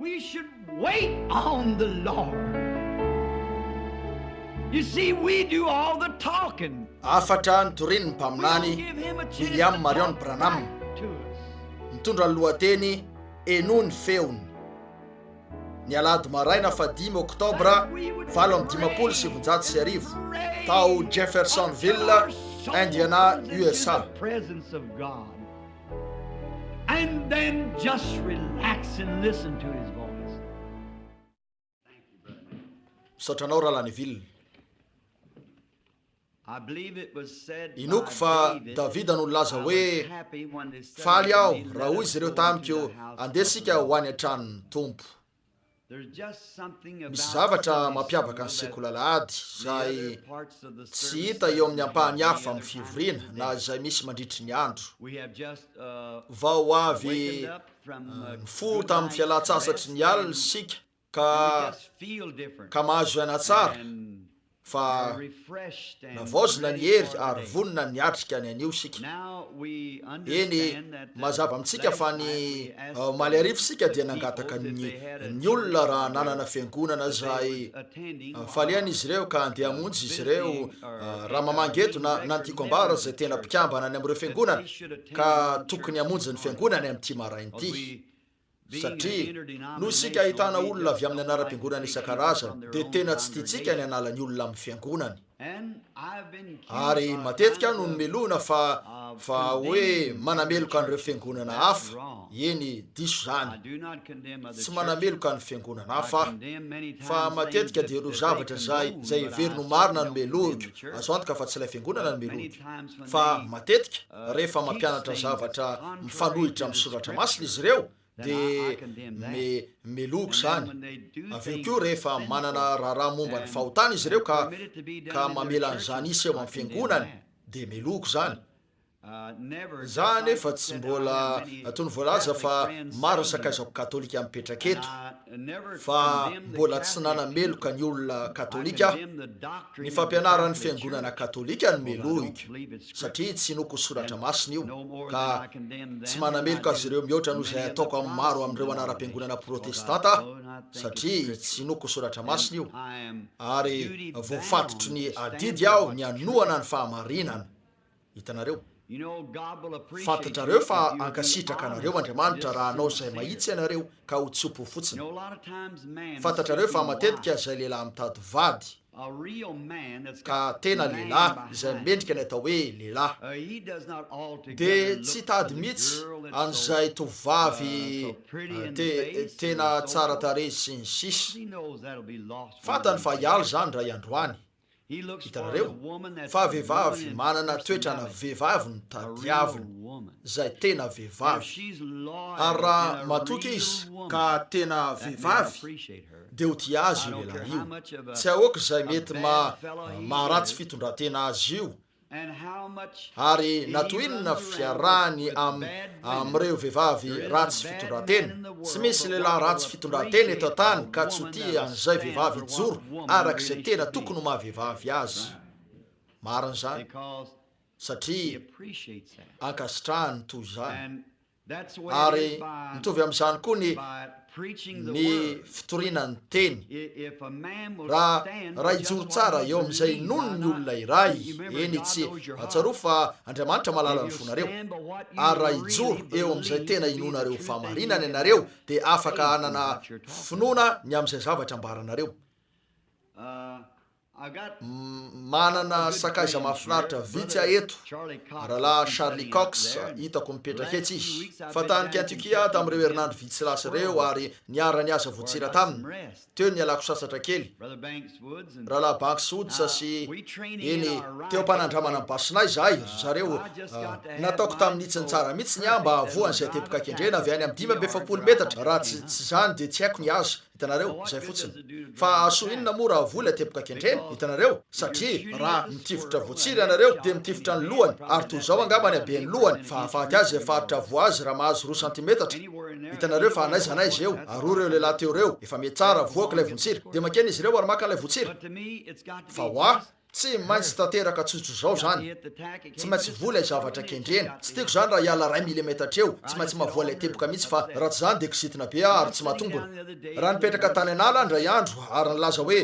We should wait on the Lord. You see, we do all the talking. Hafatra notorian'ny mpaminany William Marion Branham, mitondra ny lohateny Henoy ny feony. Ny alahady maraina fahadimy oktobra 1958, tao Jeffersonville, Indiana, USA. And then just relax and listen to his voice. Misaotra anao Rahalahy Neville. Inoako fa Davida no nilaza hoe, Faly aho raha hoy izy ireo tamiko, 'Andeha isika ho any an-tranon'ny Tompo. Misy zavatra mampiavaka ny sekoly alahady izay tsy hita eo amin'ny ampahany hafa amin'ny fivoriana na izay misy mandritry ny andro. Vao avy nifoha tamin'ny fialan-tsasatry ny alina isika ka ka mahazo aina tsara fa navaozina ny hery ary vonona ny hiatrika ny anio isika. Eny, mazava amintsika fa ny omaly hariva isika dia nangataka ny ny olona raha nanana fiangonana izay falehany izy ireo ka handeha hamonjy izy ireo raha mamangy eto na na ny tiako ambara izay tena mpikambana any amin'ireo fiangonana ka tokony hamonjy ny fiangonany amin'ity maraina ity. Satria, noho isika ahitana olona avy amin'ny anaram-piangonana isan-karazany, dia tena tsy tiantsika ny hanala ny olona amin'ny fiangonany. Ary matetika aho no nomelohina fa, fa hoe manameloka an'ireo fiangonana hafa. Eny, diso izany. Tsy manameloka ny fiangonana hafa aho. Fa matetika dia ireo zavatra izay, izay heveriny ho marina no melohiko. Azo antoka fa tsy ilay fiangonana no melohiko. Fa matetika, rehefa mampianatra zavatra mifanohitra amin'ny Soratra Masina izy ireo, dia me, melohiko izany. Avy eo koa, rehefa manana raharaha momba ny fahotana izy ireo ka, ka mamela an'izany hisy eo amin'ny fiangonany, dia melohiko izany. Za anefa tsy mbola, toy ny voalaza fa maro ny sakaizako katolika mipetraka eto, fa mbola tsy nanameloka ny olona katolika aho. Ny fampianaran'ny fiangonana katolika no melohiko, satria tsy inoako soratra masina io, ka tsy manameloka azy ireo mihoatra noho izay ataoko amin'ny maro amin'ireo anaram-piangonana protestanta aho, satria tsy inoako soratra masina io, ary voafatotry ny adidy aho ny hanohana ny fahamarinana. Hitanareo? Fantatrareo fa hankasitraka anareo Andriamanitra raha hanao izay mahitsy ianareo ka ho tso-po fotsiny. Fantatrareo fa matetika izay lehilahy mitady vady, ka tena lehilahy izay mendrika ny atao hoe lehilahy, dia tsy hitady mihitsy an'izay tovovavy te, tena tsara tarehy sy ny sisa. Fantany fa hiala izany indray andro any. Hitanareo? Fa vehivavy manana toetrana vehivavy no tadiaviny, izay tena vehivavy. Ary raha matoky izy ka tena vehivavy, dia ho tia azy io lehilahy io. Tsy ahoako izay mety maha maharatsy fitondran-tena azy io, Ary na toy inona fiarahany am, amin'ireo vehivavy ratsy fitondran-tena. Tsy misy lehilahy ratsy fitondran-tena eto an-tany ka tsy ho tia an'izay vehivavy hijoro araka izay tena tokony ho maha-vehivavy azy. Marina izany, satria ankasitrahany ny toy izany. Ary mitovy amin'izany koa ny ny fitoriana ny teny. Raha raha hijoro tsara eo amin'izay inoany ny olona iray, eny tsy, tsarovy fa Andriamanitra mahalala ny fonareo. Ary raha hijoro eo amin'izay tena inoanareo ho fahamarinana ianareo, dia afaka hanana finoana ny amin'izay zavatra ambaranareo. Manana sakaiza mahafinaritra vitsy aho eto, Rahalahy Charlie Cox, hitako mipetraka etsy izy. Fa tany Kentucky aho tamin'ireo herinandro vitsy lasa ireo ary niara-niasa voatsira taminy. Teo no nialako sasatra kely. Rahalahy Banks Woods sy, eny, teo am-panandramana ny basinay izahay, ry zareo, nataoko tamin'ny hitsiny tsara mihitsy ny ahy mba hahavoa an'izay teboka kendrena avy any amin'ny 45 metatra, raha tsy, tsy izany dia tsy haiko ny haza. Hitanareo? Izay fotsiny. Fa hahasoa inona moa raha voa ilay teboka kendrena? Hitanareo? Satria raha mitifitra voatsiry ianareo, dia mitifitra ny lohany, ary toy izao angamba ny haben'ny lohany, fa hahafaty azy izay faritra voa azy raha mahazo roa santimetatra. Hitanareo fa n'aiza n'aiza eo, ary hoy ireo lehilahy teo ireo, efa mety tsara, voako ilay vontsira. Dia mankeny izy ireo ary maka an'ilay vontsira. Fa ho ahy. Tsy maintsy tanteraka tsotr'izao izany. Tsy maintsy voa ilay zavatra kendrena. Tsy tiako izany raha hiala iray milimetatra eo. Tsy maintsy mahavoa ilay teboka mihitsy fa raha tsy izany dia kizitina be aho ary tsy mahatombina. Raha nipetraka tany an'ala aho indray andro ary nilaza hoe,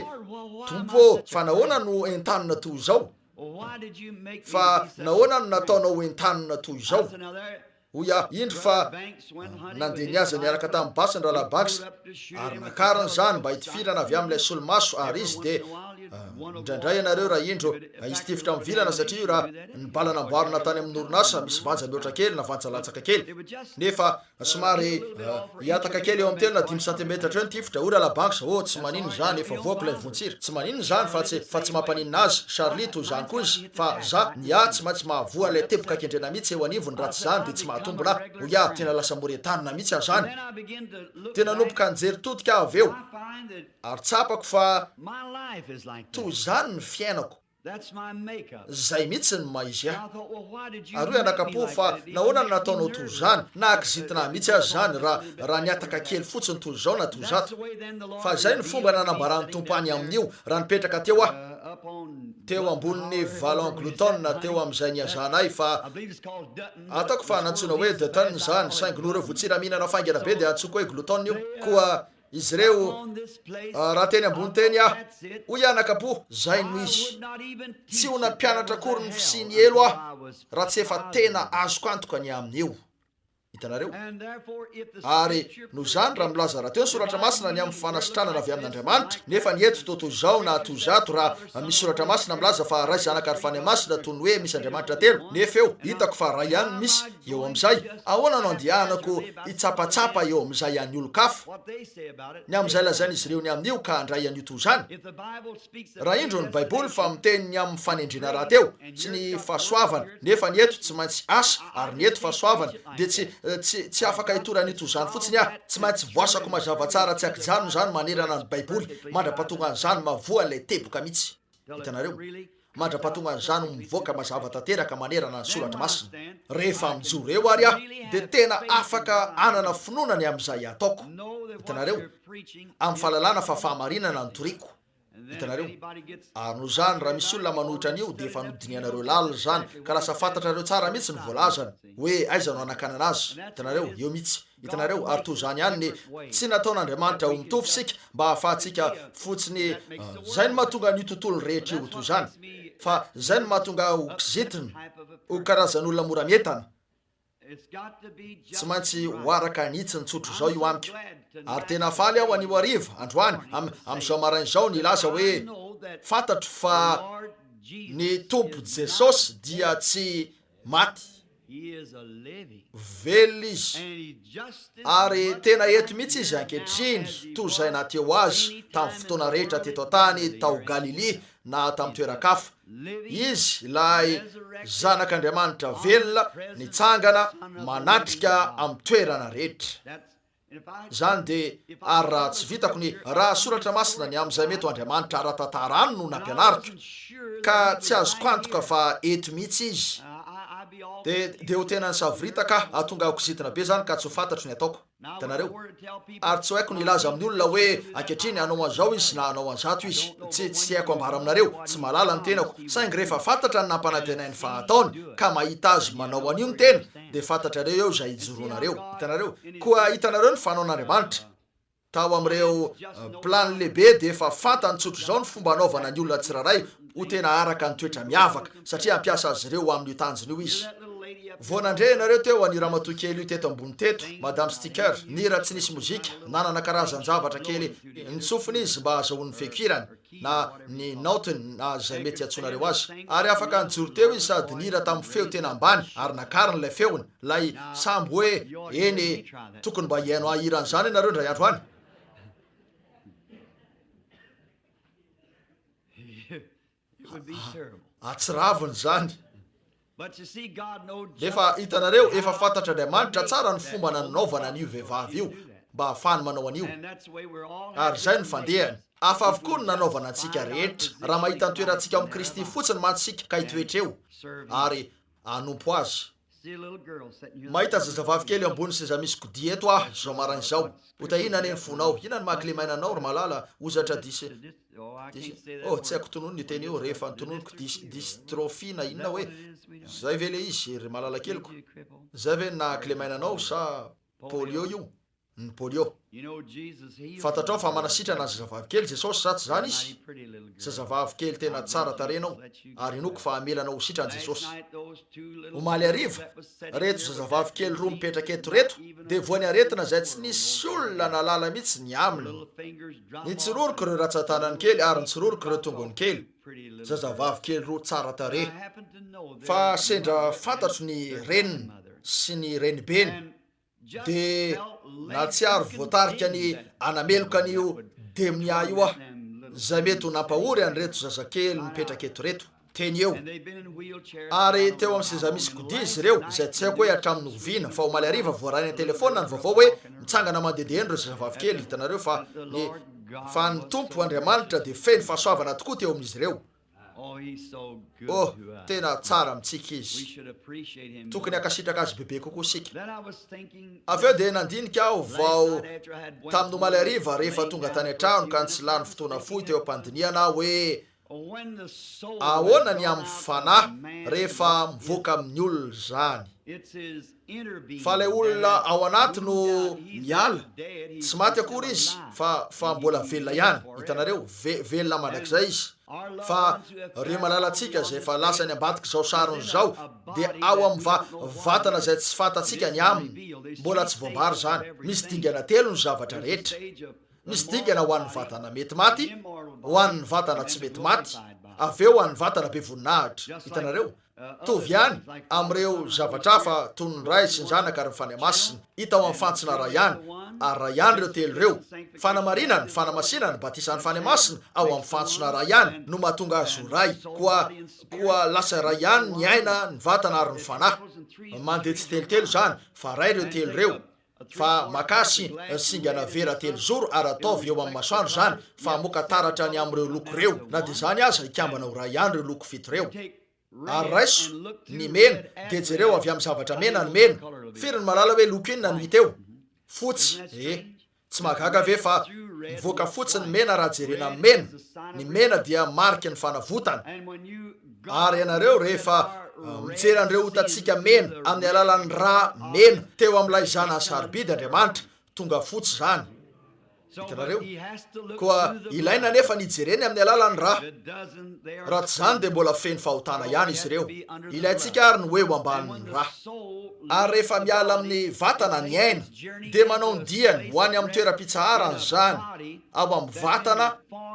Tompo ô, fa nahoana no entanina toy izao? Fa nahoana no nataonao ho entanina toy izao? Hoy aho, Indro fa nandeha nihaza niaraka tamin'ny basy ny Rahalahy Banks, ary nakariny izany mba hitifirana avy amin'ilay solomaso, ary izy dia, indraindray ianareo raha indro hisy tifitra mivilana, satria io raha ny bala namboarina tany amin'ny orinasa misy vanja mihoatra kely na vanja latsaka kely, nefa Somary hihataka kely eo amin'ny telo na dimy santimetatra eo ny tifitra. Hoy Rahalahy Banks, Oh, tsy maninona izany, efa voako ilay vontsira. Tsy maninona izany, fa tsy, fa tsy mampaninona azy. Charlie, toy izany koa izy. Fa za, ny ahy, tsy maintsy mahavoa an'ilay teboka kendrena mihitsy eo anivony, raha tsy izany dia tsy mahatombina ahy. Hoy aho, tena lasa mora entanina mihitsy aho izany. Dia nanomboka nijery todika aho avy eo, ary tsapako fa toy izany ny fiainako. Zay mihitsy ny maha izy ahy. Ary hoy anakapo fa nahoana no nataonao toy izany? Nahakizitina ahy mihitsy aza izany raha raha nihataka kely fotsiny toy izao na toy izato. Fa izay no fomba nanambaran'ny Tompo any amin'io raha nipetraka teo aho, teo ambonin'ny Vallon Glutton teo amin'izay nihazanay fa ataoko fa nantsoina hoe Dutton izany saingy noho ireo votsira mihinana faingana be dia antsoiko hoe Glutton io. Koa Izy ireo, Raha teny ambony teny aho, hoy anaka-po, izay no izy. Tsy ho nampianatra akory ny fisian'ny helo aho raha tsy efa tena azoko antoka ny amin'io. Hitanareo? Ary, noho izany, raha milaza rahateo ny Soratra Masina ny amin'ny fanasitranana avy amin'Andriamanitra, nefa ny eto toa toy izao na toy izato, raha misy Soratra Masina milaza fa Ray, Zanaka ary Fanahy Masina toy ny hoe misy Andriamanitra telo, nefa eo, hitako fa Ray ihany no misy, eo amin'izay, ahoana no andehanako hitsapatsapa eo amin'izay an'ny olon-kafa, ny amin'izay lazain'izy ireo ny amin'io ka handray an'io toy izany? Raha indro ny Baiboly fa miteny ny amin'ny fanendrena rahateo, sy ny fahasoavana, nefa ny eto tsy maintsy asa, ary ny eto fahasoavana, dia tsy, tsy, tsy afaka hitory an'io toy izany fotsiny aho. Tsy maintsy voasako mazava tsara tsy an-kijanona izany manerana ny Baiboly, mandra-pahatonga an'izany mahavoa an'ilay teboka mihitsy. Hitanareo? Mandra-pahatonga an'izany ho mivoaka mazava tanteraka manerana ny Soratra Masina. Rehefa mijoro eo ary aho, dia tena afaka hanana finoana ny amin'izay ataoko. Hitanareo? Amin'ny fahalalana fa fahamarinana no toriko. Hitanareo? Ary noho izany, raha misy olona manohitra an'io, dia efa nodinihanareo lalina izany, ka lasa fantatrareo tsara mihitsy ny voalazany, hoe aiza no hanakanana azy. Hitanareo? Eo mihitsy. Hitanareo? Ary toy izany ihany ny, tsy nataon'Andriamanitra ho mitovy isika mba hahafahantsika fotsiny, izay no mahatonga an'io tontolo rehetra io ho toy izany. Fa izay no mahatonga ahy ho kizitina, ho karazan'olona mora mientana. Tsy maintsy ho araka ny hitsiny tsotra izao io amiko. Ary tena faly aho anio hariva, androany, am, amin'izao maraina izao, ny hilaza hoe, fantatro fa ny Tompo Jesosy dia tsy maty. Velona izy, ary tena eto mihitsy izy ankehitriny, toy izay naha teo azy tamin'ny fotoana rehetra teto an-tany, tao Galilia na tamin'ny toeran-kafa. Izy ilay Zanak'Andriamanitra velona, nitsangana, manatrika amin'ny toerana rehetra. Izany dia, ary raha tsy vitako ny, raha Soratra Masina ny amin'izay mety ho Andriamanitra ara-tantara any no nampianariko, ka tsy azoko antoka fa eto mihitsy Izy, dia, dia ho tena nisavoritaka aho, hahatonga ahy ho kizitina be izany ka tsy ho fantatro ny hataoko. Hitanareo? Ary tsy ho haiko ny hilaza amin'ny olona hoe, Ankehitriny, hanao an'izao Izy na hanao an'izato Izy. Tsy, tsy haiko ambara aminareo. Tsy mahalala ny tenako. Saingy rehefa fantatra ny nampanantenainy fa hataony, ka mahita Azy manao an'io ny tena, dia fantatrareo eo izay ijoroanareo. Hitanareo? Koa hitanareo ny fanaon'Andriamanitra. Tao amin'ireo planiny lehibe dia efa fantany tsotr'izao ny fomba hanaovana ny olona tsirairay ho tena araka ny toetra miavaka, satria hampiasa azy ireo ho amin'io tanjona io Izy. Vao nandre ianareo teo an'io ramatoa kely io teto ambony teto, Madame Sticker, nihira tsy nisy mozika, nanana karazan-javatra kely nitsofina izy mba hahazahoany ny feon-kirany. na ny naotiny na izay mety hiantsoanareo azy. Ary afaka nijoro teo izy sady nihira tamin'ny feo tena ambany ary nakariny ilay feony, ilay sambo hoe, Eny e, tokony mba hihaino ahy hira an'izany ianareo indray andro any. Atsiravina izany. Nefa hitanareo, efa fantatr'Andriamanitra tsara ny fomba nanaovana an'io vehivavy io mba hahafahany manao an'io. Ary izay no fandehany. Hafa avokoa ny nanaovana antsika rehetra. Raha mahita ny toerantsika ao amin'i Kristy fotsiny mantsy isika ka hitoetra eo ary hanompo Azy. Mahita zazavavy kely eo ambony seza misy kodia eto aho izao maraina izao. Ho tahiana anie ny fonao. Inona no maha-kilemaina anao, ry malala? Hozatra dis, dis, oh, tsy haiko tononina io teny io, rehefa notononiko, dis, dystrophie na inona hoe. Izay ve ilay izy, ry malala keliko? Izay ve no naha-kilemaina anao, sa polio io? Ny polio. Fantatrao fa manasitrana ny zazavavy kely Jesosy, sa tsy izany Izy? Zazavavy kely tena tsara tarehy ianao, ary inoako fa hamela anao ho sitrana Jesosy. Omaly hariva, reto zazavavy kely roa mipetraka eto reto dia voan'ny aretina izay tsy nisy olona nahalala mihitsy ny aminy. Nitsiroroka ireo ratsan-tanany kely ary nitsiroroka ireo tongony kely. Zazavavy kely roa tsara tarehy. Fa sendra fantatro ny reniny sy ny renibeny. Dia nahatsiaro voatarika ny hanameloka an'io demonia io aho, izay mety ho nampahory an'ireto zazakely mipetraka eto ireto, teny eo. Ary teo amin'ny seza misy kodia izy ireo, izay tsy haiko hoe hatramin'ny oviana, fa omaly hariva voarainy an-telefaonina ny vaovao hoe mitsangana mandehandeha eny ireo zazavavy kely, hitanareo, fa ny, fa ny Tompo Andriamanitra dia feno fahasoavana tokoa teo amin'izy ireo. Oh, tena tsara amintsika Izy. Tokony hankasitraka Azy bebe kokoa isika. Avy eo dia nandinika aho vao tamin'ny omaly hariva rehefa tonga tany an-trano ka nitsilany fotoana fohy teo am-pandinihana aho hoe ahoana ny amin'ny fanahy rehefa mivoaka amin'ny olona izany. Fa ilay olona ao anaty no miala, tsy maty akory izy fa fa mbola velona ihany, hitanareo, ve, velona mandrakizay izy. Fa ireo malalantsika izay efa lasa any ambadik'izao sarony izao dia ao amin'ny va, vatana izay tsy fantatsika ny aminy, mbola tsy voambara izany. Misy dingana telo ny zavatra rehetra. Misy dingana ho an'ny vatana mety maty, ho an'ny vatana tsy mety maty, avy eo ho an'ny vatana be voninahitra. Hitanareo? Mitovy ihany amin'ireo zavatra hafa toy ny Ray sy ny Zanaka ary ny Fanahy Masina, hita ao amin'ny fantsona iray ihany, ary iray ihany ireo telo ireo. Fanamarinana, fanamasinana, batisan'ny Fanahy Masina ao amin'ny fantsona iray ihany no mahatonga azy ho iray. Koa, koa lasa iray ihany ny aina, ny vatana ary ny fanahy. Mandeha tsitelotelo izany, fa iray ireo telo ireo. Fa makà singana vera telozoro ary ataovy eo amin'ny masoandro izany, fa hamoaka taratra ny amin'ireo loko ireo. Na dia izany aza, hikambana ho iray ihany ireo loko fito ireo. Ary raiso ny mena, dia jereo avy amin'ny zavatra mena ny mena. Firy no mahalala hoe loko inona no hita eo? Fotsy. E! Tsy mahagaga ve fa mivoaka fotsy ny mena raha jerena amin'ny mena? Ny mena dia mariky ny fanavotana. Ary ianareo rehefa mijery an'ireo otantsika mena amin'ny alalan'ny rà mena teo amin'ilay Zanany sarobidy Andriamanitra, tonga fotsy izany. Hitanareo? Koa ilaina anefa ny hijereny amin'ny alalan'ny rà. Raha tsy izany dia mbola feno fahotana ihany izy ireo. Ilaintsika àry ny ho eo ambanin'ny rà. Ary rehefa miala amin'ny vatana ny aina, dia manao ny diany ho any amin'ny toeram-pitsaharany izany, ao amin'ny vatana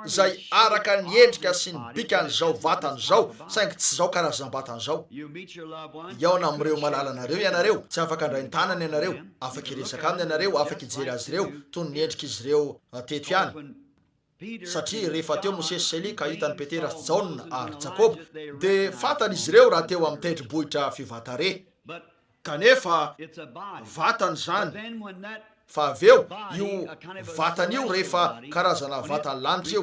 izay araka ny endrika sy ny bikan'izao vatana izao, saingy tsy izao karazam-batana izao. Hihaona amin'ireo malalanareo ianareo, tsy afaka handray ny tanany ianareo, afaka hiresaka aminy ianareo, afaka hijery azy ireo toy ny endrik'izy ireo teto ihany. Satria rehefa teo Mosesy sy Elia ka hitan'i Petera sy Jaona ary Jakoba, dia fantany izy ireo raha teo amin'ny tendrombohitra Fiovatarehy. Kanefa vatana izany, fa avy eo io vatana io rehefa karazana vatan'ny lanitra io,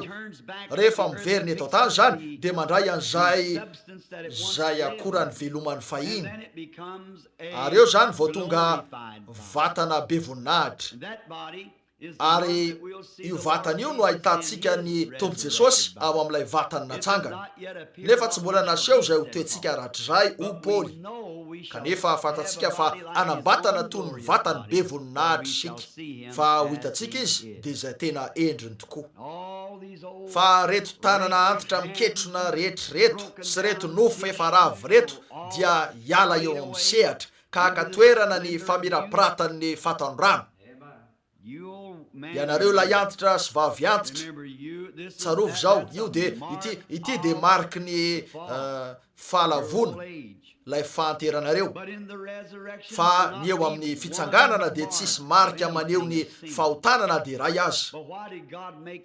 rehefa miverina eto an-tany izany dia mandray an'izay izay akora nivelomany fahiny, ary eo izany vao tonga vatana be voninahitra. Ary io vatana io no ahitantsika ny Tompo Jesosy ao amin'ilay vatany natsangana. Nefa tsy mbola naseho izay ho toetsika rahatrizay, hoy Paoly. Kanefa fantatsika fa hanam-batana toy ny vatany be voninahitra isika, fa ho hitantsika Izy, dia izay tena endriny tokoa. Fa reto tanana antitra miketrona rehetra reto sy reto nofo efa ravo reto dia hiala eo amin'ny sehatra ka haka toerana ny famirapiratan'ny fatanorana. Ianareo lahy antitra sy vavy antitra, tsarovy izao, io dia, ity, ity dia mariky ny fahalavoana, ilay fahanteranareo. Fa ny eo amin'ny fitsanganana dia tsisy marika maneho ny fahotana na dia iray aza.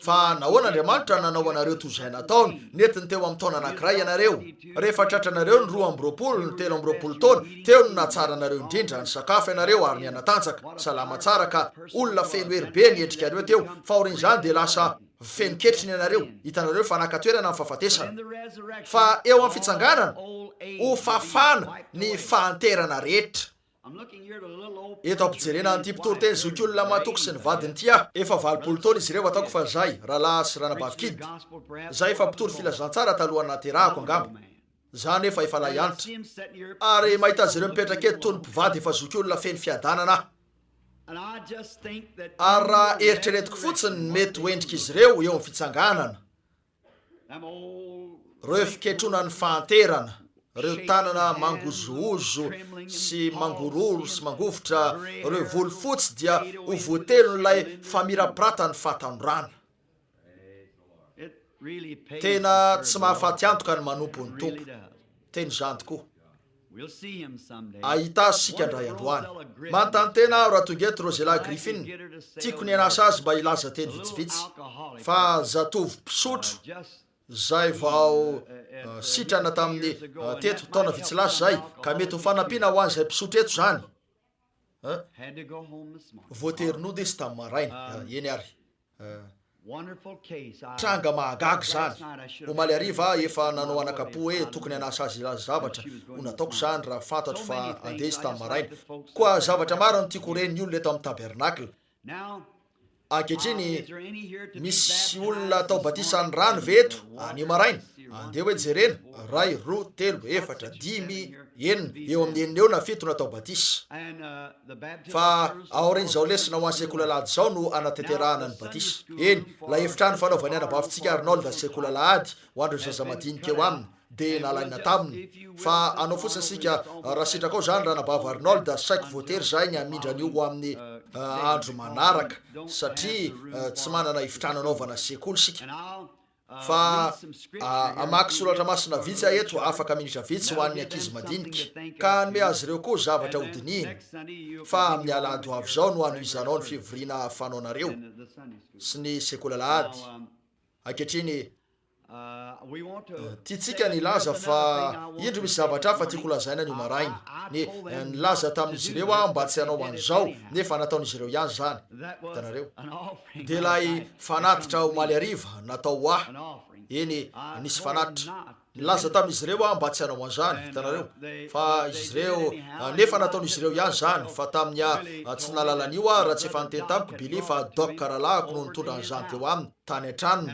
Fa nahoana Andriamanitra nanao anareo toy izay nataony? Nentiny teo amin'ny taona anankiray ianareo. Rehefa tratranareo ny 22, ny 23 taona, teo no nahatsara anareo indrindra, nisakafo ianareo ary nihanatanjaka, salama tsara ka olona feno hery be ny endrikareo teo, fa aorian'izany dia lasa. Feno ketrina ianareo. Hitanareo fa naka toerana ny fahafatesana. Fa eo amin'ny fitsanganana, ho fafana ny fahanterana rehetra. Eto am-pijerena an'ity mpitoriteny zokiolona matoky sy ny vadiny ity aho. Efa 80 taona izy ireo, ataoko fa izay, Rahalahy sy Ranabavy Kidd, izay efa mpitory filazantsara talohan'ny nahaterahako angamba. Izaho anefa efa lahiantitra. Ary mahita azy ireo mipetraka eto toy ny mpivady efa zokiolona feno fiadanana aho. Ary raha eritreretiko fotsiny ny mety ho endrik'izy ireo eo amin'ny fitsanganana, ireo fiketronan'ny fahanterana, ireo tanana mangozohozo sy mangorohoro sy mangovitra, ireo volo fotsy dia ho voatelon'ilay famirapiratan'ny fahatanorana. Tena tsy mahafaty antoka ny manompo ny Tompo. Tena izany tokoa. Hahita azy isika indray andro any. Manontany tena aho raha tonga eto Rosella Griffin. Tiako ny hanasa azy mba hilaza teny vitsivitsy. Fa zatovo mpisotro izay vao sitrana tamin'ny, teto, taona vitsy lasa izay, ka mety ho fanampiana ho an'izay mpisotro eto izany. Voatery nody izy tamin'ny maraina. Eny ary. Tranga mahagaga izany. Omaly hariva aho efa nanao anakam-po hoe tokony hanasa azy hilaza zavatra. Ho nataoko izany raha fantatro fa handeha izy tamin'ny maraina. Koa zavatra maro no tiako ho ren'ny olona eto amin'ny tabernakla. Ankehitriny, misy olona atao batisan'ny rano ve eto, anio maraina? Andeha hoe jerena, iray, roa, telo, efatra, dimy, enina, eo amin'ny enina eo na fito no atao batisa. Fa aorian'izao lesona ho an'ny sekoly alahady izao no hanatanterahana ny batisa. Eny, ilay efitrano fanaovan'ny anabavintsika Arnold sekoly alahady ho an'ireo zaza madinika eo aminy dia nalaina taminy. Fa hanao fotsiny isika, raha sitrakao izany, Ranabavy Arnold, saiky voatery izahay ny hamindra an'io ho amin'ny andro manaraka, satria tsy manana efitrano hanaovana sekoly isika. Fa hamaky soratra masina vitsy aho eto afaka minitra vitsy ho an'ny ankizy madinika, ka hanome azy ireo koa zavatra hodinihina. Fa amin'ny alahady ho avy izao no hanohizanao ny fivoriana fanaonareo sy ny sekoly alahady. Ankehitriny, tiantsika ny hilaza fa indro misy zavatra hafa tiako holazaina anio maraina. Ny, nilaza tamin'izy ireo aho mba tsy hanao an'izao, nefa nataon'izy ireo ihany izany. Hitanareo? Dia ilay fanatitra omaly hariva natao ho ahy, eny, nisy fanatitra. Nilaza tamin'izy ireo aho mba tsy hanao an'izany, hitanareo. Fa izy ireo, nefa nataon'izy ireo ihany izany, fa tamin'ny ahy, tsy nahalala an'io aho raha tsy efa niteny tamiko Billy fa Doc rahalahiko no nitondra an'izany teo aminy, tany an-tranony.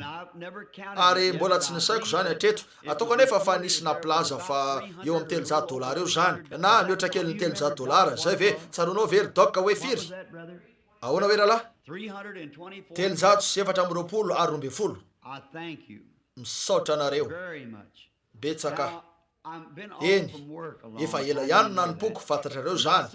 Ary mbola tsy nisaiko izany hatreto. Ataoko anefa fa nisy nampilaza fa eo amin'ny 300 dolara eo izany, na mihoatra kelin'ny 300 dolara. Izay ve? Tsaroanao ve ry Doc hoe firy? Ahoana hoe rahalahy? 324 ary 12. Misaotra anareo. Betsaka. Eny, efa ela ihany no nanompoako, fantatrareo izany.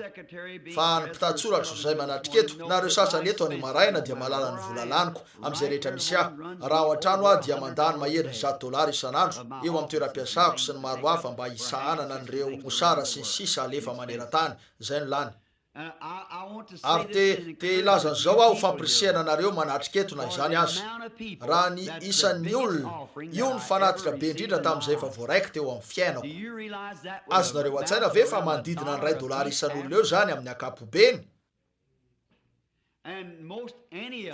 Fa ny mpitantsoratro izay manatrika eto, na ireo sasany eto anio maraina dia mahalala ny vola laniko amin'izay rehetra misy ahy. Raha ao an-trano aho dia mandany maherin'ny 100 dolara isan'andro eo amin'ny toeram-piasako sy ny maro hafa mba hisahanana an'ireo mosara sy ny sisa alefa maneran-tany. Izay no lany. Ary te, te hilaza an'izao aho ho fampirisihana anareo manatrika eto na izany aza. Raha ny isan'ny olona, io ny fanatitra be indrindra tamin'izay efa voaraiko teo amin'ny fiainako. Azonareo an-tsaina ve fa manodidina ny iray dolara isan'olona eo izany amin'ny ankapobeny?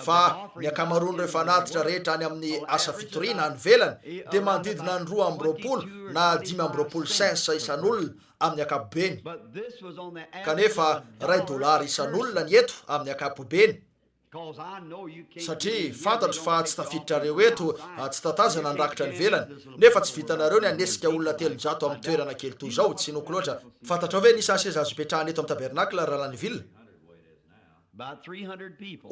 Fa ny ankamaroan'ireo fanatitra rehetra any amin'ny asa fitoriana any ivelany dia manodidina ny 22 na 25 cents isan'olona amin'ny ankapobeny. Kanefa iray dolara isan'olona ny eto amin'ny ankapobeny. Satria fantatro fa tsy tafiditrareo eto, tsy tatazana ny rakitra any ivelany, nefa tsy vitanareo ny hanesika olona 300 amin'ny toerana kely toy izao, tsy inoako loatra. Fantatrao ve ny isan'ny seza azo ipetrahana eto amin'ny tabernakla, Rahalahy Neville?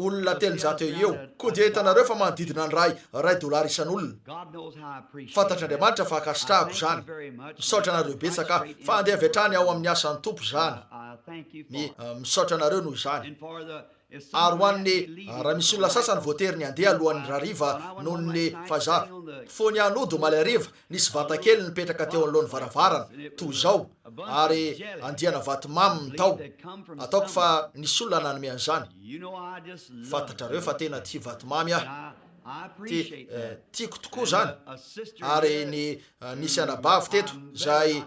Olona 300 eo ho eo. Koa dia hitanareo fa manodidina ny iray, iray dolara isan'olona. Fantatr'Andriamanitra fa ankasitrahako izany. Misaotra anareo betsaka aho. Fa handeha avy hatrany ao amin'ny asan'ny Tompo izany. Mi, misaotra anareo noho izany. Ary ho an'ny, raha misy olona sasany voatery ny handeha alohan'ny hariva noho ny, fa za, fony aho nody omaly hariva, Nisy vata kely nipetraka teo anoloan'ny varavarana, toy izao, ary andiana vatomamy ny tao. Ataoko fa nisy olona nanome an'izany. Fantatrareo fa tena tia vatomamy aho. Tia, tiako tokoa izany. Ary ny, nisy anabavy teto, izay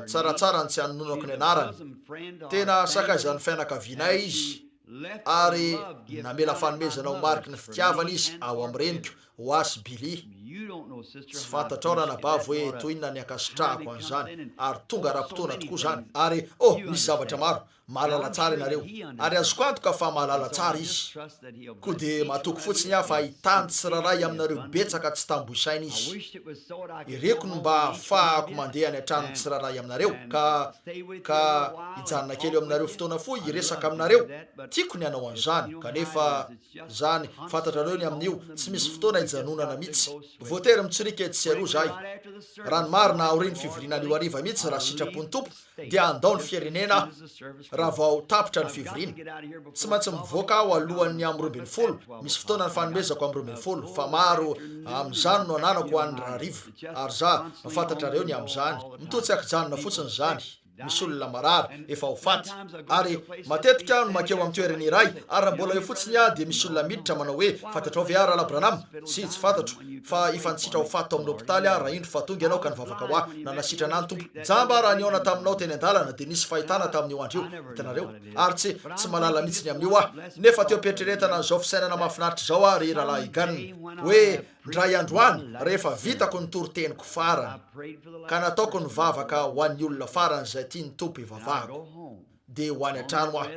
tsaratsara ny tsy hanononako ny anarany. Tena sakaizan'ny fianakavianay izy. Ary namela fanomezana ho mariky ny fitiavana izy ao amin'ny reniko, ho ahy sy Billy. Tsy fantatrao ranabavy hoe toy inona ny ankasitrahako an'izany. Ary tonga ara-potoana tokoa izany. Ary, oh, misy zavatra maro. Mahalala tsara ianareo. Ary azoko antoka fa mahalala tsara izy. Koa dia matoky fotsiny aho fa hitahy ny tsirairay aminareo betsaka tsy tambo isaina izy. Iriko ny mba hahafahako mandeha any an-tranon'ny tsirairay aminareo, ka, ka hijanona kely eo aminareo fotoana fohy hiresaka aminareo. Tiako ny hanao an'izany. Kanefa, izany, fantatrareo ny amin'io, tsy misy fotoana hijanonana mihitsy. Voatery mitsoriaka etsy sy eroa izahay. Raha ny marina, aorian'ny fivoriana anio hariva mihitsy, raha sitrapon'ny Tompo, dia handao ny firenena aho raha vao tapitra ny fivoriana. Tsy maintsy mivoaka aho alohan'ny amin'ny 12, misy fotoana ny fanomezako amin'ny 12, fa maro amin'izany no ananako ho an'ny rahariva. Ary za, fantatrareo ny amin'izany. Mitohy tsy ankijanona fotsiny izany. Misy olona marary, efa ho faty. Ary matetika aho no mankeo amin'ny toerana iray, ary raha mbola eo fotsiny aho dia misy olona miditra manao hoe, Fantatrao ve aho, Rahalahy Branham? Tsia, tsy fantatro. Fa efa nitsitra ho faty tao amin'ny hopitaly aho raha indro fa tonga ianao ka nivavaka ho ahy. Nanasitrana ahy ny Tompo. Jamba aho raha nihaona taminao teny an-dalana, dia nisy fahitana tamin'io andro io. Hitanareo? Ary tsy, tsy mahalala mihitsy ny amin'io aho. Nefa teo am-pieritreretana an'izao fisainana mahafinaritra izao aho, ry Rahalahy Egan, hoe indray andro any, rehefa vitako ny toriteniko farany, ka nataoko ny vavaka ho an'ny olona farany izay tian'ny Tompo hivavahako, dia ho any an-trano aho.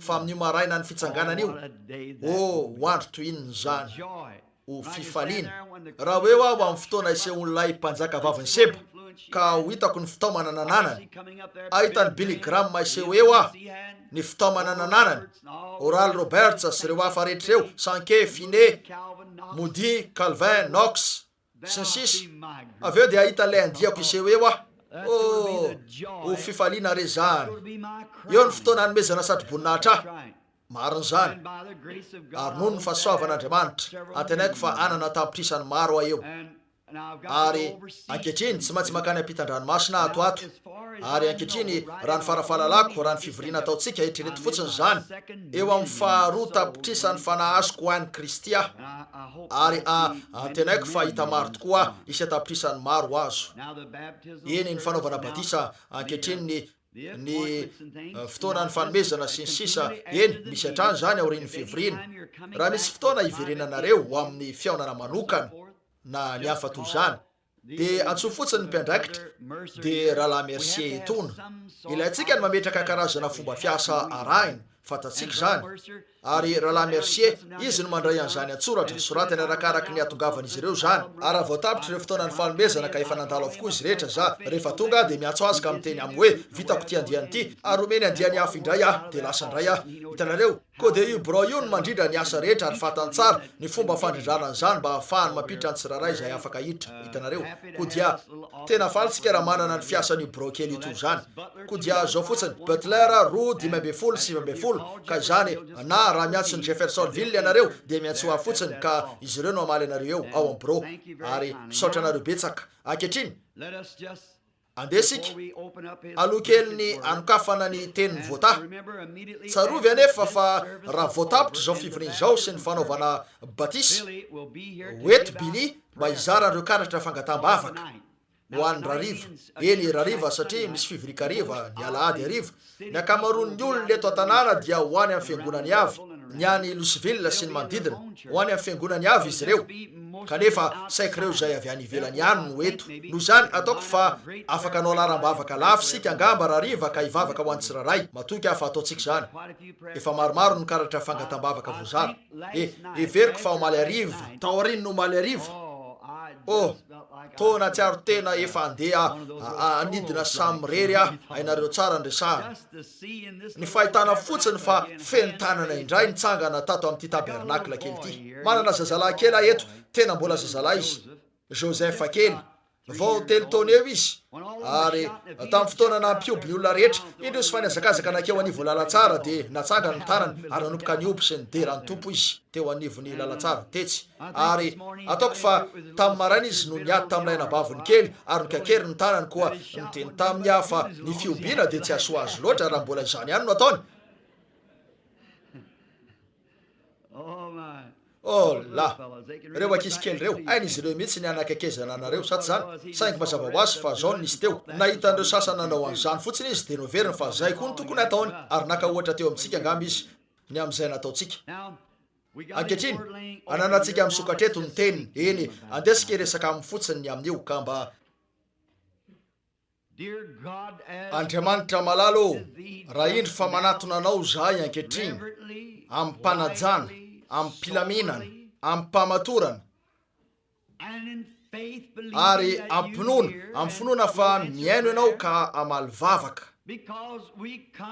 Fa amin'io marainan'ny fitsanganana io, oh, ho andro toy inona izany! Ho fifaliana. Raha ho eo aho amin'ny fotoana hisehoan'ilay mpanjakavavin'i Seba, ka ho hitako ny fitaomana nananany. Hahita an'i Billy Graham hiseho eo aho, ny fitaomana nananany, Oral Roberts sy ireo hafa rehetra ireo, Sankey, Finney, Moody, Calvin, Knox, sy ny sisa. Avy eo dia hahita an'ilay andiako hiseho eo aho. Oh, ho fifaliana re izany! Eo ny fotoana hanomezana satroboninahitra ahy. Marina izany. Ary noho ny fahasoavan'Andriamanitra, antenaiko fa hanana an-tapitrisany maro aho eo. Ary, ankehitriny, tsy maintsy mankany ampitan-dranomasina aho ato ato. Ary ankehitriny, raha ny fara-fahalalako, raha ny fivoriana ataontsika, eritrereto fotsiny izany, eo amin'ny faharoa tapitrisan'ny fanahy azoko ho an'i Kristy aho. Ary a, antenaiko fa hahita maro tokoa aho, hisy an-tapitrisany maro ho azo. Eny, ny fanaovana batisa, ankehitriny, ny, ny fotoana ny fanomezana sy ny sisa Eny, misy hatrany izany aorian'ny fivoriana. Raha misy fotoana hiverenanareo ho amin'ny fihaonana manokana na ny hafa toy izany, dia antsoy fotsiny ny mpiandraikitra, dia Rahalahy Mercier etoana. Ilaintsika ny mametraka karazana fomba fiasa arahina, fantatsika izany. Ary Rahalahy Mercier, izy no mandray an'izany an-tsoratra, soratany arakaraky ny hatongavan'izy ireo izany. Ary raha vao tapitra ireo fotoanan'ny fanomezana ka efa nandalo avokoa izy rehetra, za, rehefa tonga aho dia miantso azy ka miteny aminy hoe, vitako ity andiany ity, ary omeny andiany hafa indray aho, dia lasa indray aho. Hitanareo? Koa dia io birao io no mandrindra ny asa rehetra ary fantany tsara ny fomba fandrindrana an'izany mba hahafahany mampiditra ny tsirairay izay afaka hiditra. Hitanareo? Koa dia, tena faly isika raha manana ny fiasan'io birao kely io toy izany. Koa dia izao fotsiny, Butler, 2, 15, 19, ka izany, na raha miantso ny Jeffersonville ianareo, dia miantsoa ahy fotsiny, ka izy ireo no hamaly anareo eo, ao amin'ny birao. Ary misaotra anareo betsaka. Ankehitriny, andeha isika, aloha kelin'ny hanokafana ny Teniny voatahy. Tsarovy anefa fa raha vao tapitra izao fivoriana izao sy ny fanaovana batisa, ho eto Billy mba hizara an'ireo karatra fangataham-bavaka. Ho an'ny rariva. Eny, rariva satria misy fivorian-kariva ny alahady hariva. Ny ankamaroan'ny olona eto an-tanàna dia ho any amin'ny fiangonany avy, ny any Louisville sy ny manodidina. Ho any amin'ny fiangonany avy izy ireo. Kanefa, saiky ireo izay avy any ivelany ihany no eto. Noho izany, ataoko fa afaka hanao laharam-bavaka lafo isika angamba rariva ka hivavaka ho an'ny tsirairay. Matoky aho fa hataontsika izany. Efa maromaro ny karatra fangataham-bavaka voazara. He, heveriko fa omaly hariva. Taorian'ny omaly hariva. Oh! Toa nahatsiaro tena efa handeha hanidina samirery aho, hainareo tsara ny resahana. Ny fahitana fotsiny fa feno tanana indray nitsangana tato amin'ity tabernakla kely ity. Manana zazalahy kely aho eto, tena mbola zazalahy izy, Joseph kely. Vao telo taona eo izy, ary tamin'ny fotoana nampihoby ny olona rehetra, indro izy fa nihazakazaka nankeo anivon'ny lalantsara, dia natsangany ny tanany ary nanomboka nihoby sy nidera ny Tompo izy teo anivon'ny lalantsara, tetsy. Ary ataoko fa tamin'ny maraina izy no niady tamin'ilay anabaviny kely ary nikakery ny tanany, koa niteny taminy aho fa ny fihobiana dia tsy hahasoa azy loatra raha mbola izany ihany no ataony. Oh la! Ireo ankizy kely ireo, hain'izy ireo mihitsy ny hanakaikezana anareo, sa tsy izany? Saingy mazava ho azy fa izao no nisy teo, nahita an'ireo sasany nanao an'izany fotsiny izy dia noheveriny fa izay koa no tokony hataony, ary naka ohatra teo amintsika angamba izy. ny amin'izay nataontsika. Ankehitriny, ananantsika misokatra eto ny Teniny. Eny, andeha isika hiresaka aminy fotsiny ny amin'io, ka mba. Andriamanitra malala ô, raha indro fa manatona Anao izahay ankehitriny, amim-panajana, amim-pilaminana, amim-pahamatorana, ary am-pinoana, amin'ny finoana fa mihaino Ianao ka hamaly vavaka.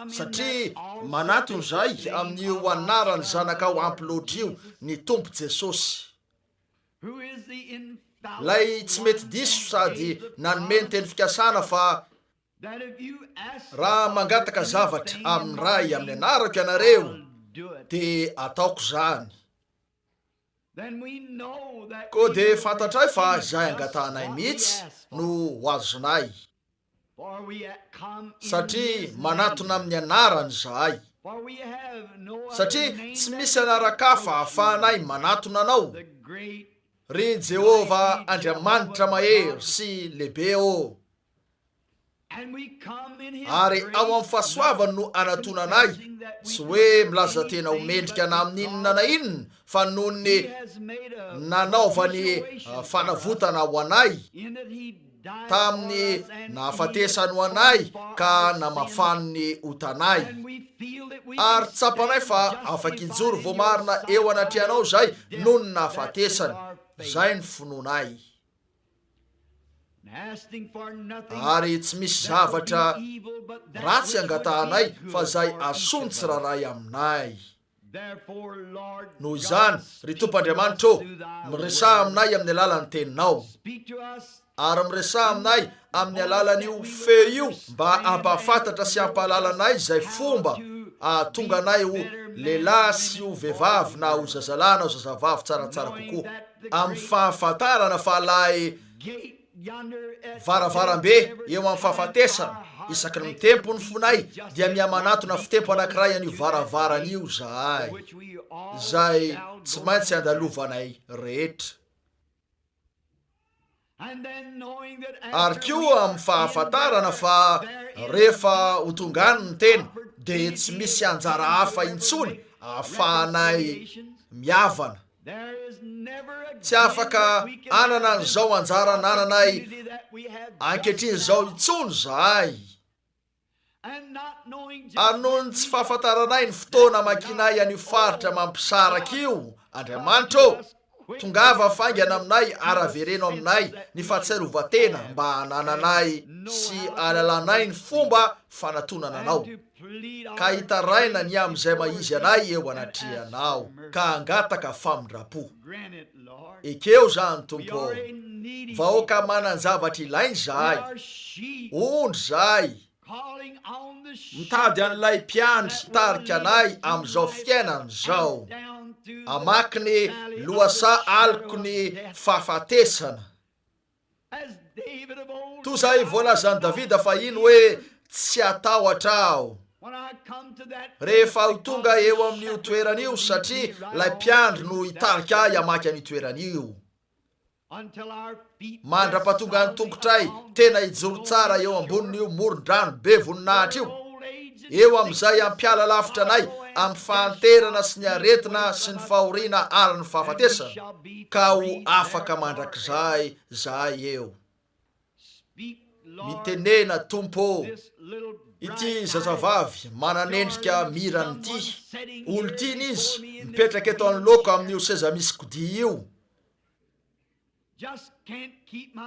Satria manatona izahay amin'io Anaran'ny Zanakao ampy loatra io, ny Tompo Jesosy. Ilay tsy mety diso sady nanome ny teny fikasana fa raha mangataka zavatra amin'ny Ray amin'ny anarako ianareo dia ataoko izany. Koa dia fantatray fa izay angatahanay mihitsy no ho azonay. Satria manatona amin'ny anarany izahay. Satria tsy misy anaran-kafa ahafahanay manatona anao, ry Jehovah Andriamanitra mahery sy lehibe ô. Ary ao amin'ny fahasoavany no anatonanay, tsy hoe milaza tena ho mendrika na amin'inona na inona, fa noho ny nanaovany fanavotana ho anay, tamin'ny nahafatesany ho anay ka namafany ny otanay. Ary tsapanay fa afaka hijoro voamarina eo anatrehanao izahay noho ny nahafatesany. Izay ny finoanay. Ary tsy misy zavatra ratsy angatahanay fa izay asoa ny tsirairay aminay. Noho izany, ry Tompo Andriamanitra ô, miresaha aminay amin'ny alalan'ny Teninao. Ary miresaha aminay amin'ny alalan'io feo io mba hampahafantatra sy hampahalala anay izay fomba hahatonga anay ho lehilahy sy ho vehivavy na ho zazalahy na ho zazavavy tsaratsara kokoa. Amin'ny fahafantarana fa ilay varavarambe eo amin'ny fahafatesana, isaky ny mitempo ny fonay dia miha-manatona fitempo anankiray an'io varavarana io izahay, izay tsy maintsy andalovanay rehetra. Ary koa amin'ny fahafantarana fa rehefa ho tonga any ny tena dia tsy misy anjara hafa intsony ahafahanay mihavana. Tsy afaka hanana an'izao anjara anananay ankehitriny izao intsony izahay. Ary noho ny tsy fahafantaranay ny fotoana hamakianay an'io faritra mampisaraka io, Andriamanitra ô, tongava faingana aminay ary avereno aminay ny fahatsiarovan-tena mba hanananay sy hahalalanay ny fomba fanatonana Anao, ka hitaraina ny amin'izay maha-izy anay eo anatrehanao, ka hangataka famindram-po. Ekeo izany, Tompo ô. Vahoaka manan-javatra ilaina izahay. Ondry izahay. Mitady an'ilay Mpiandry hitarika anay amin'izao fiainana izao. Hamaky ny lohasaha aloky ny fahafatesana. Toy izay voalazan'i Davida fahiny hoe, Tsy hatahotra aho rehefa ho tonga eo amin'io toerana io, satria ilay Mpiandry no hitarika ahy hamaky an'io toerana io. Mandra-pahatonga ny tongotray tena hijoro tsara eo ambonin'io moron-drano be voninahitra io, eo amin'izay hampiala lavitra anay amin'ny fahanterana sy ny aretina sy ny fahoriana ary ny fahafatesana, ka ho afaka mandrakizay zahay eo. Mitenena, Tompo ô, ity zazavavy manan'endrika mirana ity, olon-tiana izy, mipetraka eto anoloako amin'io seza misy kodia io.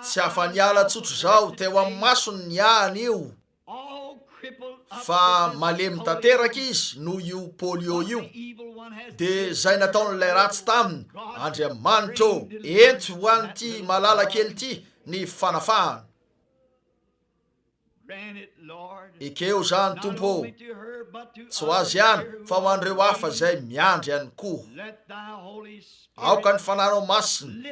Tsy afa-niala tsotr'izao teo amin'ny masony ny ahy anio fa malemy tanteraka izy noho io polio io. Dia izay nataon'ilay ratsy taminy, Andriamanitra ô, ento ho an'ity malala kely ity ny fanafahana. Ekeo izany, Tompo ô, tsy ho azy ihany, fa ho an'ireo hafa izay miandry ihany koa. Aoka ny Fanahinao Masina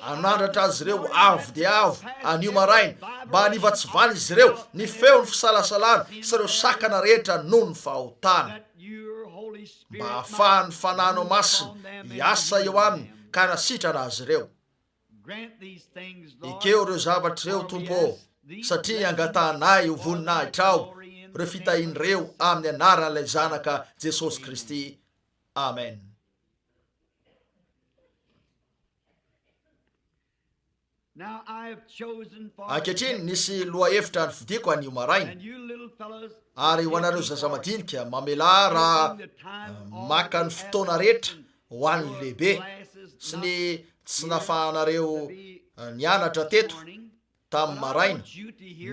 hanandratra azy ireo avo dia avo anio maraina, mba hanivatsivana izy ireo ny feon'ny fisalasalana sy ireo sakana rehetra noho ny fahotana, mba hahafahan'ny Fanahinao Masina hiasa eo aminy ka hanasitrana azy ireo. Ekeo ireo zavatra ireo, Tompo ô, satria angatahanay ho voninahitrao ireo fitahiana ireo amin'ny anaran'ilay Zanaka Jesosy Kristy. Amen. Ankehitriny, nisy lohahevitra nofidiko anio maraina. Ary ho anareo zaza madinika, mamelà raha maka ny fotoana rehetra ho an'ny lehibe sy ny tsy nafahanareo nianatra teto tamin'ny maraina,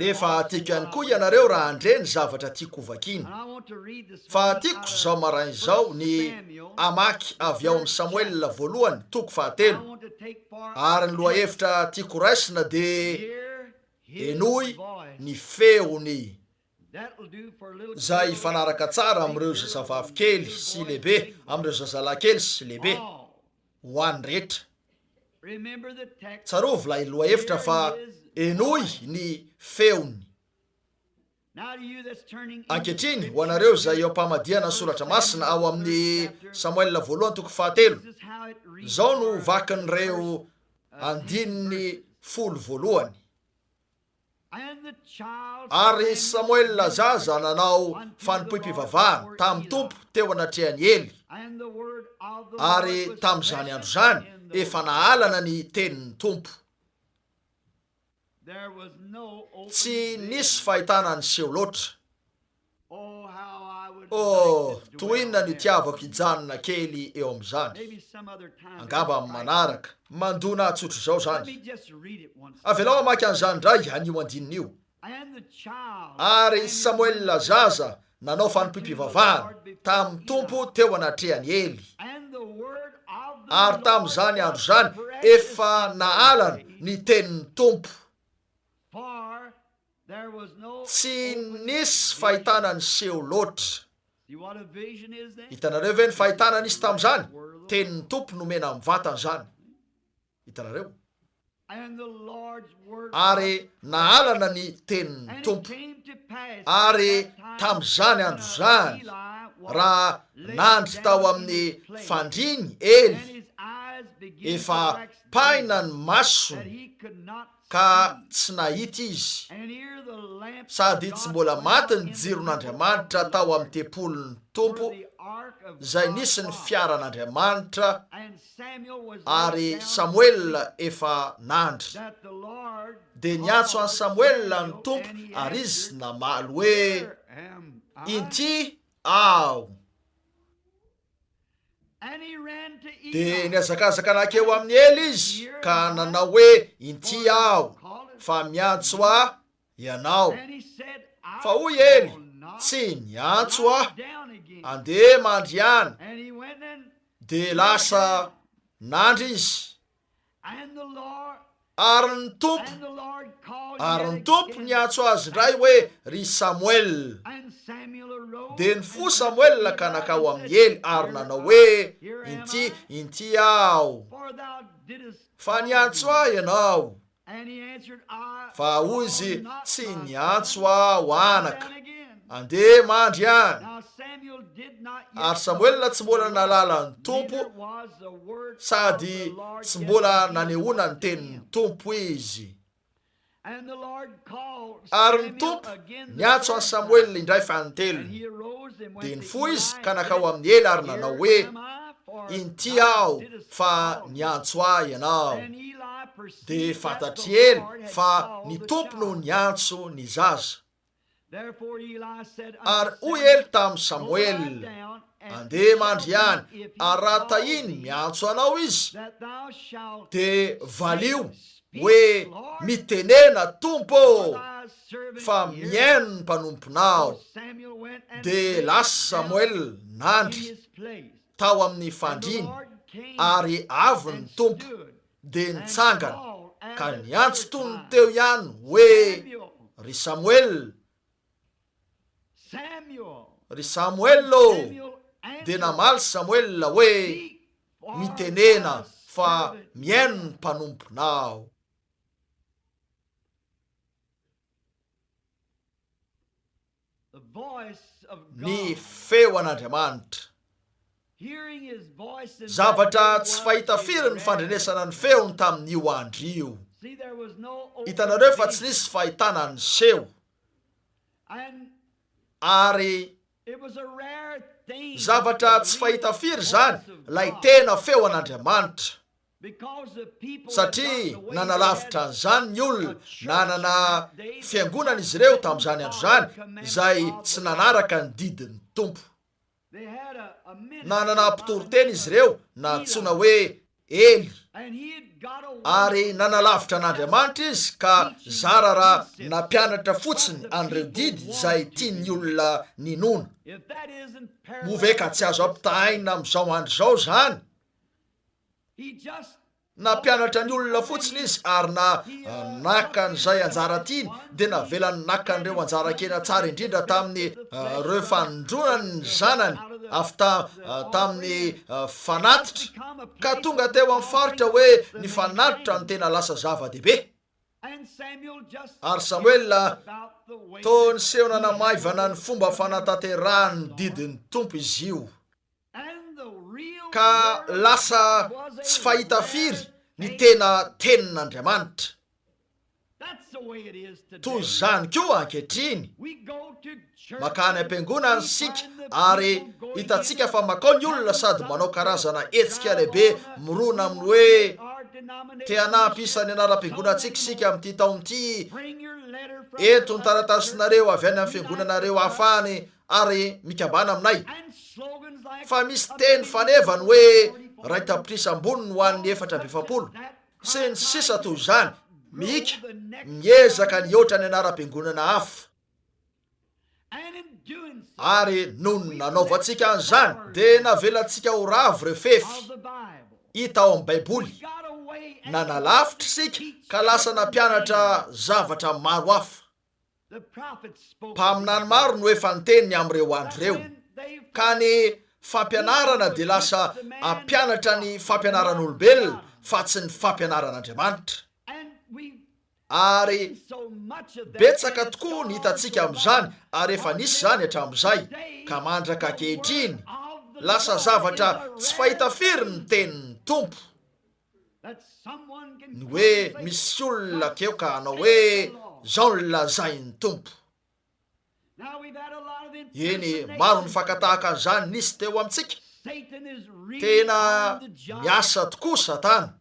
nefa tiako ihany koa ianareo raha handre ny zavatra tiako hovakiana. Fa tiako izao maraina izao ny hamaky avy ao amin'ny Samoela voalohany toko fahatelo, ary ny lohahevitra tiako horaisina dia Henoy ny feony, izay hifanaraka tsara amin'ireo zazavavy kely sy lehibe, amin'ireo zazalahy kely sy lehibe, ho an'ny rehetra. Tsarovy ilay lohahevitra fa Henoy ny feony. Ankehitriny, ho anareo izay eo am-pamadihana ny Soratra Masina ao amin'ny Samoela voalohany toko fahatelo, izao no vakin'ireo andininy folo voalohany. Ary Samoela zaza nanao fanompoam-pivavahana tamin'ny Tompo teo anatrehan'i Ely, ary tamin'izany andro izany efa nahalana ny tenin'ny Tompo. Tsy nisy fahitana niseho loatra. Oh, toy inona no itiavako hijanona kely eo amin'izany. Angamba amin'ny manaraka. Mandona tsotr'izao izany. Avelao hamaky an'izany indray an'io andininy io. Ary Samoela zaza nanao fanompoam-pivavahana tamin'ny Tompo teo anatrehan'i Ely. Ary tamin'izany andro izany efa nahalana ny tenin'ny Tompo. Tsy nisy fahitana niseho loatra. Hitanareo ve ny fahitana nisy tamin'izany? Tenin'ny Tompo nomena mivantana izany. Hitanareo? Ary nahalana ny tenin'ny Tompo. Ary tamin'izany andro izany, raha nandry tao amin'ny fandriany Ely, efa paina ny masony, ka tsy nahita izy, sady tsy mbola maty ny jiron'Andriamanitra tao amin'ny tempolin'ny Tompo, izay nisy ny fiaran'Andriamanitra, ary Samoela efa nandry. Dia niantso an'i Samoela ny Tompo, ary izy namaly hoe, Inty aho. Dia nihazakazaka nankeo amin'i Ely izy ka nanao hoe, Inty aho, fa miantso ahy ianao. Fa hoy Ely, Tsy niantso aho, andeha mandry ihany. Dia lasa nandry izy. Ary ny Tompo, ary ny Tompo niantso azy indray hoe, Ry Samoela. Dia nifoha Samoela ka nankao amin'i Ely ary nanao hoe, Inty, inty aho, fa niantso ahy ianao. Fa hoy izy, Tsy niantso aho, anaka. Andeha mandry any. Ary Samoela tsy mbola nahalala ny Tompo, sady tsy mbola nanehoana ny tenin'ny Tompo izy. Ary ny Tompo niantso an'i Samoela indray fanintelony. Dia nifoha izy ka nankao amin'i Ely ary nanao hoe, Inty aho, fa niantso ahy ianao. Dia fantatr'i Ely fa ny Tompo no niantso ny zaza. Ary hoy Ely tamin'i Samoela, Andeha mandry ihany, ary raha tahiny miantso anao izy, dia valio hoe, Mitenena, Tompo ô, fa mihaino ny mpanomponao. Dia lasa Samoela nandry tao amin'ny fandriany, ary avy ny Tompo, dia nitsangana ka niantso toy ny teo ihany hoe, Ry Samoela! Ry Samoela ô! Dia namaly Samoela hoe, Mitenena, fa mihaino ny mpanomponao. Ny feo an'Andriamanitra. Zavatra tsy fahita firy ny fandrenesana ny feony tamin'io andro io. Hitanareo fa tsy nisy fahitana niseho. Ary. Zavatra tsy fahita firy izany, ilay tena feo an'Andriamanitra. Satria nanalavitra an'izany ny olona, nanana fiangonana izy ireo tamin'izany andro izany, izay tsy nanaraka ny didin'ny Tompo. Nanana mpitoriteny izy ireo nantsoina hoe Ely, ary nanalavitra an'Andriamanitra izy ka zara raha nampianatra fotsiny an'ireo didy izay tian'ny olona ninoana. Moa ve ka tsy azo ampitahaina amin'izao andro izao izany? Nampianatra ny olona fotsiny izy ary na naka an'izay anjara tiany dia navelany naka an'ireo anjara-kena tsara indrindra tamin'ny ireo fanindronany ny zanany avy ta tamin'ny fanatitra ka tonga teo amin'ny faritra hoe ny fanatitra no tena lasa zava-dehibe. Ary Samoela toa niseho nanamaivana ny fomba fanatanterahany ny didin'ny Tompo izy io. ka lasa tsy fahita firy ny tena Tenin'Andriamanitra. Toy izany koa ankehitriny, mankany am-piangonana isika ary hitantsika fa mankao ny olona sady manao karazana hetsika lehibe mirona amin'ny hoe te hanampy isa ny anaram-piangonantsika isika amin'ity taona ity, ento ny taratasinareo avy any amin'ny fiangonanareo hafa any ary mikambana aminay. Fa misy teny faneva ny hoe ray tapitrisa amboniny ho an'ny 44, sy ny sisa toy izany, mihika, miezaka ny hihoatra ny anaram-piangonana hafa. Ary nony nanaovantsika an'izany, dia navelantsika ho ravo ireo fefy hita ao amin'ny Baiboly. Nanalavitra isika ka lasa nampianatra zavatra maro hafa. Mpaminany maro no efa niteny ny amin'ireo andro ireo, ka ny fampianarana dia lasa hampianatra ny fampianaran'olombelona fa tsy ny fampianaran'Andriamanitra. Ary betsaka tokoa ny hitantsika amin'izany ary efa nisy izany hatramin'izay ka mandraka ankehitriny. Lasa zavatra tsy fahita firy ny tenin'ny Tompo. Ny hoe misy olona akeo ka hanao hoe, Izao no lazain'ny Tompo. Eny, maro ny fakan-tahaka an'izany nisy teo amintsika. Tena miasa tokoa Satana.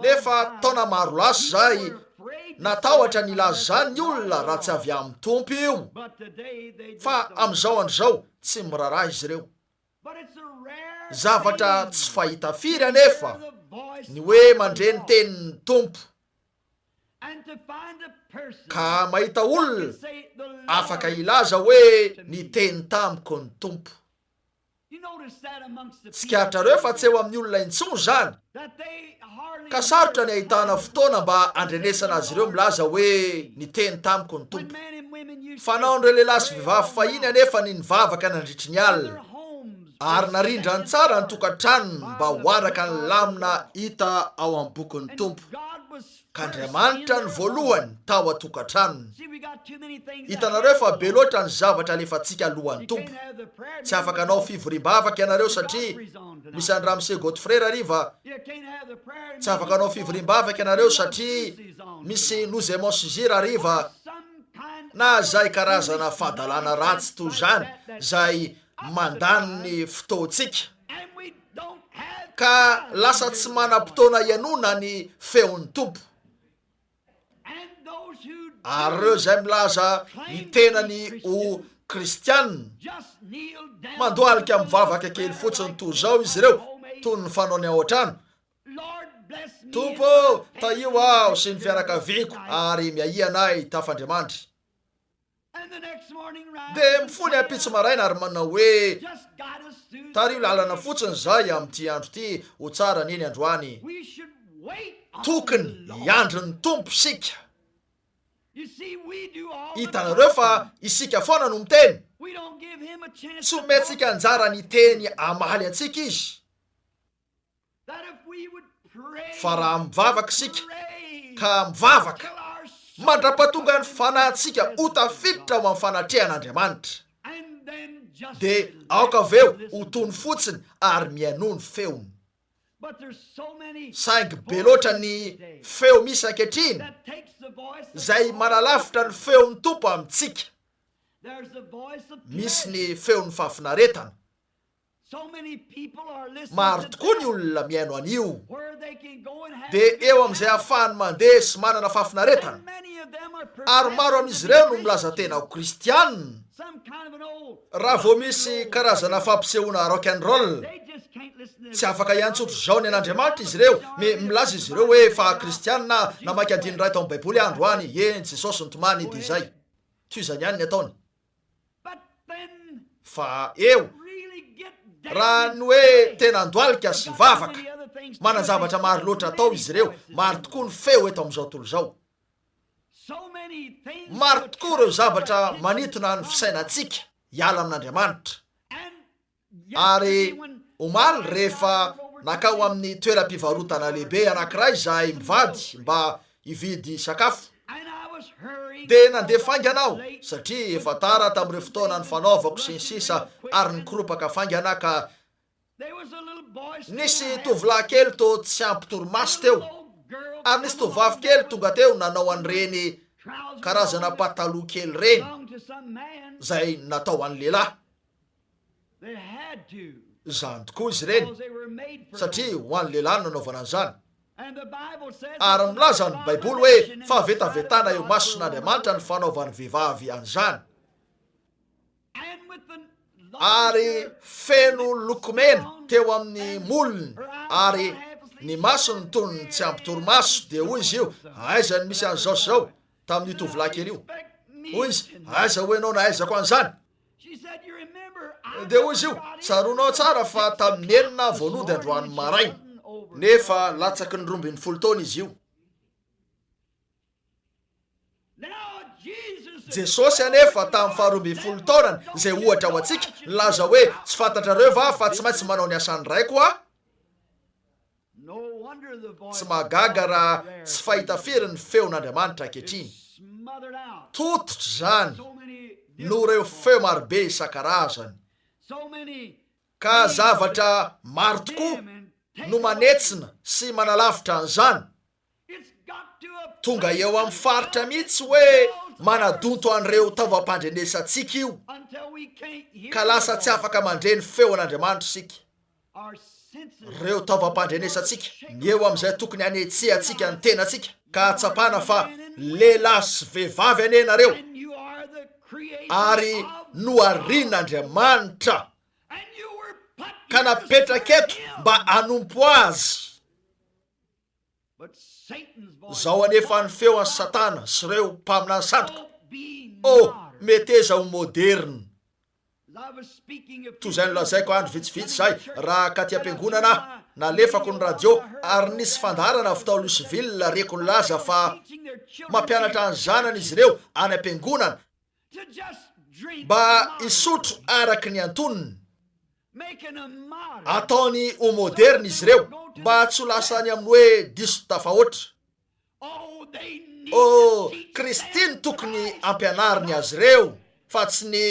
Nefa taona maro lasa izay, natahotra ny hilaza izany ny olona raha tsy avy amin'ny Tompo io. Fa amin'izao andro izao, tsy miraharaha izy ireo. Zavatra tsy fahita firy anefa ny hoe mandre ny tenin'ny Tompo, ka mahita olona afaka hilaza hoe niteny tamiko ny Tompo. Tsikaritrareo fa tsy eo amin'ny olona intsony izany, ka sarotra ny ahitana fotoana mba handrenesana azy ireo milaza hoe niteny tamiko ny Tompo. Fanaon'ireo lehilahy sy vehivavy fahiny anefa ny nivavaka nandritry ny alina, ary narindrany tsara ny tokantranony mba ho araka ny lamina hita ao amin'ny bokin'ny Tompo. Ka Andriamanitra no voalohany tao an-tokantranony. Hitanareo fa be loatra ny zavatra alefantsika alohan'ny Tompo. Tsy afaka hanao fivoriam-bavaka ianareo satria misy an'i Ramose Godfrey hariva. Tsy afaka hanao fivoriam-bavaka ianareo satria misy Nous aimons Suzy hariva. Na izay karazana fahadalana ratsy toy izany izay mandany ny fotoantsika. Ka lasa tsy manam-potoana hihainoana ny feon'ny Tompo. Ary ireo izay milaza ny tenany ho Kristiana, mandohalika mivavaka kely fotsiny toy izao izy ireo, toy ny fanaony ao an-trano, Tompo ô, tahio aho sy ny fianakaviako ary miahia anay tafandriamandry. Dia mifoha ny ampitso maraina ary manao hoe, Tariho lalana fotsiny izahay amin'ity andro ity, ho tsara anie ny androany. Tokony hiandry ny Tompo isika. Hitanareo fa isika foana no miteny. Tsy omentsika anjara ny hiteny hamaly antsika Izy. Fa raha mivavaka isika, ka mivavaka, mandra-pahatonga ny fanahintsika ho tafiditra ao amin'ny fanatrehan'Andriamanitra, dia aoka avy eo ho tony fotsiny ary mihainoa ny feony. Saingy be loatra ny feo misy ankehitriny izay manalavitra ny feon'ny Tompo amintsika. Misy ny feon'ny fahafinaretana. Maro tokoa ny olona mihaino an'io. Dia eo amin'izay ahafahany mandeha sy manana fahafinaretana. Ary maro amin'izy ireo no milaza tena ho Kristiana. Raha vao misy karazana fampisehoana rock and roll, tsy afaka hiantso ohatr'izao ny an'Andriamanitra izy ireo. Mi, milaza izy ireo hoe fa Kristiana aho, namaky andininy iray tao amin'ny Baiboly aho androany, eny, Jesosy nitomany, dia izay. Toy izany ihany ny ataony. Fa eo, raha ny hoe tena andohalika sy vavaka, manan-javatra maro loatra atao izy ireo, maro tokoa ny feo eto amin'izao tontolo izao. Maro tokoa ireo zavatra manintona ny fisainantsika hiala amin'Andriamanitra. Ary omaly rehefa nankao amin'ny toeram-pivarotana lehibe anankiray izahay mivady mba hividy sakafo, dia nandeha faingana aho satria efa tara tamin'ireo fotoana nifanaovako sy ny sisa ary nikoropaka faingana ka nisy tovolahy kely toa tsy ampy torimaso teo ary nisy tovovavy kely tonga teo nanao an'ireny karazana pataloha kely ireny izay natao an'ny lehilahy. Izany tokoa izy ireny, satria ho an'ny lehilahy no nanaovana an'izany. Ary milaza ny Baiboly hoe fahavetavetana eo imason'Andriamanitra ny fanaovan'ny vehivavy an'izany. Ary feno lokomena teo amin'ny molony ary ny masony toy ny tsy ampy torimaso, dia hoy izy io, Aiza no misy an'izao sy izao? tamin'io tovolahy kely io. Hoy izy, Aiza hoy ianao nahaizako an'izany? Dia hoy izy io, Tsaroanao tsara fa tamin'ny enina aho vao nody androany maraina. Nefa latsaky ny 12 taona izy io. Jesosy anefa tamin'ny faha 12 taonany, izay ohatra ho antsika, nilaza hoe, Tsy fantatrareo va fa tsy maintsy manao ny asan'ny Raiko aho? Tsy mahagaga raha tsy fahita firy ny feon'Andriamanitra ankehitriny. Tototra izany noho ireo feo marobe isan-karazany, ka zavatra maro tokoa no manetsina sy manalavitra an'izany. Tonga eo amin'ny faritra mihitsy hoe manadonto an'ireo taovam-pandrenesantsika io, ka lasa tsy afaka mandre ny feon'Andriamanitra isika. Ireo taovam-pandrenesantsika, ny eo amin'izay tokony hanetsehantsika ny tenantsika, ka hahatsapana fa lehilahy sy vehivavy anie ianareo, ary noharian'Andriamanitra ka napetraka eto mba hanompo Azy. Izao anefa ny feo an'i Satana sy ireo mpaminany sandoka, Oh, meteza ho moderina. Toy izay nolazaiko andro vitsivitsy izay, raha katy am-piangonana aho, nalefako ny radio ary nisy fandaharana avy tao Louisville reko nilaza fa mampianatra ny zanany izy ireo any am-piangonana mba hisotro araka ny antonony. Ataony ho moderina izy ireo mba tsy ho lasa any amin'ny hoe diso tafahoatra. Oh, Kristy no tokony ampianariny azy ireo fa tsy ny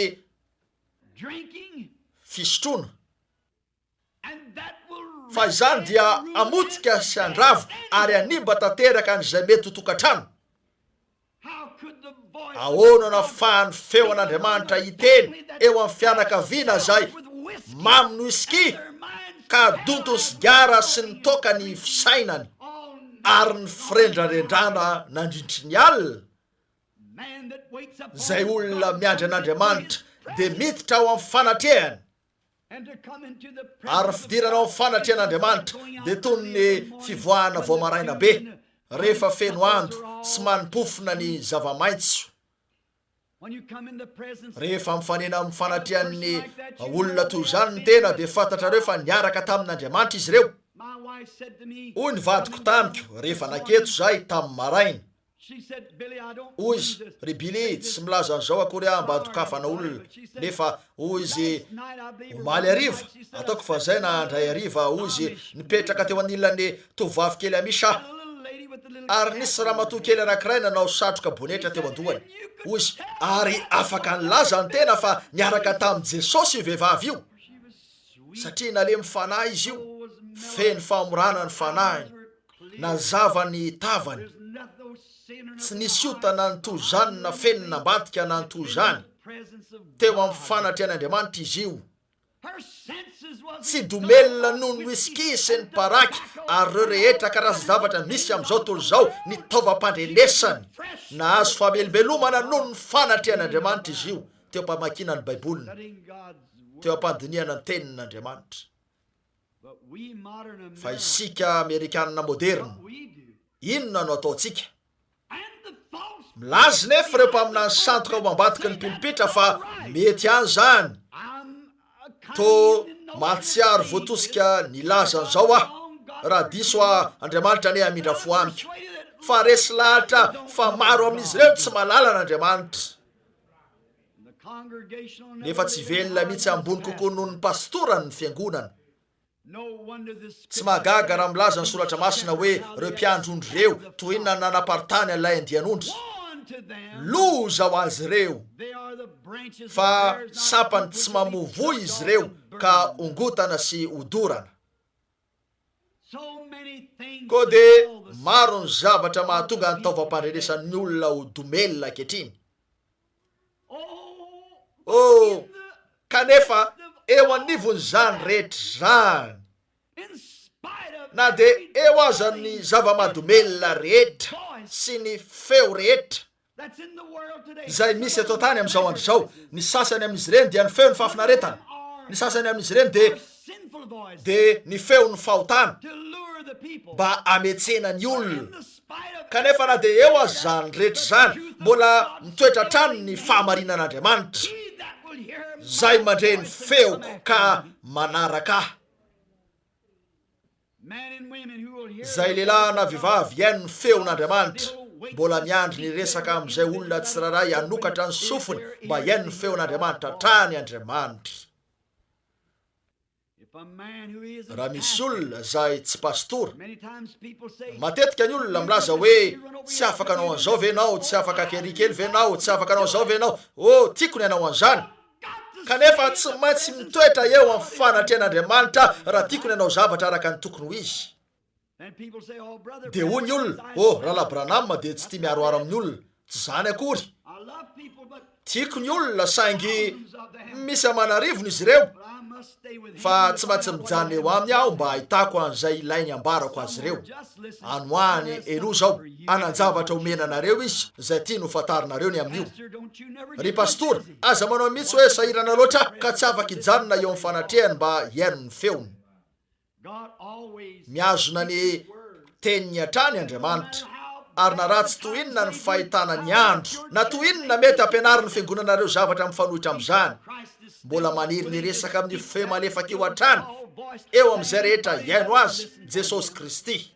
fisotroana. Fa izany dia hamotika sy handrava ary hanimba tanteraka an'izay mety ho tokantrano. Ahoana no ahafahan'ny feo an'Andriamanitra hiteny eo amin'ny fianakaviana izay mamy ny whisky ka donton'ny sigara sy ny toaka ny fisainany ary ny firendrarendrana nandritry ny alina? Izay olona miandry an'Andriamanitra dia miditra ao amin'ny fanatrehany. Ary ny fidirana ao amin'ny fanatrehan'Andriamanitra dia toy ny fivoahana vao maraina be, rehefa feno ando sy manim-pofona ny zava-maitso. Rehefa mifanena amin'ny fanatrehan'ny olona toy izany ny tena, dia fantatrareo fa niaraka tamin'Andriamanitra izy ireo. Hoy ny vadiko tamiko rehefa nanketso izahay tamin'ny maraina, Hoy izy, Ry Billy, tsy milaza an'izao akory aho mba handokafana olona, nefa, hoy izy, omaly hariva, ataoko fa izay na indray hariva, hoy izy, nipetraka teo anilan'ny tovovavy kely Amish aho, ary nisy ramatoa kely anankiray nanao satroka bonetra teo an-dohany. Hoy izy, ary afaka nilaza ny tena fa niaraka tamin'i Jesosy io vehivavy io, satria nalemy fanahy izy io, feno fahamorana ny fanahiny. Nazava ny tavany. Tsy nisy ota na ny toy izany nafenina ambadika na ny toy izany. Teo amin'ny fanatrehan'Andriamanitra izy io. Tsy domelina noho ny whisky sy ny paraky ary ireo rehetra karazan-javatra misy amin'izao tontolo izao ny taovam-pandrenesany. Nahazo famelombelomana noho ny fanatrehan'Andriamanitra izy io teo am-pamakiana ny Baiboliny, teo am-pandinihana ny Tenin'Andriamanitra. Fa isika Amerikanina moderina, inona no ataontsika? Milaza nefa ireo mpaminany sandoka ao ambadiky ny pilipitra fa mety ihany izany. Toa mahatsiaro voatosika nilaza an'izao aho, raha diso aho, Andriamanitra anie hamindra fo amiko. Fa resy lahatra fa maro amin'izy ireo no tsy mahalala an'Andriamanitra. Nefa tsy velona mihitsy ambony kokoa noho ny pastorany ny fiangonana. Tsy mahagaga raha milaza ny Soratra Masina hoe ireo mpiandry ondry ireo, toy inona no nanaparitahany an'ilay andian'ondry. Loza ho azy ireo! Fa sampany tsy mamoa voa izy ireo ka hongotana sy hodorana. Koa dia maro ny zavatra mahatonga ny taovam-pandrenesan'ny olona ho domelina ankehitriny. Oh, kanefa eo anivon'izany rehetra izany, na dia eo aza ny zava-mahadomelina rehetra sy ny feo rehetra izay misy eto an-tany amin'izao andro izao, ny sasany amin'izy ireny dia ny feon'ny fahafinaretana, ny sasany amin'izy ireny dia dia ny feon'ny fahotana mba hametsena ny olona. Kanefa na dia eo aza izany rehetra izany, mbola mitoetra hatrany ny fahamarinan'Andriamanitra. Izay mandre ny feoko ka manaraka ahy. Izay lehilahy na vehivavy hihaino ny feon'Andriamanitra, mbola miandry ny hiresaka amin'izay olona tsirairay hanokatra ny sofiny mba hihaino ny feon'Andriamanitra hatrany Andriamanitra. Raha misy olona izay tsy pastora, matetika ny olona milaza hoe tsy afaka hanao an'izao ve ianao, tsy afaka haka ery kely ve ianao, tsy afaka hanao an'izao ve ianao, oh, tiako ny hanao an'izany. Kanefa tsy maintsy mitoetra eo amin'ny fanatrehan'Andriamanitra raha tiako ny hanao zavatra araka ny tokony ho izy. Dia hoy ny olona, Oh, Rahalahy Branham dia tsy tia miharoharo amin'ny olona. Tsy izany akory. Tiako ny olona, saingy misy aman'arivony izy ireo, fa tsy maintsy mijanona eo aminy aho mba hahitako an'izay ilainy ambarako azy ireo. Any ho any, henoy izao, hanan-javatra homena anareo izy, izay tiany ho fantarinareo ny amin'io. Ry pastora, aza manao mihitsy hoe sahirana loatra aho ka tsy afaka hijanona eo amin'ny fanatrehany mba hihaino ny feony. Mihazona ny Teniny hatrany Andriamanitra. Ary na ratsy toy inona ny fahitana ny andro, na toy inona mety hampianarin'ny fiangonanareo zavatra mifanohitra amin'izany, mbola maniry ny hiresaka amin'io feo malefaka io hatrany eo amin'izay rehetra hihaino Azy, Jesosy Kristy.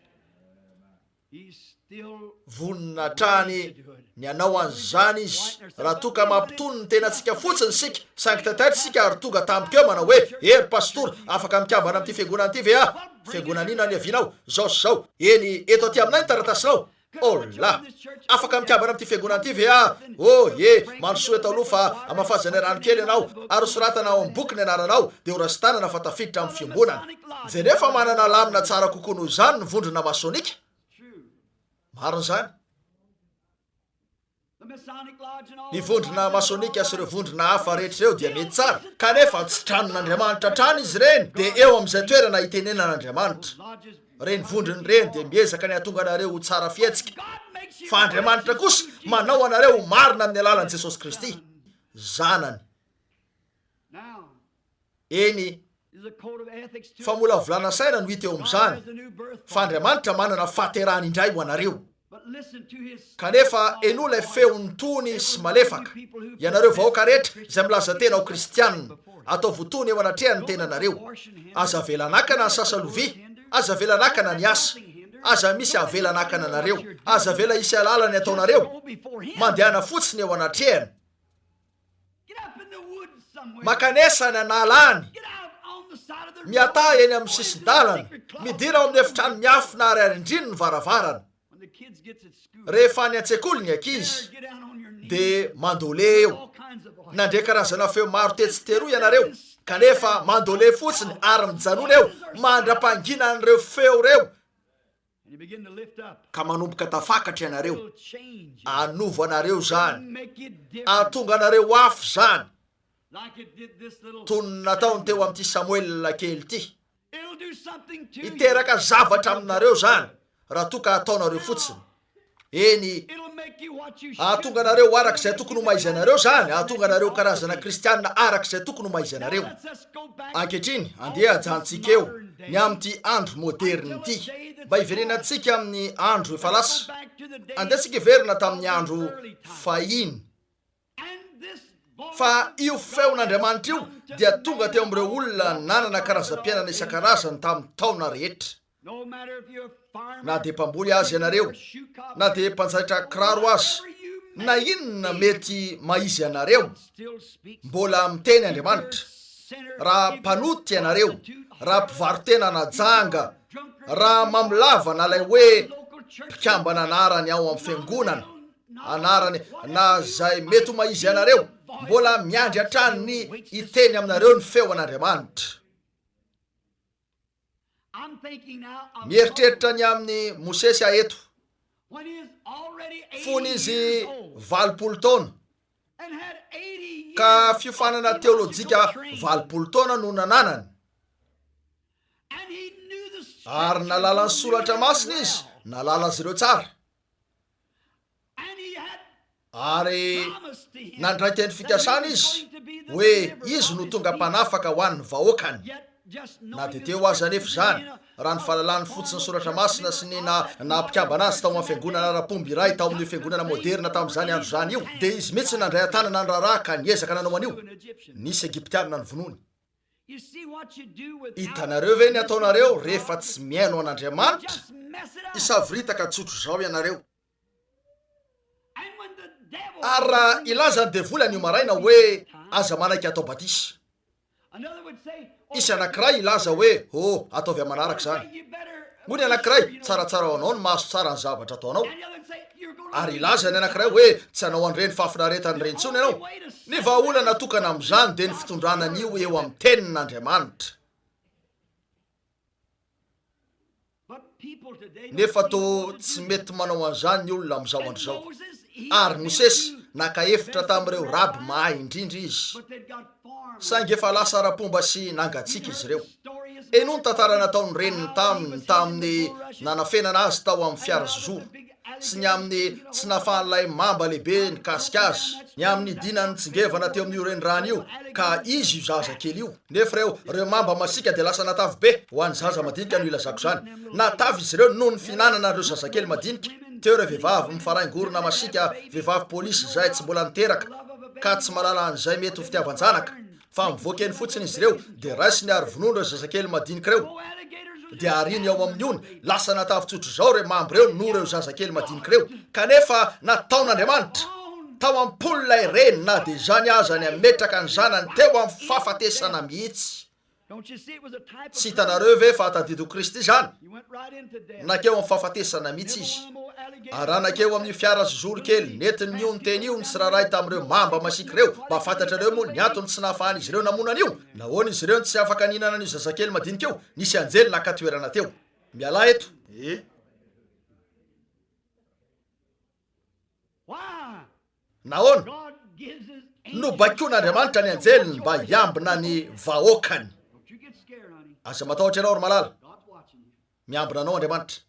Vonona hatrany ny hanao an'izany Izy, raha toa ka mampitony ny tenantsika fotsiny isika, saingy taitaitra isika ary tonga tampoka eo manao hoe, He ry Pastora, afaka mikambana amin'ity fiangonana ity ve aho? Fiangonana inona niavianao? Izao sy izao. Eny, eto aty aminay ny taratasinao. Oh la! Afaka mikambana amin'ity fiangonana ity ve aho? Oh, ie, mandrosoa eto aloha fa hamafazanay rano kely ianao, ary hosoratana ao amin'ny boky ny anaranao, dia horasin-tanana fa tafiditra amin'ny fiombonana. Jereo fa manana lamina tsara kokoa noho izany ny vondrona masonika. Marina izany. Ny vondrona masonika sy ireo vondrona hafa rehetra ireo dia mety tsara, kanefa tsy tranon'Andriamanitra hatrany izy ireny, dia eo amin'izay toerana itenenan'Andriamanitra. Ireny vondrona ireny dia miezaka ny hahatonga anareo ho tsara fihetsika, fa Andriamanitra kosa manao anareo ho marina amin'ny alalan'i Jesosy Kristy, Zanany. Eny, famolavolana saina no hita eo amin'izany, fa Andriamanitra manana fahaterahana indray ho anareo. Kanefa henoy ilay feony tony sy malefaka, ianareo vahoaka rehetra izay milaza tena ho kristiana, ataovy ho tony eo anatrehany ny tenanareo. Aza avela hanakana ny sasa lovia, aza avela hanakana ny asa, aza misy avela hanakana anareo, aza avela hisy halala ny ataonareo, mandehana fotsiny eo anatrehany. Mankanesa any an'ala any, miataha eny amin'ny sisin-dalana, midira ao amin'ny efitrano miafina ary arindrino ny varavarana. Rehefa any an-tsekoly ny ankizy, dia mandole eo. Nandre karazana feo maro tetsy teroa ianareo, kanefa mandole fotsiny ary mijanona eo mandra-panginan'ireo feo ireo ka manomboka tafakatra ianareo, hanova anareo izany, hahatonga anareo ho hafa izany. Toy ny nataony teo amin'ity Samoela kely ity. Hiteraka zavatra aminareo izany raha toa ka ataonareo fotsiny. Eny, hahatonga anareo ho araka izay tokony ho maha-izy anareo izany, hahatonga anareo ho karazana Kristiana araka izay tokony ho maha-izy anareo. Ankehitriny, andeha hajanontsika eo ny amin'ity andro moderina ity, mba hiverenantsika amin'ny andro efa lasa. Andeha isika hiverina tamin'ny andro fahiny. Fa io feon'Andriamanitra io dia tonga teo amin'ireo olona nanana karazam-piainana isan-karazany tamin'ny taona rehetra. Na dia mpamboly aza ianareo, na dia mpanjaitra kiraro aza, na inona mety maha-izy anareo, mbola miteny Andriamanitra. Raha mpanota ianareo, raha mpivaro-tena na janga, raha mamolava na ilay hoe mpikambana anarany ao amin'ny fiangonana, anarany na izay mety ho maha-izy anareo, mbola miandry hatrany ny hiteny aminareo ny feo an'Andriamanitra. Mieritreritra ny amin'i Mosesy aho eto. Fony izy 80 taona, ka fiofanana teolojika 80 taona no nananany, ary nahalala ny Soratra Masina izy, nahalala azy ireo tsara. Ary nandray teny fikasana izy hoe izy no tonga mpanafaka ho an'ny vahoakany. Na dia teo aza anefa izany, raha ny fahalalany fotsiny ny Soratra Masina sy ny naha-mpikambana azy tao amin'ny fiangonana ara-pomba iray tao amin'io fiangonana moderina tamin'izany andro izany io, dia izy mihitsy no nandray an-tanana ny raharaha ka niezaka nanao an'io. Nisy Egyptiana novonoiny. Hitanareo ve ny ataonareo rehefa tsy mihaino an'Andriamanitra? Hisavoritaka tsotr'izao ianareo. Ary raha hilaza ny devoly anio maraina hoe, Aza manaiky hatao batisa. Hisy anankiray hilaza hoe, Oh, ataovy amin'ny manaraka izany. Hoy ny anankiray, Tsaratsara ho anao ny mahazo tsara ny zavatra ataonao. Ary hilaza ny anankiray hoe, Tsy hanao an'ireny fahafinaretana ireny intsony ianao. Ny vahaolana tokana amin'izany dia ny fitondrana an'io eo amin'ny Tenin'Andriamanitra. Nefa toa tsy mety manao an'izany ny olona amin'izao andro izao. Ary Mosesy, naka hevitra tamin'ireo raby mahay indrindra izy. Saingy efa lasa ara-pomba sy nangatsiaka izy ireo. Henoy ny tantara nataon'ny reniny taminy tamin'ny nanafenana azy tao amin'ny fiara zozoro, sy ny amin'ny tsy nahafahan'ilay mamba lehibe nikasika azy, ny amin'ny nidinany nitsingevana teo amin'io renirano io, ka izy io zaza kely io. Nefa ireo, ireo mamba masiaka dia lasa natavy be, ho an'ny zaza madinika no ilazako izany. Natavy izy ireo noho ny fihinanana ireo zazakely madinika. Teo ireo vehivavy mifaraingorona masiaka, vehivavy polisy izay tsy mbola niteraka, ka tsy mahalala an'izay mety ho fitiavan-janaka, fa mivoaka eny fotsiny izy ireo, dia raisiny ary vonoiny ireo zazakely madinika ireo, dia ariany ao amin'ny ony, lasa natavy tsotr'izao ireo mamba ireo noho ireo zazakely madinika ireo, kanefa nataon'Andriamanitra tao am-pon'ilay reny na dia izany aza ny hametraka ny zanany teo amin'ny fahafatesana mihitsy. Tsy hitanareo ve fa tadidin'i Kristy izany? Nankeo amin'ny fahafatesana mihitsy Izy. Ary raha nankeo amin'io fiara zozoro kely nentin'ny ony teny io ny tsirairay tamin'ireo mamba masiaka ireo, mba fantatrareo moa ny antony tsy nahafahan'izy ireo namono an'io? Nahoana izy ireo no tsy afaka nihinana an'io zazakely madinika io? Nisy anjely naka toerana teo. Mialà eto. Nahoana? Nobaikoin'Andriamanitra ny anjeliny mba hiambina ny vahoakany. Aza matahotra ianao ry malala. Miambina anao Andriamanitra.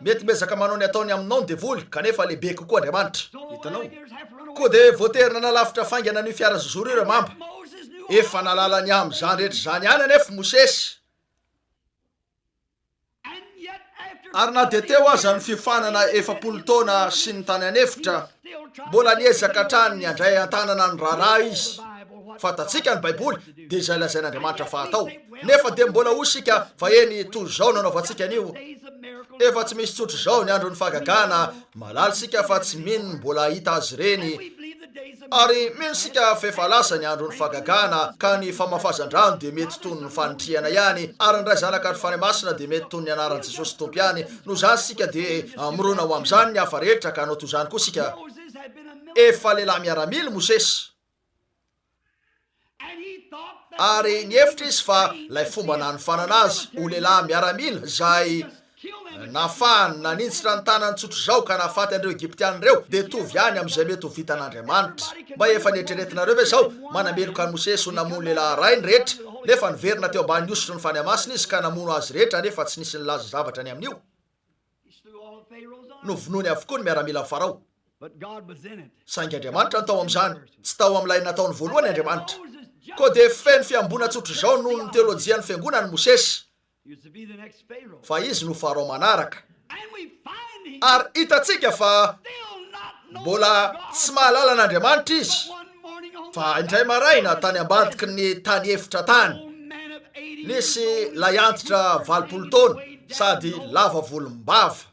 Mety miezaka manao ny ataony aminao ny devoly, kanefa lehibe kokoa Andriamanitra. Hitanao? Koa dia voatery nanalavitra faingana an'io fiara zozoro io ireo mamba. Efa nahalala ny amin'izany rehetra izany ihany anefa Mosesy. Ary na dia teo aza ny fiofanana 40 taona sy ny tany an'efitra, mbola niezaka hatrany ny handray an-tanana ny raharaha izy. Fantatsika ny Baiboly, dia izay lazain'Andriamanitra fa hatao. Nefa dia mbola hoy isika fa eny, toy izao no anaovantsika an'io. Efa tsy misy tsotra izao ny andron'ny fahagagana, mahalala isika fa tsy mino ny mbola hahita azy ireny. Ary mino isika fa efa lasa ny andron'ny fahagagana, ka ny famafazan-drano dia mety toy ny fanitrihana ihany, ary ny Ray Zanaka ary Fanahy Masina dia mety toy ny anaran'i Jesosy Tompo ihany. Noho izany isika dia mirona ho amin'izany ny hafa rehetra, ka hanao toy izany koa isika. Efa lehilahy miaramila i Mosesy. Ary nihevitra izy fa ilay fomba nanofanana azy ho lehilahy miaramila izay. Nafahany naninjitra ny tanany tsotr'izao ka nahafaty an'ireo Egyptiana ireo, dia hitovy ihany amin'izay mety ho vitan'Andriamanitra. Mba efa neritreretinareo ve izao? Manameloka an'i Mosesy ho namono lehilahy iray ny rehetra, nefa niverina teo ambany hosotry ny Fanahy Masina izy ka namono azy rehetra nefa tsy nisy nilaza zavatra ny amin'io. Novonoiny avokoa ny miaramilan'i Farao. Saingy Andriamanitra no tao amin'izany, tsy tao amin'ilay nataony voalohany Andriamanitra. Koa dia feno fihamboana tsotr'izao noho ny teolojian'ny fiangonany Mosesy. Fa izy no Farao manaraka. Ary hitantsika fa mbola tsy mahalala an'Andriamanitra izy. Fa indray maraina tany ambadiky ny tany efitra tany, nisy lahiantitra 80 taona sady lava volombava.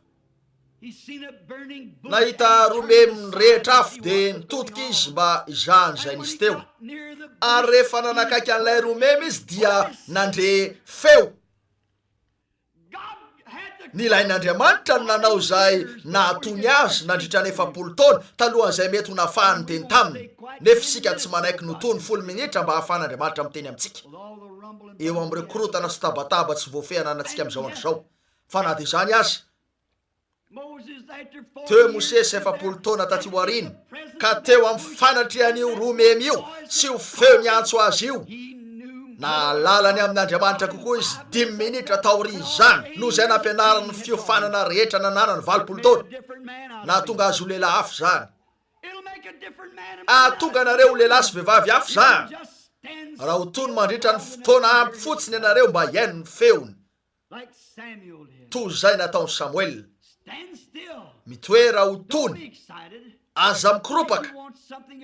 Nahita romemy nirehitra afo dia nitodika izy mba hizaha an'izay nisy teo. Ary rehefa nanakaiky an'ilay romemy izy dia nandre feo. Nilain'Andriamanitra ny nanao izay nahatony azy nandritra ny 40 taona talohan'izay mety ho nafahany niteny taminy. Nefa isika tsy manaiky no tony folo minitra mba hahafahan'Andriamanitra miteny amintsika. Eo amin'ireo korontana sy tabataba tsy voafehy ananantsika amin'izao andro izao. Fa na dia izany aza, teo i Mosesy 40 taona taty aoriana, ka teo amin'ny fanatrehan'io romemy io sy io feo niantso azy io, nahalala ny amin'Andriamanitra kokoa izy dimy minitra taorian'izany noho izay nampianarin'ny fiofanana rehetra nananany 80 taona. Nahatonga azy ho lehilahy hafa izany. Hahatonga anareo ho lehilahy sy vehivavy hafa izany, raha ho tony mandritra ny fotoana ampy fotsiny ianareo mba hihaino ny feony. Toy izay nataon'i Samoela. Mitoera ho tony. Aza mikoropaka.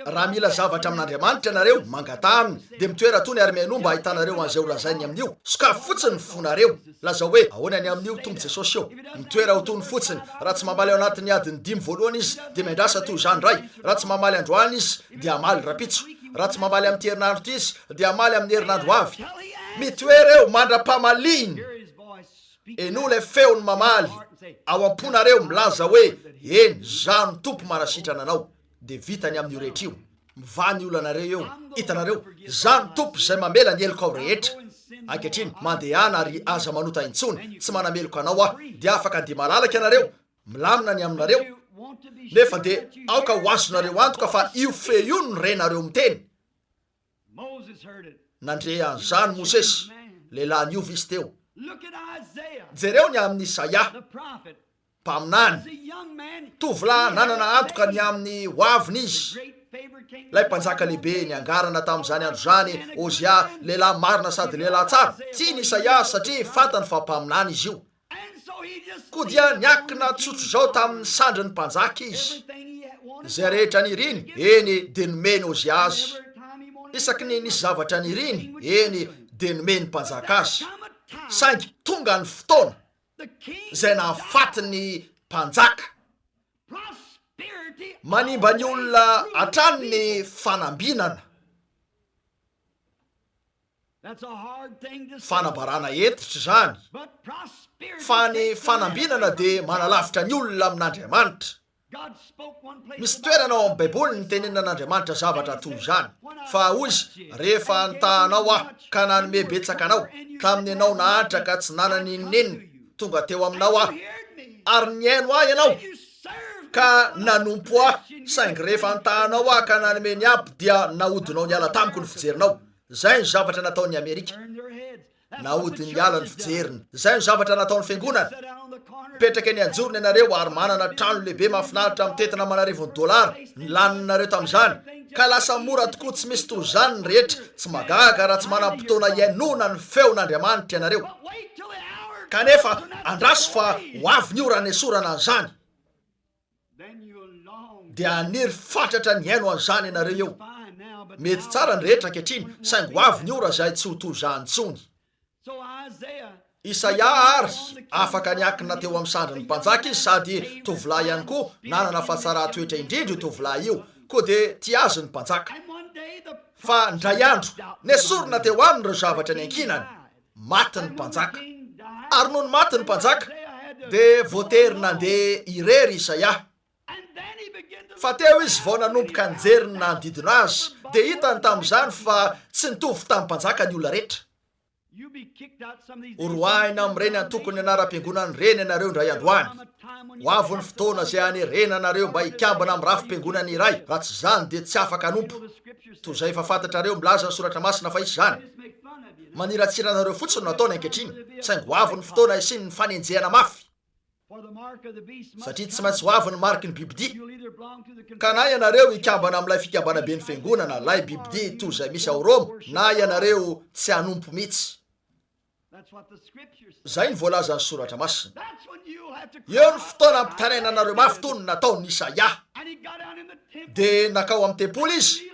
Raha mila zavatra amin'Andriamanitra ianareo, mangataha Aminy, dia mitoera tony ary mihainoa mba hahitanareo an'izay holazainy amin'io. Sokafy fotsiny ny fonareo. Lazao hoe, Ahoana ny amin'io, Tompo Jesosy ô? Mitoera ho tony fotsiny. Raha tsy mamaly ao anatin'ny adiny dimy voalohany Izy, dia miandrasa toy izany indray. Raha tsy mamaly androany Izy, dia hamaly rahampitso. Raha tsy mamaly amin'ity herinandro ity Izy, dia hamaly amin'ny herinandro ho avy. Mitoera eo mandra-pamaliny. Henoy ilay feony mamaly ao am-ponareo milaza hoe, Eny, Izaho no Tompo manasitrana anao. Dia vita ny amin'io rehetra io. Mivaha ny olanareo eo. Hitanareo? Izaho no Tompo izay mamela ny helokao rehetra. Ankehitriny, mandehana ary aza manota intsony. Tsy manameloka anao Aho. Dia afaka handeha malalaka ianareo. Milamina ny aminareo. Nefa dia aoka ho azonareo antoka fa io feo io no renareo miteny. Nandre an'izany Mosesy, lehilahy niova izy teo. Jereo ny amin'i Isaia, mpaminany, tovolahy nanana antoka ny amin'ny hoaviny izy. Ilay mpanjaka lehibe niangarana tamin'izany andro izany, Ozia, lehilahy marina sady lehilahy tsara. Tiany Isaia satria fantany fa mpaminany izy io. Koa dia niankina tsotr'izao tamin'ny sandrin'ny mpanjaka izy. Izay rehetra niriny, eny, dia nomeny Ozia azy. Isaky ny nisy zavatra niriny, eny, dia nomen'ny mpanjaka azy. Saingy tonga ny fotoana izay nahafaty ny mpanjaka. Manimba ny olona hatrany ny fanambinana. Fanambarana hentitra izany fa ny fanambinana dia manalavitra ny olona amin'Andriamanitra. Misy toerana ao amin'ny Baiboly nitenenan'Andriamanitra zavatra toy izany, fa hoy Izy, Rehefa nitaha anao Aho ka nanome betsaka anao, tamin'ny ianao nahantra ka tsy nanana n'inon'inona, tonga teo aminao Aho, ary nihaino Ahy ianao, ka nanompo Ahy, saingy rehefa nitaha anao Aho ka nanome ny ampy, dia nahodinao niala tamiko ny fijerinao. Izay no zavatra nataon'i Amerika. Nahodiny niala ny fijeriny. Izay no zavatra nataon'ny fiangonana. Mipetraka eny an-jorony ianareo ary manana trano lehibe mahafinaritra mitentina aman'arivony dolara ny laninareo tamin'izany. Ka lasa mora tokoa tsy misy toy izany ny rehetra. Tsy mahagaga raha tsy manam-potoana hihainoana ny feon'Andriamanitra ianareo. Kanefa andraso fa ho avy ny ora hanesorana an'izany. Dia haniry fatratra ny hihaino an'izany ianareo eo. Mety tsara ny rehetra ankehitriny, saingy ho avy ny ora izay tsy ho toy izany intsony. Isaia àry afaka niankina teo amin'ny sandrin'ny mpanjaka izy sady tovolahy ihany koa, nanana fahatsaran-toetra indrindra io tovolahy io, koa dia tia azy ny mpanjaka. Fa indray andro, nesorina teo aminy ireo zavatra niankinany. Maty ny mpanjaka. Ary nony maty ny mpanjaka, dia voatery nandeha irery Isaia. Fa teo izy vao nanomboka nijery ny nanodidina azy, dia hitany tamin'izany fa tsy nitovy tamin'ny mpanjaka ny olona rehetra. Horoahina amin'ireny antokon'ny anaram-piangonana ireny ianareo indray andro any. Ho avy ny fotoana izay hanerena anareo mba hikambana amin'ny rafi-piangonana iray, raha tsy izany dia tsy afaka hanompo. Toy izay efa fantatrareo, milaza ny Soratra Masina fa hisy izany. Maniratsira anareo fotsiny no ataony ankehitriny, saingy ho avy ny fotoana hisian'ny fanenjehana mafy. Satria tsy maintsy ho avy ny mariky ny bibidia. Ka na ianareo hikambana amin'ilay fikambanam-ben'ny fiangonana, ilay bibidia toy izay misy ao Roma, na ianareo tsy hanompo mihitsy. Izay no voalazan'ny Soratra Masina. Eo ny fotoana hampitarainanareo mafy toy ny nataon'i Isaia. Dia nankao amin'ny tempoly izy,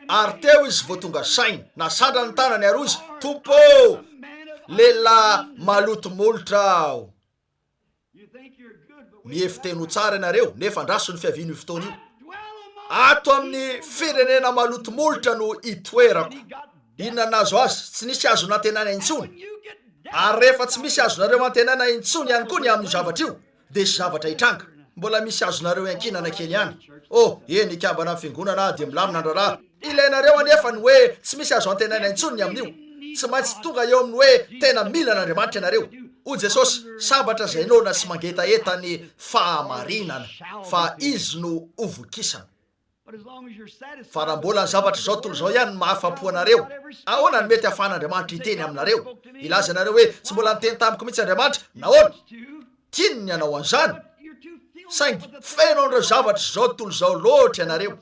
ary teo izy vao tonga saina. Nasandrany ny tanany ary hoy izy, Tompo ô, lehilahy maloto molotra aho. Mihevi-teny ho tsara ianareo, nefa andraso ny fiavian'io fotoana io. Ato amin'ny firenena maloto molotra no itoerako. Inona no nahazo azy? Tsy nisy azo nantenaina intsony. Ary rehefa tsy misy azonareo antenaina intsony ihany koa ny amin'io zavatra io, dia hisy zavatra hitranga. Mbola misy azonareo iankinana kely ihany. Oh, eny, hikambana amin'ny fiangonana aho dia milamina ny raharaha. Ilainareo anefa ny hoe tsy misy azo antenaina intsony ny amin'io. Tsy maintsy tonga eo amin'ny hoe tena mila an'Andriamanitra ianareo. Hoy Jesosy, Sambatra izay noana sy mangetaheta ny fahamarinana, fa izy no hovokisana. Fa raha mbola ny zavatra izao tontolo izao ihany no mahafa-po anareo, ahoana no mety hahafahan'Andriamanitra hiteny aminareo? Hilaza ianareo hoe, Tsy mbola niteny tamiko mihitsy Andriamanitra. Nahoana? Tiany ny hanao an'izany. Saingy feno an'ireo zavatra izao tontolo izao loatra ianareo.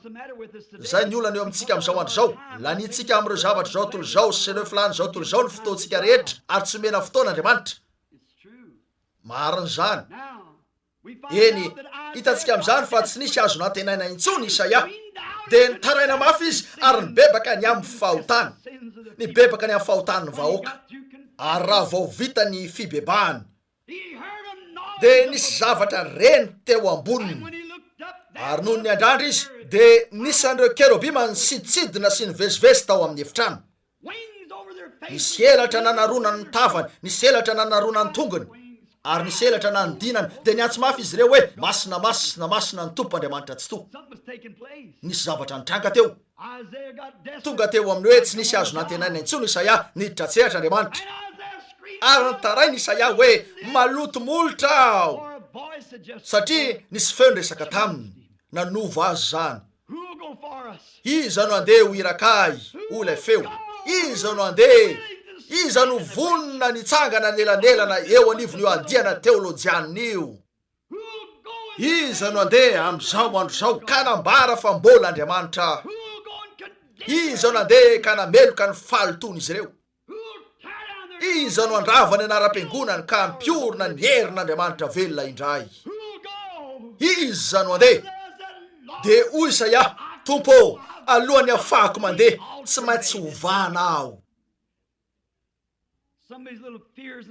Izay ny olana eo amintsika amin'izao andro izao. Laniantsika amin'ireo zavatra izao tontolo izao sy ireo filàn'izao tontolo izao ny fotoantsika rehetra, ary tsy omena fotoana Andriamanitra. Marina izany. Eny, hitantsika amin'izany fa tsy nisy azo nantenaina intsony Isaia. Dia nitaraina mafy izy ary nibebaka ny amin'ny fahotany. Nibebaka ny amin'ny fahotan'ny vahoaka. Ary raha vao vita ny fibebahany, dia nisy zavatra reny teo amboniny. Ary nony niandrandra izy, dia nisy an'ireo kerobima nisidintsidina sy nivezivezy tao amin'ny efitrano. Nisy elatra nanaronany ny tavany, nisy elatra nanarona ny tongony, ary nisy elatra nanodinany. Dia niantso mafy izy ireo hoe, Masina, masina, masina ny Tompo Andriamanitra Tsitoha. Nisy zavatra nitranga teo. Tonga teo amin'ny hoe tsy nisy azo nantenaina intsony Isaia, niditra an-tsehatra Andriamanitra. Ary nitaraina Isaia hoe, Maloto molotra aho! Satria nisy feo niresaka taminy. Nanova azy izany. Iza no handeha ho iraka ahy? hoy ilay feo. Iza no handeha? Iza no vonona ny hitsangana anelanelana eo anivon'io andiana teolojianina io? Iza no handeha amin'izao andro izao ka hanambara fa mbola Andriamanitra aho? Iza no handeha ka hanameloka ny fahalotoan'izy ireo? Iza no handrava ny anaram-piangonany ka hampiorina ny herin'Andriamanitra velona indray? Iza no handeha? Dia hoy Isaia, Tompo ô, alohan'ny hahafahako mandeha, tsy maintsy hovana aho.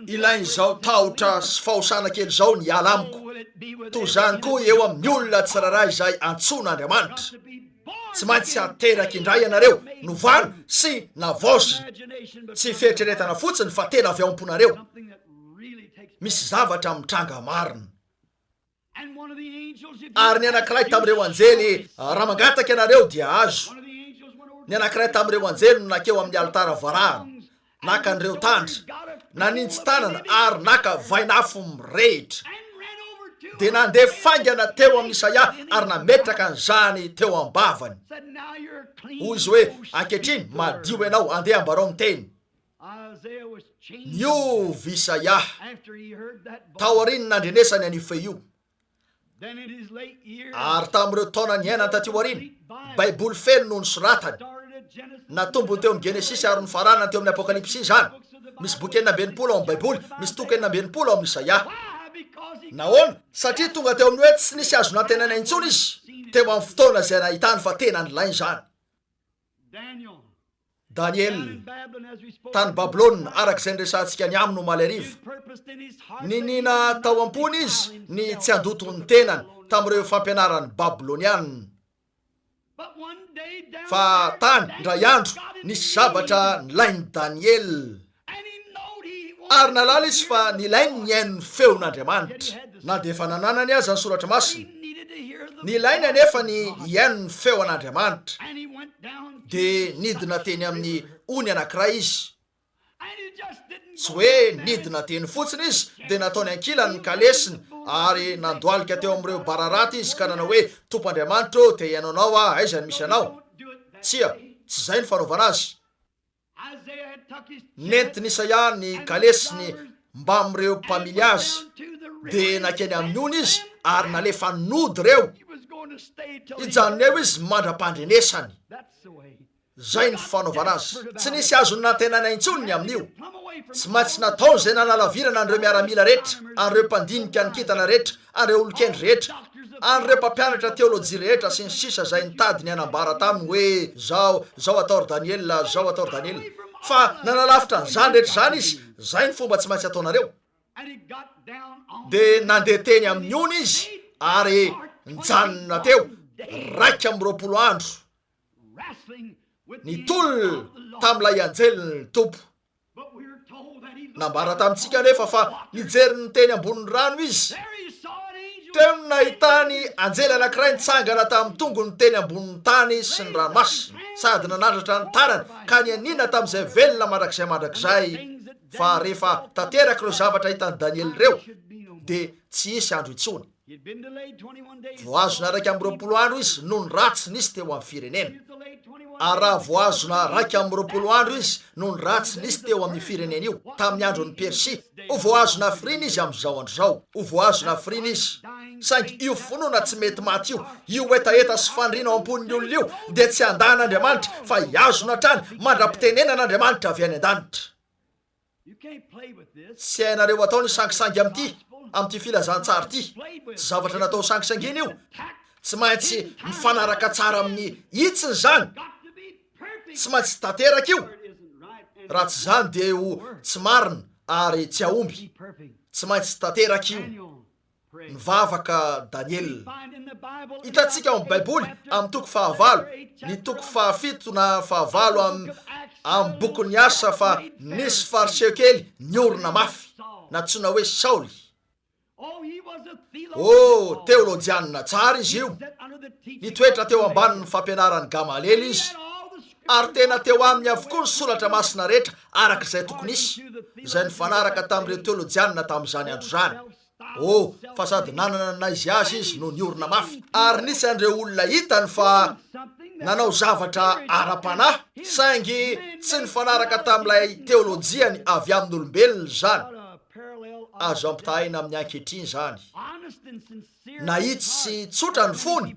Ilain'izao tahotra sy fahosana kely izao ny hiala amiko. Toy izany koa eo amin'ny olona tsirairay izay antsoin'Andriamanitra. Tsy maintsy ateraka indray ianareo, novana sy navaozina. Tsy fieritreretana fotsiny fa tena avy ao am-ponareo. Misy zavatra mitranga marina. Ary ny anankiray tamin'ireo anjely, raha mangataka ianareo dia azo. Ny anankiray tamin'ireo anjely no nankeo amin'ny alitara varahana, naka an'ireo tandra, naninji-tanana ary naka vainafo mirehitra. Dia nandeha faingana teo amin'i Isaia ary nametraka an'izany teo am-bavany. Hoy izy hoe, Ankehitriny, madio ianao, andeha ambarao ny teny. Niova Isaia taorian'ny nandrenesany an'io feo io. Ary tamin'ireo taona niainany taty aoriana, Baiboly feno no nosoratany. Natombony teo amin'ny Genesisy ary nofaranany teo amin'ny Apokalypsy izany. Misy boky 66 ao amin'ny Baiboly, misy toko 66 ao amin'ny Isaia. Nahoana? Satria tonga teo amin'ny hoe tsy nisy azo nantenaina intsony izy, teo amin'ny fotoana izay nahitany fa tena nilainy izany. Daniela, tany Babylona, araka izay niresahantsika ny aminy omaly hariva. Niniana tao am-pony izy ny tsy handoto ny tenany tamin'ireo fampianaran'ny Babylonianina. Fa tany, indray andro, nisy zavatra nilain'i Daniela. Ary nahalala izy fa nilainy ny nihaino ny feon'Andriamanitra, na dia efa nananany aza ny Soratra Masina. Nilainy anefa ny hihaino ny feo an'Andriamanitra. Dia nidina teny amin'ny ony anankiray izy. Tsy hoe nidina teny fotsiny izy dia nataony ankilany ny kalesiny ary nandohalika teo amin'ireo bararata izy ka nanao hoe, Tompo Andriamanitra ô, te hihaino Anao aho, aiza no misy Anao? Tsia, tsy izay no fanaovana azy. Nentin'i Isaia ny kalesiny mbamin'ireo mpamily azy, dia nankeny amin'ny ony izy ary nalefa nody ireo. Hijanona eo izy mandra-pandrenesany. Izay ny fanaovana azy. Tsy nisy azony nantenaina intsony ny amin'io. Tsy maintsy nataony izay nanalavirana an'ireo miaramila rehetra, an'ireo mpandinika ny kintana rehetra, an'ireo olon-kendry rehetra, an'ireo mpampianatra teolojia rehetra, sy ny sisa izay nitady ny hanambara taminy hoe, Izao, izao atao ry Daniela, izao atao ry Daniela. Fa nanalavitra an'izany rehetra izany izy. Izay ny fomba tsy maintsy ataonareo. Dia nandeha teny amin'ny ony izy ary nijanona teo 21 andro. Nitolona tamin'ilay anjelin'ny Tompo. Nambara tamintsika anefa fa nijery ny teny ambonin'ny rano izy. Teo no nahitany anjely anankiray nitsangana tamin'ny tongony teny ambonin'ny tany sy ny ranomasina, sady nanandratra ny tanany ka nianiana tamin'izay velona mandrakizay mandrakizay fa rehefa tanteraka ireo zavatra hitan'i Daniela ireo dia tsy hisy andro intsony. Voahazona 21 andro izy noho ny ratsy nisy teo amin'ny firenena. Ary raha voahazona 21 andro izy noho ny ratsy nisy teo amin'ny firenena io, tamin'ny andron'i Persia, ho voahazona hafiriana izy amin'izao andro izao. Ho voahazona hafiriana izy. Saingy io finoana tsy mety maty io, io hetaheta sy faniriana ao am-pon'ny olona io, dia tsy handà an'Andriamanitra, fa hihazona hatrany mandra-pitenenan'Andriamanitra avy any an-danitra. Tsy hainareo atao ny sangisangy amin'ity, amin'ity filazantsara ity. Tsy zavatra natao sangisangiana io. Tsy maintsy mifanaraka tsara amin'ny hitsiny izany. Tsy maintsy tanteraka io. Raha tsy izany dia ho tsy marina ary tsy hahomby. Tsy maintsy tanteraka io. Nivavaka Daniela. Hitantsika ao amin'ny Baiboly, amin'ny toko fahavalo, ny toko fahafito na fahavalo amin'ny amin'ny bokin'ny Asa fa nisy Fariseo kely niorina mafy, nantsoina hoe Saoly. Oh, teolojianina tsara izy io. Nitoetra teo ambanin'ny fampianaran'i Gamaliela izy, ary tena teo aminy avokoa ny soratra masina rehetra araka izay tokony hisy, izay nifanaraka tamin'ireo teolojianina tamin'izany andro izany. Oh, fa sady nanana ny naha-izy azy izy no niorina mafy. Ary nisy an'ireo olona hitany fa nanao zavatra ara-panahy, saingy tsy nifanaraka tamin'ilay teolojiany avy amin'olombelona izany. Azo ampitahaina amin'ny ankehitriny izany. Nahitsy sy tsotra ny fony,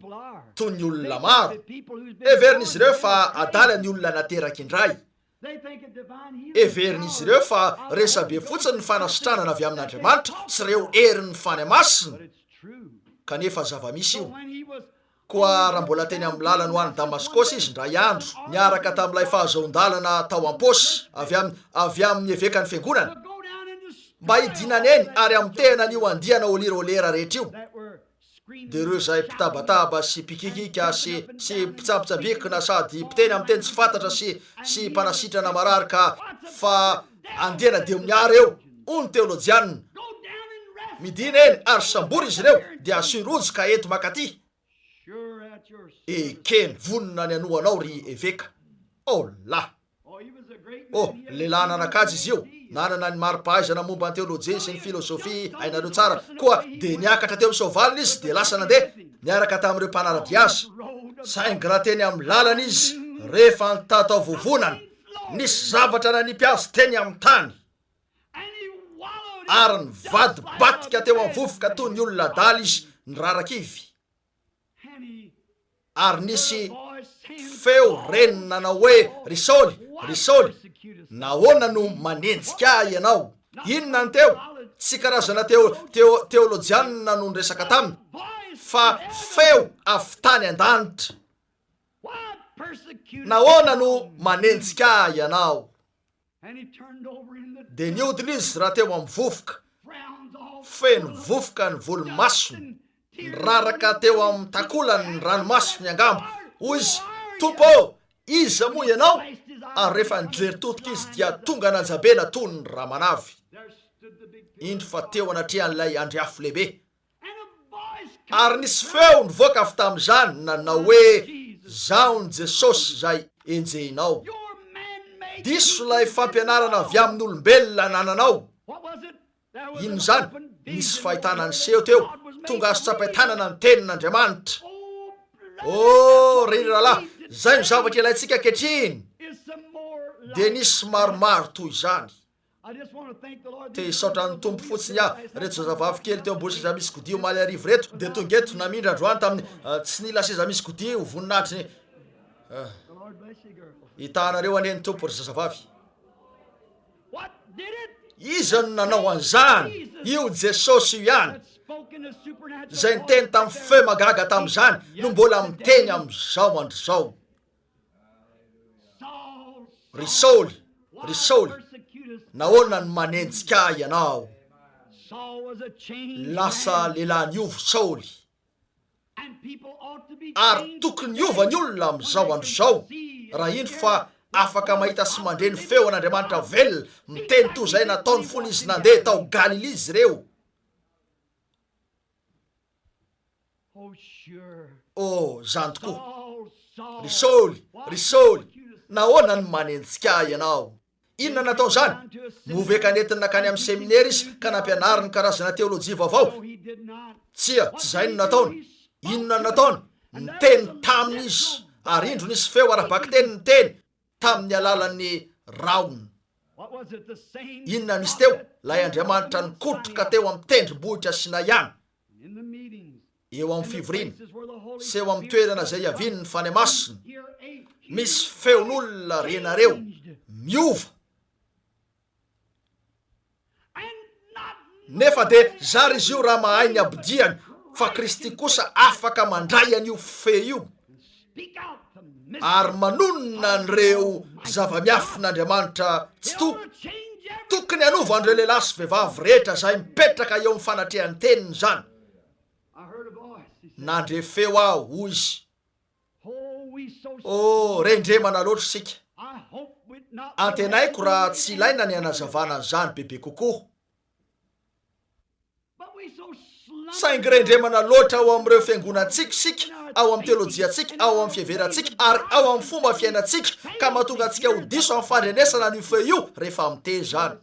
toy ny olona maro. Heverin'izy ireo fa adala ny olona nateraka indray. Heverin'izy ireo fa resabe fotsiny ny fanasitranana avy amin'Andriamanitra sy ireo herin'ny Fanahy Masina, kanefa zava-misy io. Koa raha mbola teny amin'ny lalany ho any Damaskosy izy indray andro, niaraka tamin'ilay fahazoan-dalana tao am-paosy avy amin'ny avy amin'ny evekan'ny fiangonana, mba hidinany eny ary hamotehana an'io andiana olirolera rehetra io, dia ireo izay mpitabataba sy mpikikika sy sy mpitsampitsambikina sady mpiteny amin'ny teny tsy fantatra sy sy mpanasitrana marary ka fa andiana demonia ireo, hoy ny teolojianina. Midina eny ary sambory izy ireo dia asio rojo ka ento makaty. Ekena, vonona ny hanoa anao ry eveka. Oh la! Oh, lehilahy nanan-kaja izy io, nanana ny mari-pahaizana momba ny teolojia sy ny filozofia, hainareo tsara. Koa dia niakatra teo amin'ny soavaliny izy, dia lasa nandeha, niaraka tamin'ireo mpanara-dia azy. Saingy raha teny amin'ny lalana izy, rehefa nitatao vovonana, nisy zavatra nanipy azy teny amin'ny tany, ary nivadibadika teo amin'ny vovoka toy ny olona adala izy, nirarakivy. Ary nisy feo reny nanao hoe, Ry Saoly, ry Saoly, nahoana no manenjika ahy ianao? Inona ny teo? Tsy karazana teo, teo, teolojianina no niresaka taminy, fa feo avy tany an-danitra. Nahoana no manenjika ahy ianao? Dia nihodina izy raha teo amin'ny vovoka, feno vovoka ny volomasony, niraraka teo amin'ny takolany ny ranomasony angamba. Hoy izy, Tompo ô, iza moa ianao? Ary rehefa nijery todika izy dia tonga nanjabena toy ny ramanavy. Indro fa teo anatrehan'ilay andry afo lehibe. Ary nisy feo nivoaka avy tamin'izany nanao hoe, Zaho ny Jesosy izay enjehinao. Diso ilay fampianarana avy amin'olombelona anananao. Inona izany? Nisy fahitana niseho teo. Tonga azo tsapain-tanana ny Tenin'Andriamanitra. Oh, ry rahalahy, izay no zavatra ilaintsika ankehitriny. Dia nisy maromaro toy izany. Te hisaotra ny Tompo fotsiny aho. Ireto zazavavy kely teo ambony seza misy kodia omaly hariva ireto dia tonga eto namindra androany tamin'ny, tsy nila seza misy kodia ho voninahitry ny, Hitahanareo anie ny Tompo ry zazavavy. Iza no nanao an'izany? Io Jesosy io ihany, izay niteny tamin'ny feo mahagaga tamin'izany, no mbola miteny amin'izao andro izao. Ry Saoly, ry Saoly, nahoana no manenjika ahy ianao? Lasa lehilahy niova Saoly. Ary tokony hiova ny olona amin'izao andro izao, raha indro fa afaka mahita sy mandre ny feo an'Andriamanitra velona miteny toy izay nataony fony izy nandeha tao Galilia izy ireo. Oh, izany tokoa. Ry Saoly, ry Saoly, nahoana no manenjika ahy ianao? Inona no nataon'izany? Moa ve ka nentiny nankany amin'ny seminera izy ka nampianariny karazana teolojia vaovao? Tsia, tsy izay no nataony. Inona no nataony? Niteny taminy izy, ary indro nisy feo ara-bakiteny niteny tamin'ny alalan'ny rahona. Inona no nisy teo? Ilay Andriamanitra nikotroka teo amin'ny tendrombohitra Sinay ihany. Eo amin'ny fivoriana sy eo amin'ny toerana izay iavian'ny Fanahy Masina, misy feon'olona renareo miova. Nefa dia zara izy io raha mahay ny abodiany, fa Kristy kosa afaka mandray an'io feo io ary manonona an'ireo zava-miafin'Andriamanitra Tsitoha. Tokony hanova an'ireo lehilahy sy vehivavy rehetra izay mipetraka eo amin'ny fanatrehan'ny Teniny izany. Nandre feo aho, hoy izy. Oh, rendremana loatra isika. Antenaiko raha tsy ilaina ny hanazavana an'izany bebe kokoa. Saingy rendremana loatra ao amin'ireo fiangonantsika isika, ao amin'ny teolojiantsika, ao amin'ny fiheverantsika, ary ao amin'ny fomba fiainantsika, ka mahatonga antsika ho diso amin'ny fandrenesana an'io feo io rehefa miteny izany.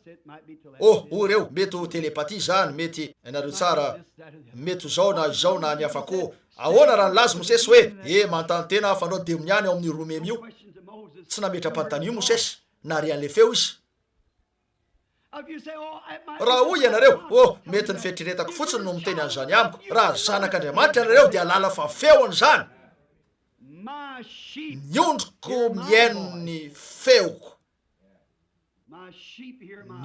Oh, hoy ireo, mety ho telepathie izany, mety, hainareo tsara, mety ho izao na izao na ny hafa koa. Ahoana raha nilaza i Mosesy hoe, Eh, manontany tena aho fandrao demony ihany ao amin'io romemy io? Tsy nametra-panontania Mosesy, nahare an'ilay feo izy. Raha hoy ianareo, Oh, mety ny fieritreretako fotsiny no miteny an'izany amiko. Raha zanak'Andriamanitra ianareo dia hahalala fa feony izany. Ny ondriko mihaino ny feoko.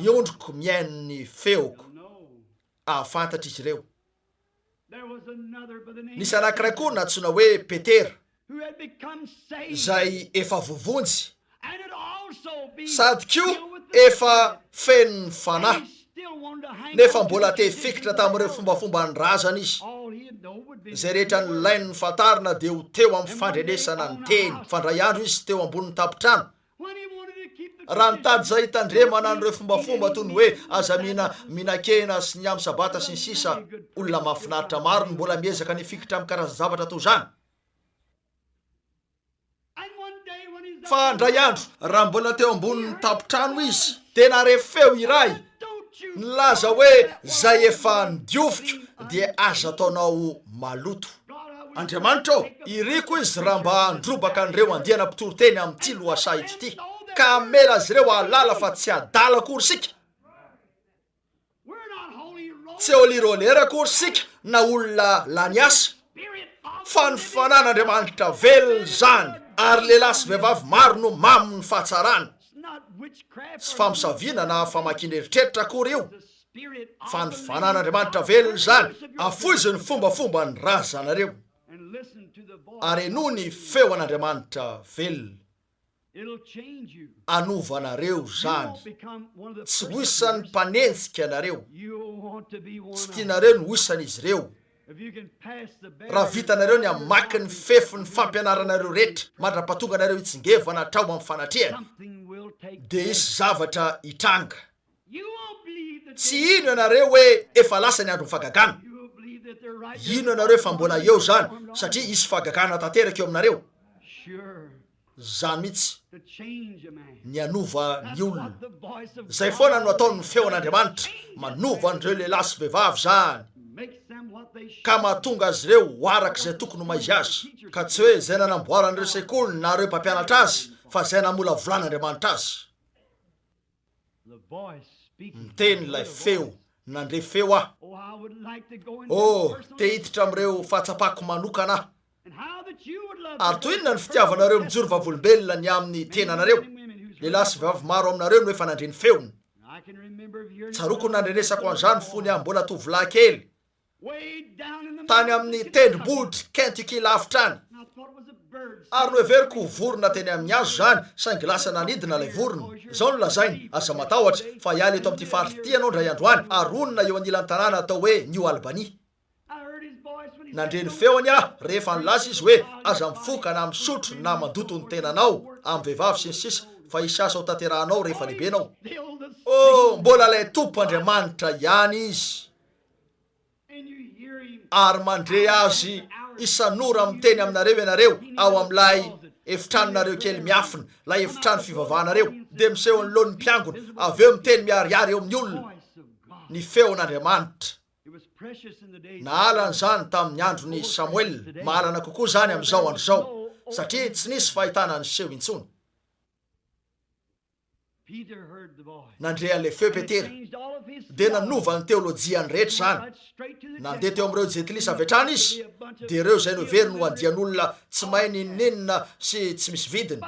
Ny ondriko mihaino ny feoko. Hahafantatra izy ireo. Nisy anankiray koa nantsoina hoe Petera, izay efa voavonjy, sady koa efa feno ny Fanahy, nefa mbola te hifikitra tamin'ireo fombafomban'ny razana izy. Izay rehetra nilainy nofantarina dia ho teo amin'ny fandrenesana ny teny. Fandray andro izy teo ambonin'ny tampon-trano, Raha nitady izay hitandremana an'ireo fombafomba toy ny hoe aza mihina mihinan-kena sy ny amin'ny sabata sy ny sisa Olona mahafinaritra maro no mbola miezaka ny hifikitra amin'ny karazan-javatra toy izany. Fa indray andro, raha mbola teo ambonin'ny tampon-trano izy, dia nahare feo iray nilaza hoe, Izay efa nodioviko dia aza ataonao maloto. Andriamanitra ô, iriko izy raha mba handrobaka an'ireo andiana mpitory teny amin'ity lohasaha ity, ka hamela azy ireo hahalala fa tsy adala akory isika, tsy holy roller akory isika na olona lany asa, fa ny fanan'Andriamanitra velona izany, ary lehilahy sy vehivavy maro no mamo ny fahatsarany. Tsy famosaviana na famakiana eritreritra akory io, fa ny fanan'Andriamanitra velona izany. Afoizo ny fombafomban'ny razanareo, ary henoy ny feo an'Andriamanitra velona. Hanova anareo izany. Tsy ho isan'ny mpanenjika ianareo. Tsy tianareo ny ho isan'izy ireo. Raha vitanareo ny hamaky ny fefin'ny fampianaranareo rehetra mandra-pahatonga anareo hitsingevana hatrao amin'ny fanatrehany, dia hisy zavatra hitranga. Tsy hino ianareo hoe efa lasa ny andron'ny fahagagana. Hino ianareo fa mbola eo izany, satria hisy fahagagana tanteraka eo aminareo. Izany mihitsy, ny hanova ny olona. Izay foana no ataon'ny feon'Andriamanitra, manova an'ireo lehilahy sy vehivavy izany, ka mahatonga azy ireo ho araka izay tokony ho maizy azy, ka tsy hoe izay nanamboaran'ireo sekoly na ireo mpampianatra azy, fa izay namolavolan'Andriamanitra azy. Miteny ilay feo, nandre feo aho. Oh, te hiditra amin'ireo fahatsapako manokana aho. Ary toy inona ny fitiavanareo mijoro vavolombelona ny amin'ny tenanareo? Lehilahy sy vehivavy maro aminareo no efa nandre ny feony. Tsaroako ny nandrenesako an'izany fony aho mbola tovolahy kely, tany amin'ny tendrombohitr'i Kentucky lavitra any. Ary noheveriko ho vorona teny amin'ny hazo izany, saingy lasa nanidina ilay vorona. Izao no lazainy, Aza matahotra, fa hiala eto amin'ity faritra ity ianao indray andro any, ary honina eo anilan'ny tanàna atao hoe New Albany. Nandre ny feony aho rehefa nilaza izy hoe, Aza mifoka na misotro na mandoto ny tenanao amin'ny vehivavy sy ny sisa fa hisy asa hotanterahanao rehefa lehibe ianao. Oh, mbola ilay Tompo Andriamanitra ihany Izy. Ary mandre Azy isan'ora miteny aminareo ianareo ao amin'ilay efitranonareo kely miafina, ilay efitrano fivavahanareo, dia miseho anoloan'ny mpiangona, avy eo miteny miharihary eo amin'ny olona ny feon'Andriamanitra. Nahalana izany tamin'ny andron'i Samoela, mahalana kokoa izany amin'izao andro izao, satria tsy nisy fahitana niseho intsony. Nandre an'ilay feo Petera, dia nanova ny teolojiany rehetra izany. Nandeha teo amin'ireo Jentilisa avy hatrany izy, dia ireo izay noheveriny ho andian'olona tsy mahay n'inon'inona sy tsy misy vidiny.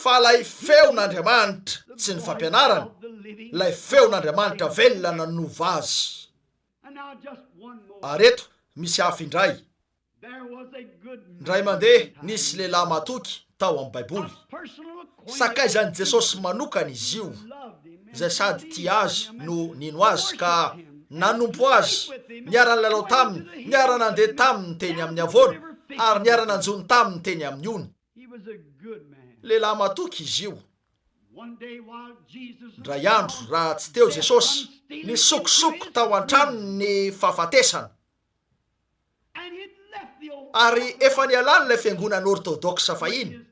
Fa ilay feon'Andriamanitra, tsy ny fampianarany, ilay feon'Andriamanitra velona nanova azy. Ary eto misy hafa indray. Indray mandeha nisy lehilahy matoky tao amin'ny Baiboly. Sakaizan'i Jesosy manokana izy io, izay sady tia azy no nino azy ka nanompo azy, niara-nilalao taminy, niara-nandeha taminy teny amin'ny havoana, ary niara-nanjono taminy teny amin'ny ony. Lehilahy matoky izy io. Indray andro, raha tsy teo Jesosy, nisokosoko tao an-tranony ny fahafatesana. Ary efa nialany ilay fiangonana ortodoksa fahiny,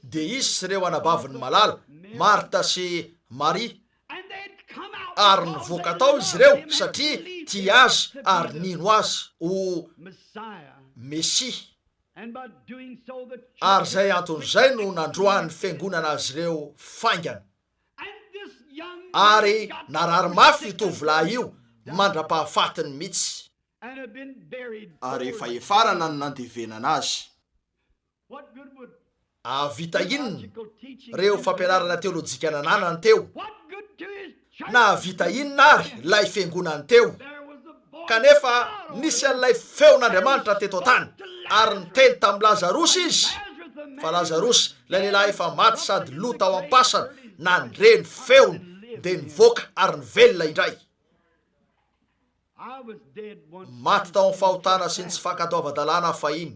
dia izy sy ireo anabaviny malala, Marta sy Maria, ary nivoaka tao izy ireo satria tia azy ary nino azy ho Mesia. Ary izay antony izay no nandroahan'ny fiangonana azy ireo faingana. Ary narary mafy io tovolahy io mandra-pahafatiny mihitsy. Ary efa hefarana ny nandevenana azy. Hahavita inona ireo fampianarana teolojika nananany teo? Nahavita inona àry ilay fiangonany teo? Kanefa nisy an'ilay feon'Andriamanitra teto an-tany, ary niteny tamin'i Lazarosy izy, fa Lazarosy, ilay lehilahy efa maty sady lo tao am-pasana, nandre ny feony, dia nivoaka ary nivelona indray. Maty tao amin'ny fahotana sy ny tsy fankatoavan-dalàna aho fahiny.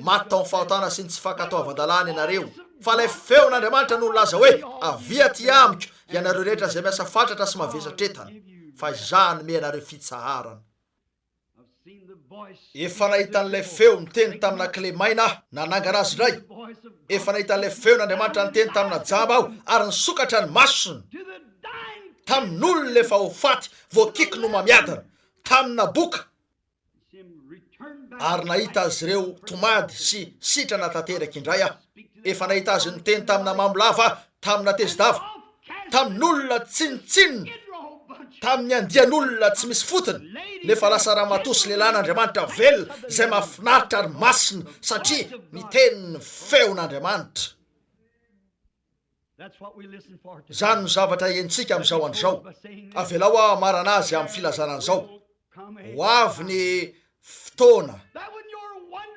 Maty tao amin'ny fahotana sy ny tsy fankatoavan-dalàna ianareo. Fa ilay feon'Andriamanitra no nilaza hoe, Avia aty amiko, ianareo rehetra izay miasa fatratra sy mavesatra entana, fa izaho hanome anareo fitsaharana. Efa nahita an'ilay feo niteny tamina kilemaina aho, nanangana azy indray. Efa nahita an'ilay feon'Andriamanitra niteny tamina jamba aho, ary nisokatra ny masony. Tamin'olona efa ho faty, voakiky no mamiadana, tamina boka, ary nahita azy ireo tomady sy sitrana tanteraka indray aho. Efa nahita azy niteny tamina mamolava aho, tamina tezi-dava, tamin'olona tsinontsinona, tamin'ny andian'olona tsy misy fotony, nefa lasa ramatoa sy lehilahin'Andriamanitra velona izay mahafinaritra ary masina satria niteny ny feon'Andriamanitra. Izany no zavatra henontsika amin'izao andro izao. Avelao aho hamarana azy amin'ny filazana an'izao. Ho avy ny fotoana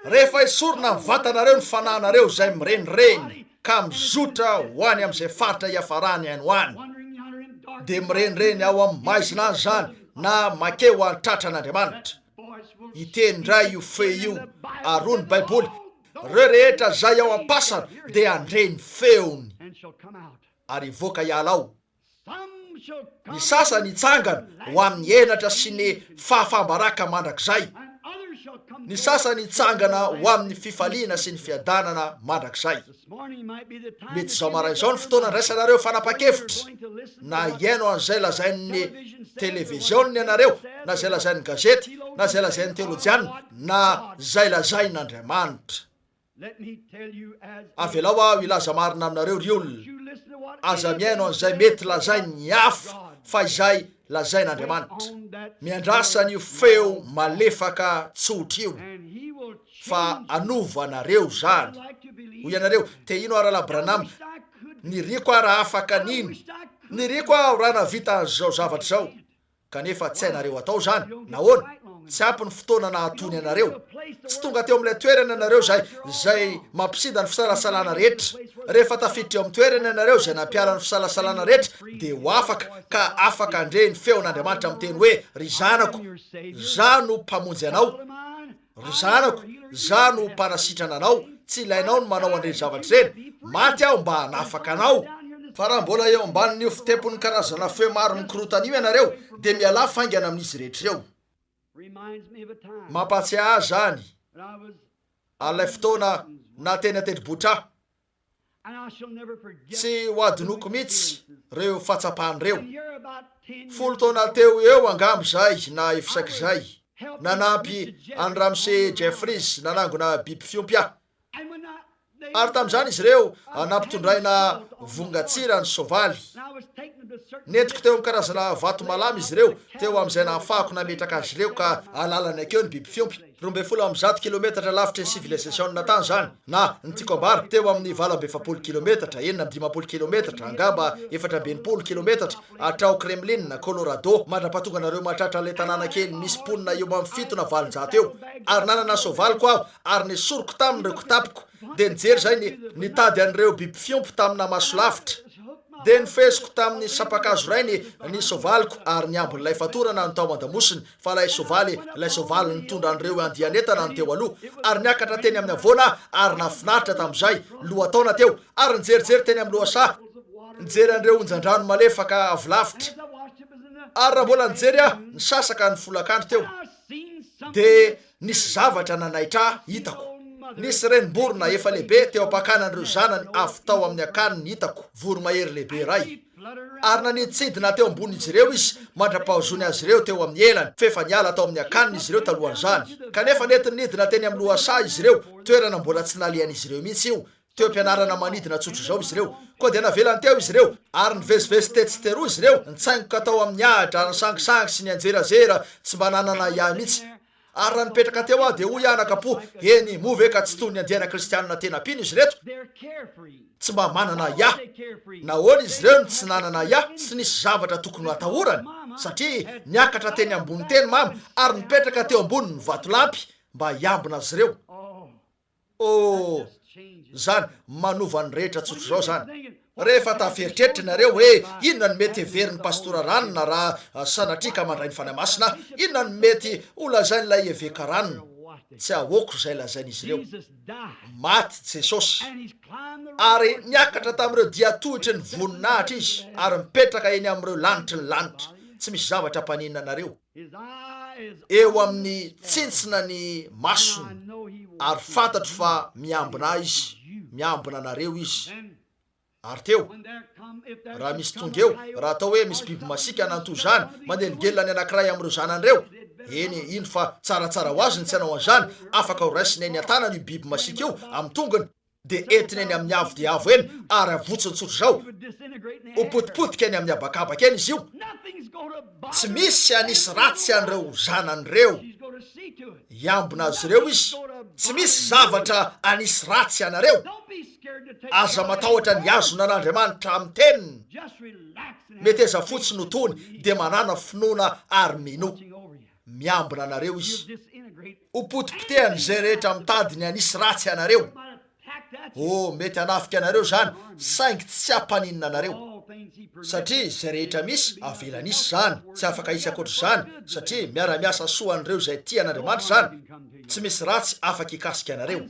rehefa esorina amin'ny vatanareo ny fanahinareo izay mirenireny ka mizotra ho any amin'izay faritra hiafarany any ho any. Dia mirenireny ao amin'ny maizina any izany na makeo an-tratran'Andriamanitra. Hiteny indray io fe io, ary hoy ny Baiboly, Ireo rehetra izay ao am-pasana dia handre ny feony ary hivoaka hiala ao. Ny sasany hitsangana ho amin'ny henatra sy ny fahafaham-baraka mandrakizay, Ny sasany hitsangana ho amin'ny fifaliana sy ny fiadanana mandrakizay. Mety izao maraina izao ny fotoana andraisanareo fanapahan-kevitra, na hihaino an'izay lazain'ny televiziona ianareo, na izay lazain'ny gazety, na izay lazain'ny teolojiana, na izay lazain'Andriamanitra. Avelao aho hilaza marina aminareo ry olona, aza mihaino an'izay mety lazain'ny hafa fa izay lazain'Andriamanitra. Miandrasa an'io feo malefaka tsotra io fa hanova anareo izany. Hoy ianareo, te hino aho Rahalahy Branham, niriako aho raha afaka nino, niriako aho raha nahavita an'izao zavatra izao. Kanefa tsy hainareo atao izany. Nahoana? Tsy ampy ny fotoana nahatony anareo. Tsy tonga teo amin'ilay toerana ianareo izay, izay mampisinda ny fisalasalana rehetra. Rehefa tafiditra eo amin'ny toerana ianareo izay nampiala ny fisalasalana rehetra, dia ho afaka, ka afaka handre ny feon'Andriamanitra miteny hoe, Ry zanako, Izaho no Mpamonjy anao. Ry zanako, Izaho no Mpanasitrana anao, tsy ilainao ny manao an'ireny zavatra ireny. Maty Aho mba hanafaka anao. Fa raha mbola eo ambanin'io fitempon'ny karazana feo maro mikorontana io ianareo, dia mialà faingana amin'izy rehetra ireo. Mampahatsiahy ahy izany an'ilay fotoana naha teny an-tendrombohitra ahy. Tsy ho adinoko mihitsy ireo fahatsapana ireo. Folo taona teo ho eo angamba izay na efisaik'izay, nanampy an'i Ramose Jeffries nanangona biby fiompy aho. Ary tamin'izany izy ireo nampitondraina vongan-tsira ny soavaly. Nentiko teo amin'ny karazana vato malama izy ireo, teo amin'izay nahafahako nametraka azy ireo ka alalany akeo ny biby fiompy. 112 kilometatra lavitry ny sivilizasiona tany izany, na, ny tiako ambara, teo amin'ny 48 kilometatra, 56 kilometatra, angamba 64 kilometatra, hatrao Kremlin, Colorado, mandra-pahatonga anareo mahatratra ilay tanàna kely misy mponina eo amin'ny fito na 800 eo. Ary nanana soavaliko aho, ary nesoriko taminy ireo kitapoko, dia nijery izay ny, nitady an'ireo biby fiompy tamina maso lavitra. Dia nofeheziko tamin'ny sampan-kazo iray ny, ny soavaliko, ary ny ambin'ilay fatorana no tao an-damosiny, fa ilay soavaly, ilay soavaly nitondra an'ireo andian'entana no teo aloha. Ary niakatra teny amin'ny havoana aho, ary nahafinaritra tamin'izay, lohataona teo, ary nijerijery teny amin'ny lohasaha, nijery an'ireo onjan-drano malefaka avy lavitra. Ary raha mbola nijery aho, nisasaka ny folakandro teo, dia Nisy zavatra nanaitra ahy hitako. Nisy renim-borona efa lehibe teo am-pakana an'ireo zanany avy tao amin'ny akaniny hitako, voromahery lehibe iray. Ary nanidintsidina teo ambonin'izy ireo izy mandra-pahazony azy ireo teo amin'ny elany, f'efa niala tao amin'ny akaniny izy ireo talohan'izany. Kanefa nentiny nidina teny amin'ny lohasaha izy ireo, toerana mbola tsy nalehan'izy ireo mihitsy io, Teo am-pianarana manidina tsotr'izao izy ireo. Koa dia navelany teo izy ireo, ary nivezivezy tetsy sy teroa izy ireo, nitsaingoka tao amin'ny ahitra, ary nisangisangy sy nianjerazera, tsy mba nanana ahiahy mihitsy. Ary raha nipetraka teo aho, dia hoy aho anakapo, Eny, moa ve ka tsy toy ny andiana Kristianina tena mpino izy ireto? Tsy mba manana ahiahy. Nahoana izy ireo no tsy nanana ahiahy? Tsy nisy zavatra tokony hatahorany, satria niakatra teny ambony teny Mama, ary nipetraka teo ambonin'ny vatolampy mba hiambina azy ireo. Oh, zany, manova ny rehetra tsotr'izao zany. Rehefa taferitreritra ianareo hoe inona no mety heverin'ny Pastora Ranona raha sanatria ka mandray ny Fanahy Masina aho, inona no mety ho lazain'ilay Eveka Ranona? Tsy ahoako izay lazain'izy ireo. Maty Jesosy. Ary niakatra tamin'ireo dian-tohitry ny voninahitra Izy ary mipetraka eny amin'ireo lanitry ny lanitra. Tsy misy zavatra hampaninona anareo. Eo amin'ny tsentsina ny masony, ary fantatro fa miambina ahy izy, miambina anareo izy. Ary teo, raha misy tonga eo, raha atao hoe misy biby masiaka na ny toy izany, manelingelina ny anankiray amin'ireo zanany ireo, eny, indro fa tsaratsara ho azy ny tsy hanao an'izany, afaka ho raisina eny an-tanany io biby masiaka io amin'ny tongony, dia entiny eny amin'ny avo dia avo eny ary avotsiny tsotr'izao, ho potipotika eny amin'ny habakabaka eny izy io. Tsy misy hanisy ratsy an'ireo zanany ireo. Hiambina azy ireo izy. Tsy misy zavatra hanisy ratsy anareo. Aza matahotra ny hihazona an'Andriamanitra amin'ny teniny. Meteza fotsiny ho tony, dia manàna finoana ary minoa. Miambina anareo izy. Ho potipotehany izay rehetra mitady ny hanisy ratsy anareo. Oh, mety hanafika anareo izany, saingy tsy hampaninona anareo. Satria izay rehetra misy, avelany hisy izany. Tsy afaka hisy ankoatr'izany, satria miara-miasa soa an'ireo izay tia an'Andriamanitra izany. Tsy misy ratsy afaka hikasika anareo.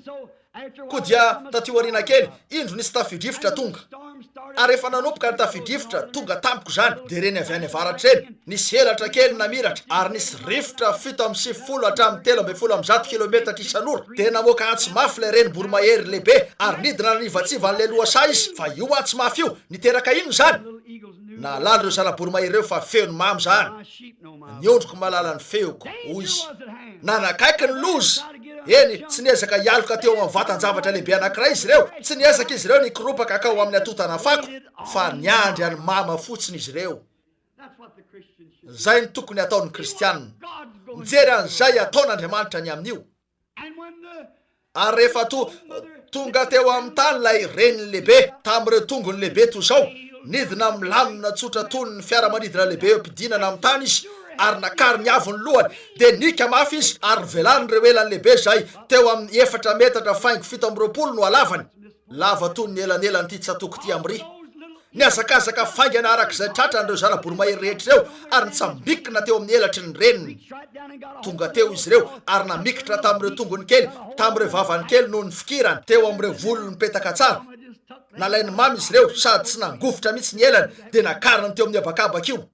Koa dia, taty aoriana kely, indro nisy tafio-drivotra tonga. Ary rehefa nanomboka ny tafio-drivotra, tonga tamiko izany, dia ireny avy any avaratra ireny, nisy helatra kely namiratra, ary nisy rivotra 97 hatramin'ny 113 kilometatra isan'ora, dia namoaka antso mafy ilay renim-boromahery lehibe, ary nidina nanivatsiva an'ilay lohasaha izy, fa io antso mafy io, niteraka inona izany? Nahalala ireo zana-boromahery ireo fa feon'ny mamo izany. Ny ondriko mahalala ny feoko, hoy izy. Nanakaiky ny loza! Eny, tsy niezaka hialoka teo amin'ny vatan-javatra lehibe anankiray izy ireo, tsy niezaka izy ireo ny hikoropaka hankao amin'ny atontana fako, fa niandry an'i Mama fotsiny izy ireo. Izay no tokony hataon'ny Kristianina. Mijery an'izay hataon'Andriamanitra ny amin'io. Ary rehefa to, tonga teo amin'ny tany ilay reniny lehibe, tamin'ireo tongony lehibe toy izao, nidina milamina tsotra toy ny fiaramanidina lehibe eo am-pidinana amin'ny tany izy, ary nakariny avo ny lohany, dia nika mafy izy, ary novelariny ireo elany lehibe izay teo amin'ny efatra metatra faingo 27 no halavany, lava toy ny elanelan'ity tsatoko ity amria. Nihazakazaka faingana araka izay tratrany ireo zana-boromahery rehetra ireo ary nitsambikina teo amin'ny elatry ny reniny. Tonga teo izy ireo ary namikitra tamin'ireo tongony kely, tamin'ireo vavany kely noho ny fikirany, teo amin'ireo volony mipetaka tsara. Nalain'i Mama izy ireo sady tsy nangovitra mihitsy ny elany dia nakariny teo amin'ny habakabaka io.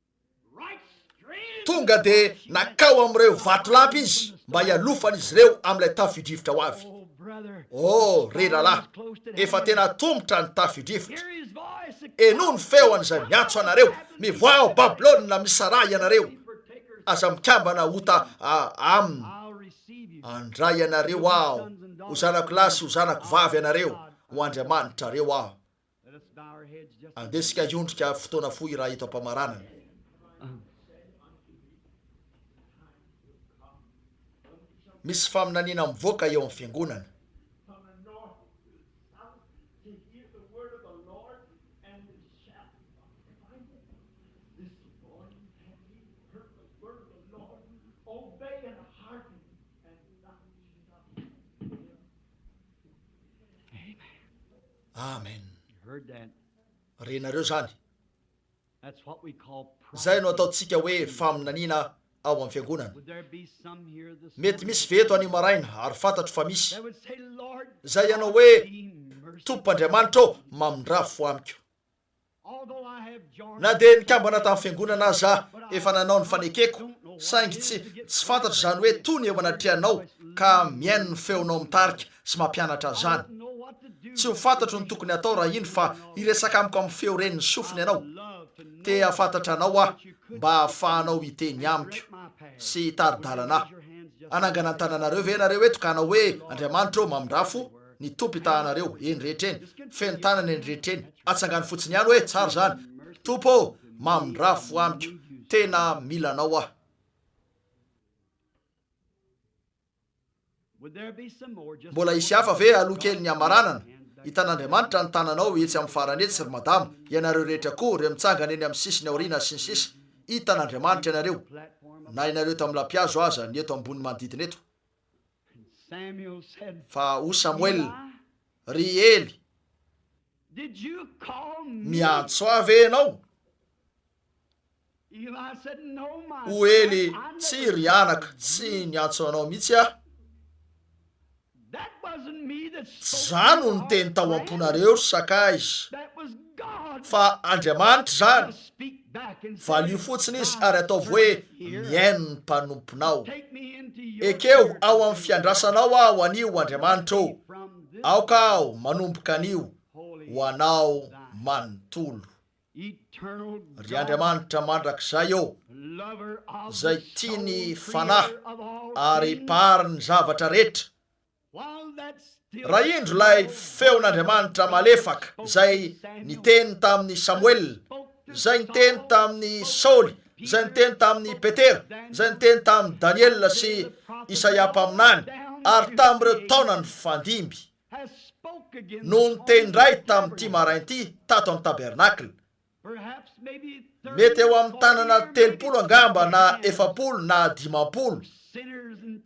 Tonga dia nankao amin'ireo vatolampy izy mba hialofan'izy ireo amin'ilay tafio-drivotra ho avy. Oh, ry rahalahy, efa tena atomotra ny tafio-drivotra. Henoy ny feo an'izay miantso anareo, Mivoaha ao Babylona, misaraha ianareo. Aza mikambana ota aminy. Handray anareo aho, ho zanako lahy sy ho zanako vavy ianareo, ho Andriamanitrareo aho. Andeha isika hiondrika fotoana fohy raha eto am-pamaranana. Misy faminaniana mivoaka eo amin'ny fiangonana. Amen. Renareo izany? Izay no ataontsika hoe faminaniana ao amin'ny fiangonana. Mety misy ve eto anio maraina, ary fantatro fa misy, izay hanao hoe, Tompo Andriamanitra ô, mamindrà fo amiko. Na dia nikambana tamin'ny fiangonana aza aho, efa nanao ny fanekeko, saingy tsy, tsy fantatro izany hoe tony eo anatrehanao ka mihaino ny feonao mitarika sy mampianatra ahy izany. Tsy ho fantatro ny tokony hatao raha indro fa hiresaka amiko amin'ny feo ren'ny sofina ianao. Te hahafantatra anao aho mba hahafahanao hiteny amiko sy hitari-dalana ahy. Hanangana ny tananareo ve ianareo eto ka hanao hoe, Andriamanitra ô, mamindrà fo? Ny Tompo hitaha anareo, eny rehetra eny. Feno tanana eny rehetra eny. Atsangano fotsiny ihany hoe, Tsara izany. Tompo ô, mamindrà fo amiko. Tena mila Anao aho. Mbola hisy hafa ve aloha kely ny hamaranana? Hitan'Andriamanitra ny tananao etsy amin'ny farany etsy, ry madama. Ianareo rehetra koa, ireo mitsangana eny amin'ny sisiny aoriana sy ny sisa. Hitan'Andriamanitra ianareo. Na ianareo eto amin'ny lampihazo aza, ny eto ambony manodidina eto. Fa hoy Samoela, Ry Ely, miantso ahy ve ianao? Hoy Ely, Tsia, ry anaka, tsy niantso anao mihitsy aho. Tsy izaho no niteny tao am-ponareo, ry sakaiza, fa Andriamanitra izany. Valio fotsiny izy ary ataovy hoe mihaino ny mpanomponao. Ekeo ao amin'ny fiandrasanao aho anio, Andriamanitra ô. Aoka aho manomboka anio ho anao manontolo. Ry Andriamanitra mandrakizay ô, izay tia ny fanahy ary Mpahary ny zavatra rehetra, Raha indro ilay feon'Andriamanitra malefaka izay niteny tamin'i Samoela, izay niteny tamin'i Saoly, izay niteny tamin'i Petera, izay niteny tamin'i Daniela sy Isaia mpaminany, ary tamin'ireo taona nifandimby, no niteny indray tamin'ity maraina ity tato amin'ny tabernakla. Mety eo amin'ny tanana 30 angamba na 40 na 50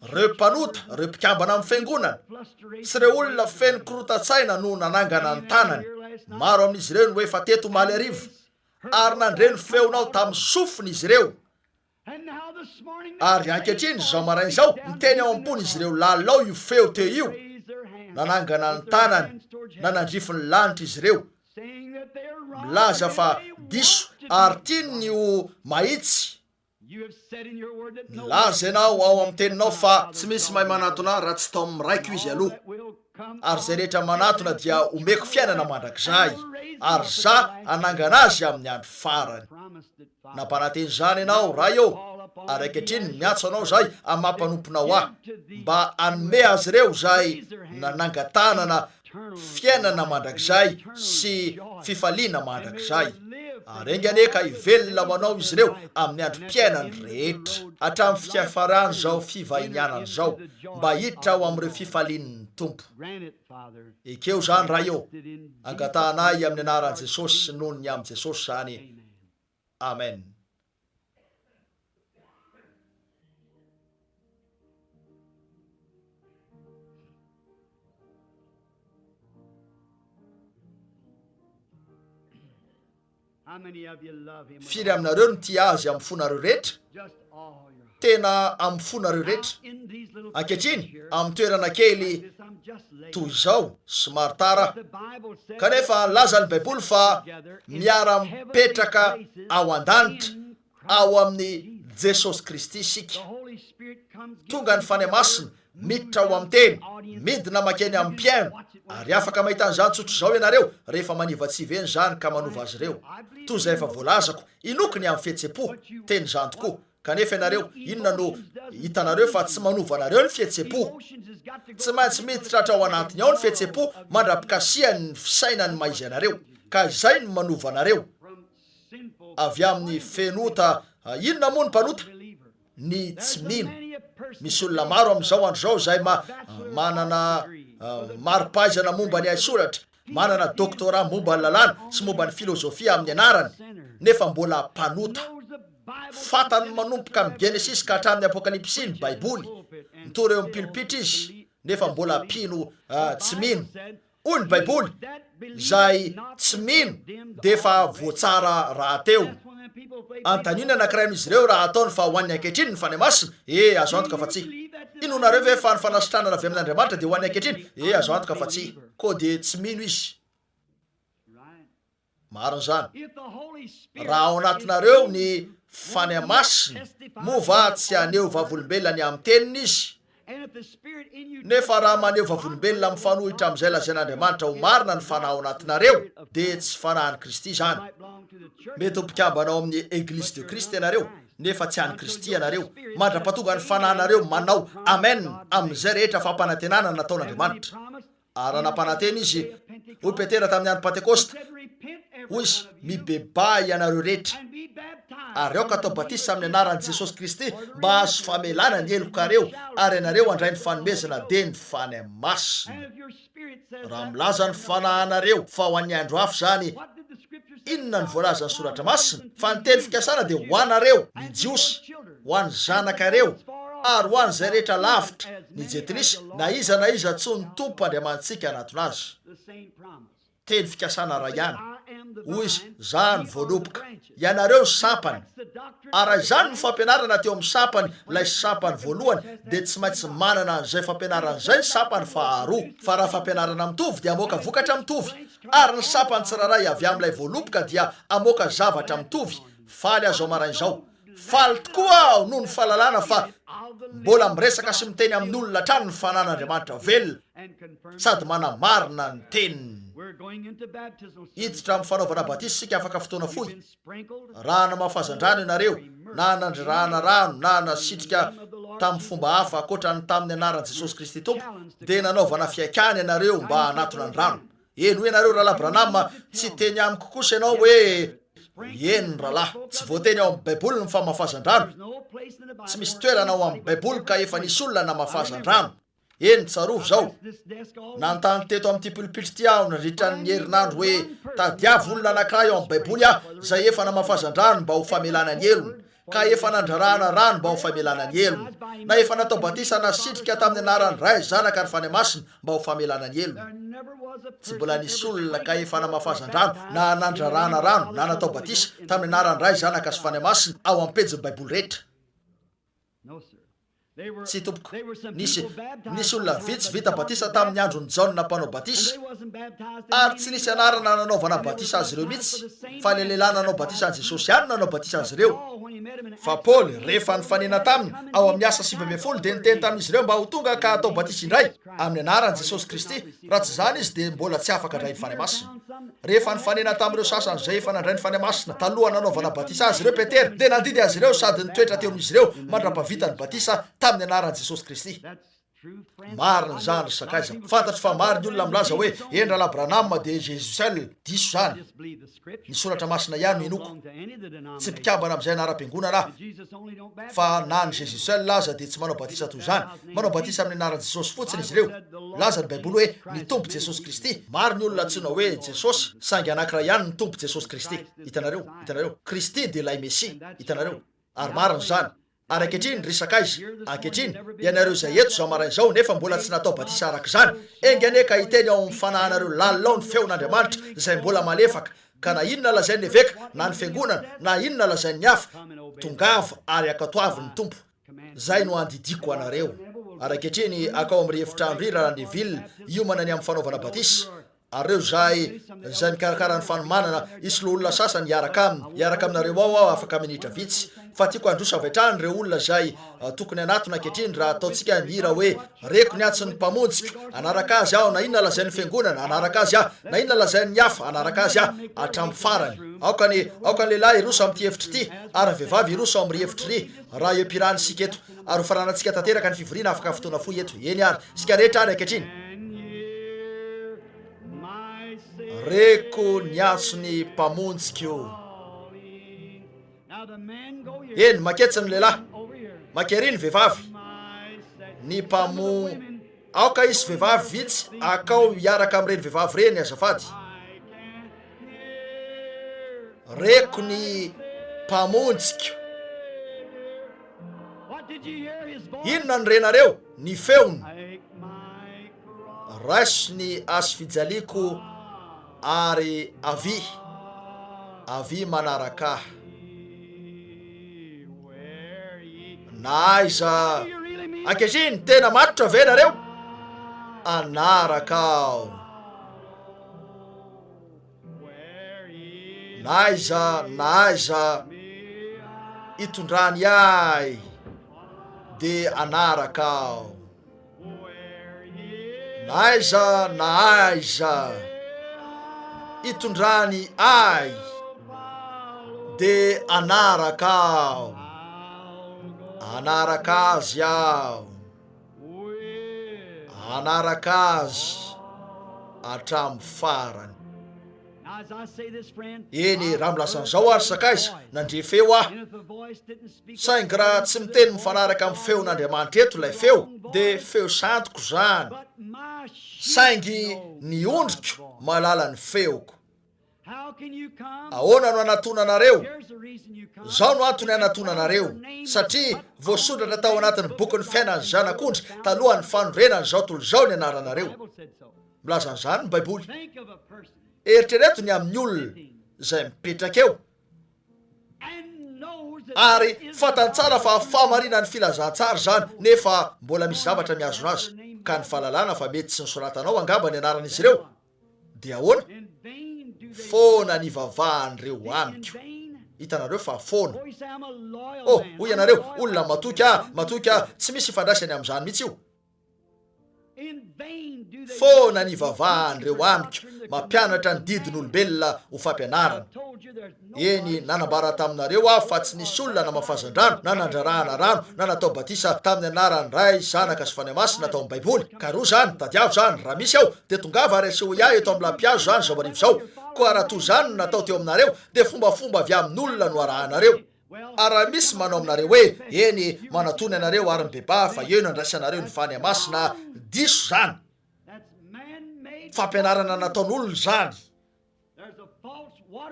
ireo mpanota, ireo mpikambana amin'ny fiangonana, sy ireo olona feno korontan-tsaina no nanangana ny tanany. Maro amin'izy ireo no efa teto omaly hariva, ary nandre ny feonao tamin'ny sofiny izy ireo. Ary ankehitriny, izao maraina izao, miteny ao am-pon'izy ireo lalina ao io feo teo io, nanangana ny tanany, nanandrify ny lanitra izy ireo. milaza fa diso ary tiany ny ho mahitsy. Nilaza ianao ao amin'ny teninao fa tsy misy mahay manatona ahy raha tsy tao amin'ny Raiko izy aloha, ary izay rehetra manatona dia homeko fiainana mandrakizay, ary Izaho hanangana azy amin'ny andro farany. Nampanantena izany ianao, Ray ô, ary ankehitriny miantso anao izahay amin'ny maha mpanomponao ahy, mba hanome azy ireo izay nanangan-tanana fiainana mandrakizay sy fifaliana mandrakizay. Ary enga anie ka hivelona ho Anao izy ireo amin'ny androm-piainany rehetra, hatramin'ny fiafaran'izao fivahinianana izao, mba hiditra ao amin'ireo fifalian'ny Tompo. Ekeo izany, Ray ô. Angatahanay amin'ny Anaran'i Jesosy sy noho ny amin'i Jesosy izany. Amen. Firy aminareo no tia Azy amin'ny fonareo rehetra? Tena amin'ny fonareo rehetra. Ankehitriny, amin'ny toerana kely toy izao, somary tara aho. Kanefa nilaza ny Baiboly fa miara-mipetraka ao an-danitra ao amin'i Jesosy Kristy isika. Tonga ny Fanahy Masina, miditra ao amin'ny Teny, midina mankeny amin'ny mpihaino, ary afaka mahita an'izany tsotr'izao ianareo rehefa manivatsiva eny izany ka manova azy ireo. Toy izay efa voalazako, inoako ny amin'ny fihetsem-po, teny izany tokoa. Kanefa ianareo, inona no hitanareo fa tsy manova anareo ny fihetsem-po? Tsy maintsy miditra hatrao anatiny ao ny fihetsem-po mandra-pikasihany ny fisainan'ny maha-izy anareo, ka izay no manova anareo. Avy amin'ny fenota inona moa ny mpanota? Ny tsy mino. Misy olona maro amin'izao andro izao izay manana mari-pahaizana momba ny haisoratra, manana doctorat momba ny lalàna sy momba ny filozofia amin'ny anarany, nefa mbola mpanota. Fantany manomboka amin'ny Genesisy ka hatramin'ny Apokalypsy ny Baiboly. Mitory eo amin'ny pilipitra izy, nefa mbola mpino tsy mino. Hoy ny Baiboly, Izay tsy mino dia efa voatsara rahateo. Anontanio ny anankiray amin'izy ireo raha ataony fa ho an'ny ankehitriny ny Fanahy Masina. E, azo antoka fa tsia. Inoanareo ve fa ny fanasitranana avy amin'Andriamanitra dia ho an'ny ankehitriny? E, azo antoka fa tsia. Koa dia tsy mino izy. Marina izany. Raha ao anatinareo ny Fanahy Masina, moa va tsy haneho vavolombelona ny amin'ny Teniny Izy? Nefa raha maneho vavolombelona mifanohitra amin'izay lazain'Andriamanitra ho marina ny Fanahy ao anatinareo, dia tsy Fanahin'i Kristy izany. Mety ho mpikambana ao amin'ny Eglise de Christ ianareo, nefa tsy an'i Kristy ianareo, mandra-pahatonga ny Fanahinareo manao Amen amin'izay rehetra fampanantenana nataon'Andriamanitra. Ary raha nampanantena izy, hoy Petera tamin'ny andro Pantekosta, hoy izy, Mibebaha ianareo rehetra, ary aoka hatao batisa amin'ny anaran'i Jesosy Kristy mba hahazo famelana ny helokareo, ary ianareo handray ny fanomezana, dia ny Fanahy Masina. Raha milaza ny fanahinareo fa ho an'ny andro hafa izany, inona no voalazan'ny Soratra Masina? Fa ny teny fikasana dia ho anareo, ny Jiosy, ho an'ny zanakareo, ary ho an'izay rehetra lavitra, ny Jentilisa, na iza na iza antsoin'ny Tompo Andriamanitsika hanatona azy. Teny fikasana iray ihany. Hoy izy, Izaho no voaloboka, ianareo ny sampany. Ary raha izany no fampianarana teo amin'ny sampany, ilay sampany voalohany, dia tsy maintsy manana an'izay fampianarana izay ny sampany faharoa. Fa raha fampianarana mitovy dia hamoaka vokatra mitovy, ary ny sampany tsirairay avy amin'ilay voaloboka dia hamoaka zavatra mitovy. Faly aho izao maraina izao. Faly tokoa aho noho ny fahalalana fa mbola miresaka sy miteny amin'olona hatrany ny fanan'Andriamanitra velona sady manamarina ny teniny. Hiditra amin'ny fanaovana batisa isika afaka fotoana fohy. Raha namafazan-drano ianareo, na nandrerahana rano, na nasitrika tamin'ny fomba hafa ankoatra ny tamin'ny anaran'i Jesosy Kristy Tompo, dia nanaovana fihaikana ianareo mba hanatona ny rano. Eny, hoy ianareo, Rahalahy Branham, tsy hiteny amiko kosa ianao hoe, Eny, rahalahy, tsy voateny ao amin'ny Baiboly ny famafazan-drano. Tsy misy toerana ao amin'ny Baiboly ka efa nisy olona namafazan-drano. Eny, tsarovy izao, nanontany teto amin'ity pilopitra ity aho nandritra ny herinandro hoe, Tadiavo olona anankiray ao amin'ny Baiboly aho izay efa namafazan-drano mba ho famelana ny helony. ka efa nandrarahana rano mba ho famelana ny helony, na efa natao batisa nasitrika tamin'ny anaran'ny Ray, Zanaka ary Fanahy Masina mba ho famelana ny helony. Tsy mbola nisy olona ka efa namafazan-drano na nandrarahana rano na natao batisa tamin'ny anaran'ny Ray, Zanaka sy Fanahy Masina ao amin'ny pejin'ny Baiboly rehetra. Tsia, tompoko. Nisy, nisy olona vitsy vita batisa tamin'ny andron'i Jaona Mpanao Batisa, ary tsy nisy anarana nanaovana batisa azy ireo mihitsy, fa ilay lehilahy nanao batisa an'i Jesosy ihany no nanao batisa azy ireo. Fa Paoly, rehefa nifanena taminy, ao amin'ny Asa 19, dia niteny tamin'izy ireo mba ho tonga ka hatao batisa indray, amin'ny anaran'i Jesosy Kristy, raha tsy izany izy dia mbola tsy afaka handray ny Fanahy Masina. Rehefa nifanena tamin'ireo sasany izay efa nandray ny Fanahy Masina talohan'ny nanaovana batisa azy ireo Petera, dia nandidy azy ireo sady nitoetra teo amin'izy ireo mandra-pahavita ny batisa tamin'ny anaran'i Jesosy Kristy. Marina izany, ry sakaiza. Fantatro fa maro ny olona milaza hoe, Eny, Rahalahy Branham dia Jesus seul. Diso izany. Ny Soratra Masina ihany no inoako. Tsy mpikambana amin'izay anaram-piangonana aho. Fa na ny Jesus seul aza dia tsy manao batisa toy izany. Manao batisa amin'ny anaran'i Jesosy fotsiny izy ireo. Milaza ny Baiboly hoe ny Tompo Jesosy Kristy. Maro ny olona antsoina hoe Jesosy, saingy anankiray ihany ny Tompo Jesosy Kristy. Hitanareo? Hitanareo? Kristy dia ilay Mesia. Hitanareo? Ary marina izany. Ary ankehitriny, ry sakaiza, ankehitriny, ianareo izay eto izao maraina izao nefa mbola tsy natao batisa araka izany, enga anie ka hiteny ao amin'ny fanahinareo lalina ao ny feon'Andriamanitra izay mbola malefaka, ka na inona lazain'ny eveka, na ny fiangonana, na inona lazain'ny hafa, tongava ary ankatoavy ny Tompo. Izay no andidiako anareo. Ary ankehitriny, akao amin'ry efitrano ry Rahalahy Neville, hiomana ny amin'ny fanaovana batisa. Ary ireo izay, izay mikarakara ny fanomanana, hisy loholona sasany hiaraka aminy. Hiaraka aminareo ao aho afaka minitra vitsy. Fa tiako handroso avy hatrany ireo olona izay tokony hanatona ankehitriny raha ataontsika ny hira hoe, Reko ny antson'ny Mpamonjiko, hanaraka Azy aho, na inona lazain'ny fiangonana, hanaraka Azy aho, na inona lazain'ny hafa, hanaraka Azy aho, hatramin'ny farany. Aoka ny, aoka ny lehilahy hiroso amin'ity efitra ity, ary ny vehivavy hiroso ao amin'ry efitra iry, raha eo am-pirahana isika eto. Ary hofaranantsika tanteraka ny fivoriana afaka fotoana fohy eto. Eny ary, isika rehetra ary ankehitriny. Reko ny antson'ny Mpamonjiko. Eny, maketsy ny lehilahy, makery ny vehivavy. Ny mpamo Aoka hisy vehivavy vitsy akao hiaraka amin'ireny vehivavy ireny azafady. Reko ny Mpamonjiko. Inona no renareo? Ny feony. Raiso ny hazofijaliako ary avia, avia manaraka ahy. Na aiza ankehitriny, tena matotra ve nareo? Hanaraka aho. Na aiza na aiza itondrany ahy dia hanaraka aho. Na aiza na aiza itondrany ahy dia hanaraka aho. Hanaraka azy aho. Hanaraka azy hatramin'ny farany. Eny, raha milaza an'izao aho ry sakaiza, nandre feo aho. Saingy raha tsy miteny mifanaraka amin'ny feon'Andriamanitra eto ilay feo, dia feo sandriko izany. Saingy ny ondriko mahalala ny feoko. Ahoana no anatonanareo? Izao no antony anatonanareo, satria voasoratra tao anatin'ny bokin'ny fiainan'ny Zanak'ondry talohan'ny fanorenan'izao tontolo izao ny anaranareo. Milaza an'izany ny Baiboly. Eritrereto ny amin'ny olona izay mipetraka eo ary fantany tsara fa fahamarinan'ny filazantsara izany nefa mbola misy zavatra mihazona azy, ka ny fahalalana fa mety tsy nosoratanao angamba ny anaran'izy ireo Dia ahoana? Foana ny ivavahan'ireo amiko. Hitanareo fa foana. Oh, hoy ianareo, olona matoky aho, matoky aho. Tsy misy ifandraisany amin'izany mihitsy io. Foana ny ivavahan'ireo amiko, mampianatra ny didin'olombelona ho fampianarana. Eny, nanambara taminareo aho fa tsy nisy olona namafazan-drano, na nandrarahana rano, na natao batisa tamin'ny anaran'ny Ray, Zanaka sy Fanahy Masina tao amin'ny Baiboly. Karoho izany, tadiavo izany, raha misy ao, dia tongava ary asehoy ahy eto amin'ny lampihazo izany izao hariva izao. Koa raha toa izany no natao teo aminareo, dia fombafomba avy amin'olona no arahanareo. Ary raha misy manao aminareo hoe, Eny, manatona ianareo ary mibebaha fa eo no andraisanareo ny Fanahy Masina, diso izany. Fampianarana nataon'olona izany.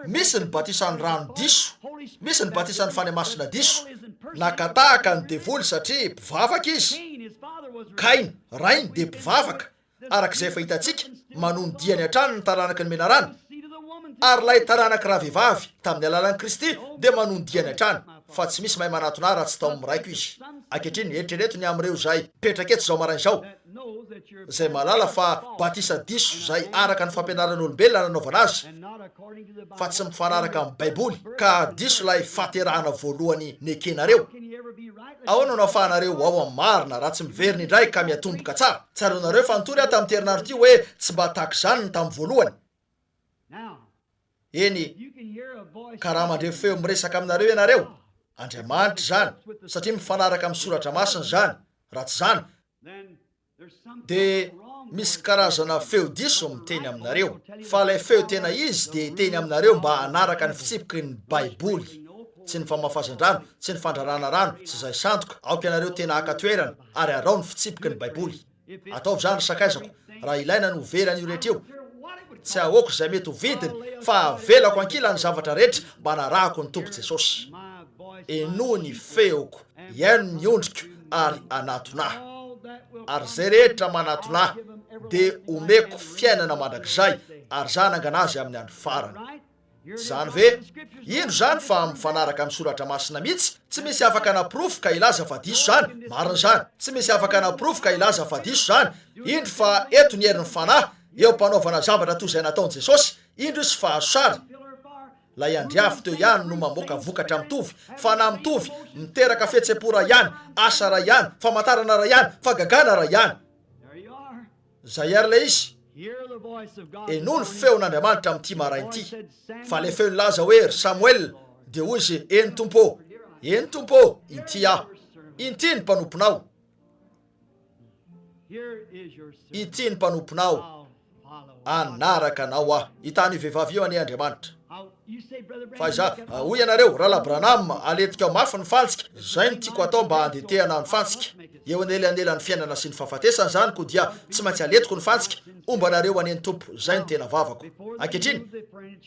Misy ny batisan'ny rano diso, misy ny batisan'ny Fanahy Masina diso. Naka tahaka ny devoly satria mpivavaka izy. Kaina, rainy, dia mpivavaka, araka izay efa hitantsika, manohy ny diany hatrany ny taranaky ny menarana. Ary ilay taranaky ravehivavy, tamin'ny alalan'i Kristy, dia manohy ny diany hatrany. Fa tsy misy mahay manatona Ahy raha tsy tao amin'ny Raiko izy. Ankehitriny, eritrereto ny amin'ireo izay mipetraka eto izao maraina izao, izay mahalala fa batisa diso izay araka ny fampianaran'olombelona nanaovana azy, fa tsy mifanaraka amin'ny Baiboly, ka diso ilay fahaterahana voalohany nekenareo. Ahoana no ahafahanareo ho ao amin'ny marina raha tsy miverina indray ka miatomboka tsara? Tsaroanareo fa nitory aho tamin'ity herinandro ity hoe tsy mba tahaka izany ny tamin'ny voalohany. Eny, ka raha mandre feo miresaka aminareo ianareo, Andriamanitra izany, satria mifanaraka amin'ny Soratra Masina izany, raha tsy izany, dia misy karazana feo diso miteny aminareo. Fa ilay feo tena izy dia hiteny aminareo mba hanaraka ny fitsipiky ny Baiboly. Tsy ny famafazan-drano, tsy ny fandrarana rano, tsy izay sandoka. Aoka ianareo tena haka toerana ary araho ny fitsipiky ny Baiboly. Ataovy izany ry sakaizako, raha ilaina ny ho very an'io rehetra io. Tsy ahoako izay mety ho vidiny, fa avelako ankilany ny zavatra rehetra mba hanarahako ny Tompo Jesosy. Henoy ny feoko, hihaino ny ondriko ary hanatona ahy. Ary izay rehetra manatona ahy, dia homeko fiainana mandrakizay, ary izaho hanangana azy amin'ny andro farany. Tsy izany ve? Indro izany fa mifanaraka amin'ny Soratra Masina mihitsy, tsy misy afaka hanaporofo ka hilaza fa diso izany, marina izany, tsy misy afaka hanaporofo ka hilaza fa diso izany, indro fa eto ny herin'ny Fanahy, eo am-panaovana zavatra toy izay nataon'i Jesosy, indro izy fa azo sary, ilay andriafo teo ihany no mamoaka vokatra mitovy, fanahy mitovy, miteraka fihetsem-po iray ihany, asa iray ihany, famantarana iray ihany, fahagagana iray ihany. Izay àry ilay izy. Henoy ny feon'Andriamanitra amin'ity maraina ity. Fa ilay feo nilaza hoe, Ry Samoela, dia hoy izy, Eny, Tompo ô. Eny, Tompo ô, inty aho. Inty ny mpanomponao. Inty ny mpanomponao. Hanaraka anao aho. Hitahy an'io vehivavy io anie Andriamanitra. Fa izaho, hoy ianareo, Rahalahy Branham, aletikao mafy ny fantsika. Izay no tiako atao mba handetehana ny fantsika. Eo anelanelan'ny fiainana sy ny fahafatesana izany, koa dia tsy maintsy aletiko ny fantsika. Homba anareo anie ny Tompo. Izay no tena vavako. Ankehitriny,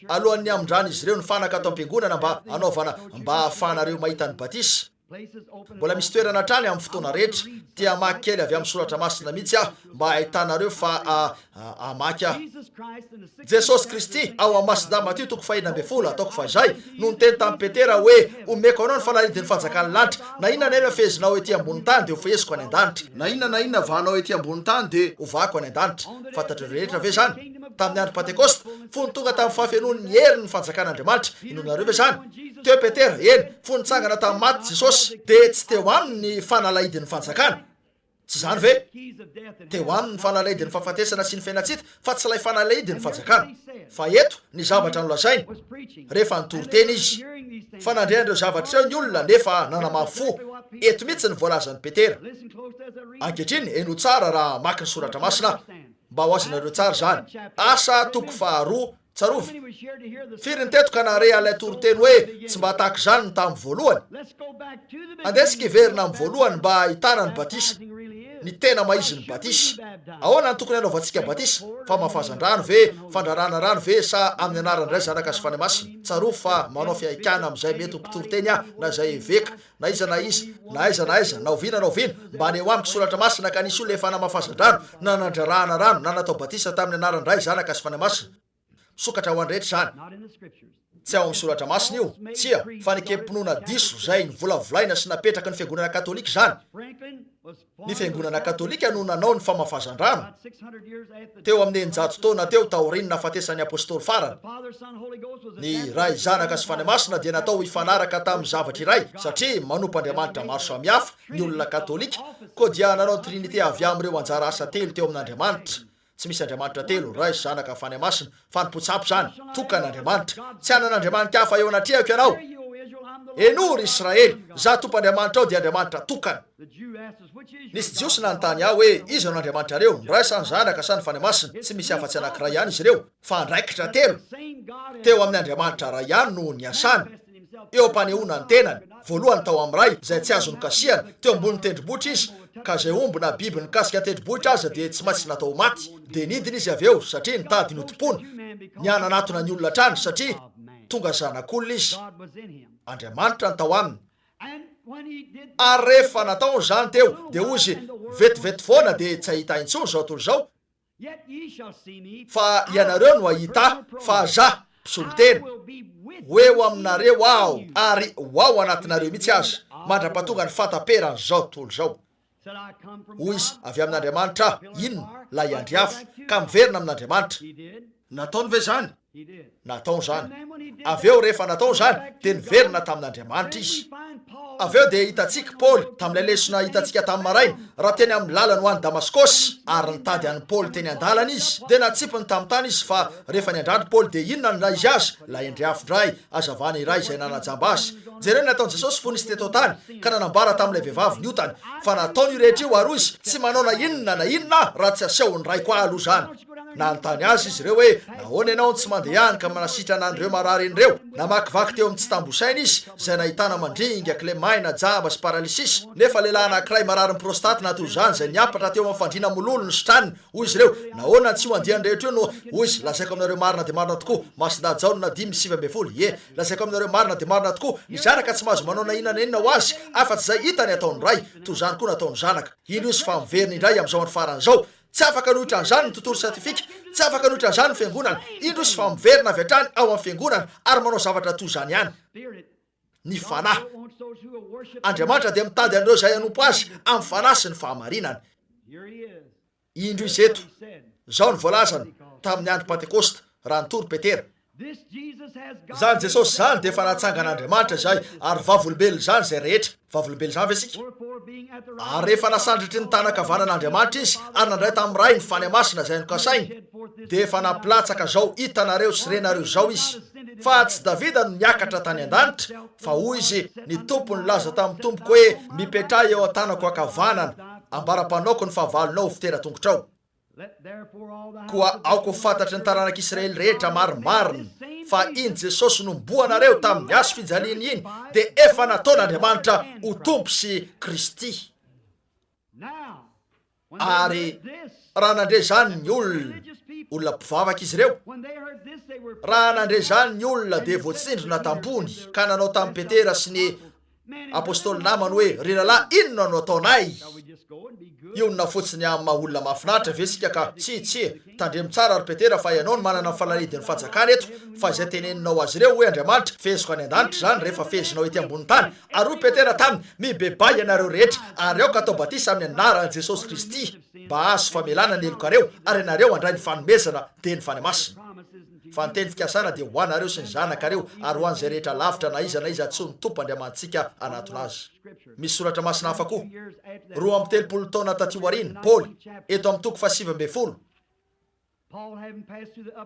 alohan'ny hamindran'izy ireo ny fanaka ato am-piangonana mba hanaovana, mba hahafahanareo mahita ny batisa, Mbola misy toerana hatrany amin'ny fotoana rehetra. Te hamaky kely avy amin'ny Soratra Masina mihitsy aho mba hahitanareo fa hamaky aho. Jesosy Kristy, ao amin'ny Masindahy Matio toko fahenina ambin'ny folo, ataoko fa izay, no niteny tamin'i Petera hoe, Omeko anao ny fanalahidin'ny fanjakan'ny lanitra. Na inona na inona fehezinao ety ambonin'ny tany dia hofeheziko any an-danitra. Na inona na inona vahanao ety ambonin'ny tany dia hovahako any an-danitra. Fantatrareo rehetra ve izany? Tamin'ny andro Pantekosta, fony tonga tamin'ny fahafenoan'ny heriny ny fanjakan'Andriamanitra, inoanareo ve izany? Teo Petera, eny, fony nitsangana tamin'ny maty Jesosy, dia tsy teo aminy ny fanalahidin'ny fanjakana. Tsy izany ve? Teo aminy ny fanalahidin'ny fahafatesana sy ny fiainan-tsita, fa tsy ilay fanalahidin'ny fanjakana. Fa eto, ny zavatra nolazainy, rehefa nitory teny izy, fa nandre an'ireo zavatra ireo ny olona nefa nanamafy fo. Eto mihitsy ny voalazan'i Petera. Ankehitriny, henoy tsara raha hamaky ny Soratra Masina aho, mba ho azonareo tsara izany. Asa toko faharoa Tsarovy, firy ny teto ka nahare an'ilay toriteny hoe tsy mba tahaka izany ny tamin'ny voalohany? Andeha isika hiverina amin'ny voalohany mba hahitana ny batisa, ny tena maha-izy ny batisa. Ahoana no tokony hanaovantsika batisa? Famafazan-drano ve, fandrarana rano ve, sa amin'ny anaran'ny Ray, Zanaka sy Fanahy Masina? Tsarovy fa manao fihaikana amin'izay mety ho mpitoriteny aho na izay eveka na iza na iza, na aiza na aiza, na oviana na oviana, mba haneho amiko Soratra Masina ka nisy olona efa namafazan-drano, na nandrarahana rano, na natao batisa tamin'ny anaran'ny Ray, Zanaka sy Fanahy Masina. Misokatra ho an'ny rehetra izany. Tsy ao amin'ny Soratra Masina io. Tsia, fanekem-pinoana diso izay novolavolaina sy napetraky ny Fiangonana Katolika izany. Ny Fiangonana Katolika no nanao ny famafazan-drano, teo amin'ny 600 taona teo taorian'ny nahafatesan'ny apostoly farany. Ny Ray, Zanaka sy Fanahy Masina dia natao hifanaraka tamin'ny zavatra iray, satria manompo andriamanitra maro samihafa ny olona katolika, koa dia nanao ny Trinite avy amin'ireo anjara asa telo teo amin'Andriamanitra. Tsy misy Andriamanitra telo, Ray, Zanaka, Fanahy Masina. Fanompoan-tsampy izany. Tokana Andriamanitra. Tsy hanana andriamani-kafa eo anatrehako ianao. Henoy, ry Israely, Izaho Tompo Andriamanitrao dia Andriamanitra tokana. Nisy Jiosy nanontany ahy hoe, Iza no Andriamanitrareo, ny Ray sa ny Zanaka sa ny Fanahy Masina? Tsy misy afa-tsy anankiray ihany izy ireo, fa andraikitra telo teo amin'ny Andriamanitra Ray ihany no niasany, eo am-panehoana ny tenany, voalohany tao amin'ny Ray, izay tsy azo nokasihana, teo ambonin'ny tendrombohitra izy, ka izay omby na biby nikasika tendrombohitra aza dia tsy maintsy natao ho maty. Dia nidina izy avy eo, satria nitady ny hotompoana, nihananatona ny olona hatrany, satria tonga zanak'olona izy. Andriamanitra no tao aminy. Ary rehefa nataony izany teo, dia hoy izy, Vetivety foana dia tsy hahita ahy intsony izao tontolo izao, fa ianareo no hahita ahy, fa za, mpisolo tena. Ho eo aminareo Aho, ary ho ao anatinareo mihitsy aza, mandra-pahatonga ny fahataperan'izao tontolo izao. Hoy izy, Avy amin'Andriamanitra aho. Inona? Ilay Andry Afo. Ka miverina amin'Andriamanitra. Nataony ve izany? Nataony izany. Avy eo, rehefa nataony izany, dia niverina tamin'Andriamanitra izy. Avy eo dia hitantsika Paoly, tamin'ilay lesona hitantsika tamin'ny maraina, raha teny amin'ny lalany ho any Damaskosy, ary nitady an'i Paoly teny an-dalana izy, dia natsipiny tamin'ny tany izy, fa rehefa niandrandra Paoly, dia inona no ilay izy azy? Ilay Andry Afo indray, hazavana iray izay nanajamba azy. Jereo ny nataon'i Jesosy fony Izy teto an-tany, ka nanambara tamin'ilay vehivavy ny otany, fa nataony io rehetra io, ary hoy Izy, Tsy manao na inona na inona Aho, raha tsy asehon'ny Raiko Ahy aloha izany. Nanontany Azy izy ireo hoe, Nahoana Ianao no tsy mandeha any ka manasitrana an'ireo marary ireo? Namakivaky teo amin'ny tsy tambo saina Izy, izay nahitana mandringa, kilemaina, jamba sy paralysisa. Nefa lehilahy anankiray mararin'ny prostate na toy izany, izay niampatra teo amin'ny fandriana mololo nositraniny. Hoy izy ireo, Nahoana no tsy io andiany rehetra io no. Hoy Izy, Lazaiko aminareo marina dia marina tokoa, Masindahy Jaona 5, 19, Ie, lazaiko aminareo marina dia marina tokoa, ny Zanaka tsy mahazo manao na inona na inona ho Azy, afa-tsy izay hitany ataon'ny Ray, toy izany koa nataon'ny Zanaka. Indro Izy fa miverina indray amin'izao andro farany izao. Tsy afaka hanohitra an'izany ny tontolo siantifika, tsy afaka hanohitra an'izany ny fiangonana. Indro Izy fa miverina avy hatrany ao amin'ny fiangonana ary manao zavatra toy izany ihany. Ny Fanahy. Andriamanitra dia mitady an'ireo izay hanompo Azy amin'ny Fanahy sy ny fahamarinana. Indro Izy eto. Izao no voalazany tamin'ny andro Pantekosta, raha nitory Petera. Izany Jesosy izany dia efa natsangan'Andriamanitra izay, ary vavolombelon'izany izay rehetra. Vavolombelon'izany ve isika? Ary rehefa nasandratry ny tanan-kavanan'Andriamanitra Izy, ary nandray tamin'ny Ray ny Fanahy Masina izay nokasainy, dia efa nampilatsaka izao hitanareo sy renareo izao Izy. Fa tsy Davida no niakatra tany an-danitra, fa hoy izy, Ny Tompo nilaza tamin'ny Tompoko hoe, Mipetraha eo an-tanako ankavanana, ambara-panaoko ny fahavalonao ho fitera-tongotrao. Koa aoka ho fantatry ny taranak'Israely rehetra marimarina fa iny Jesosy nomboanareo tamin'ny hazo fijaliana iny dia efa nataon'Andriamanitra ho Tompo sy Kristy. Ary raha nandre izany ny olona, olona mpivavaka izy ireo, raha nandre izany ny olona dia voatsindrona tam-pony ka nanao tamin'i Petera sy ny Apostoly namany hoe, Ry rahalahy, inona no ataonay? Hionona fotsiny amin'ny maha olona mahafinaritra ve isika ka, Tsia, tsia, tandremo tsara ry Petera fa ianao no manana ny fanalahidin'ny fanjakana eto, fa izay teneninao azy ireo, hoy Andriamanitra, feheziko any an-danitra izany rehefa fehezinao ety ambonin'ny tany. Ary hoy Petera taminy, Mibebaha ianareo rehetra, ary aoka hatao batisa amin'ny anaran'i Jesosy Kristy, mba hahazo famelana ny helokareo, ary ianareo handray ny fanomezana, dia ny Fanahy Masina. Fa ny teny fikasana dia ho anareo sy ny zanakareo ary ho an'izay rehetra lavitra na iza na iza antsoin'ny Tompo Andriamanitsika hanatona Azy. Misy soratra masina hafa koa. 32 taona taty aoriana, Paoly, eto amin'ny toko faha-19.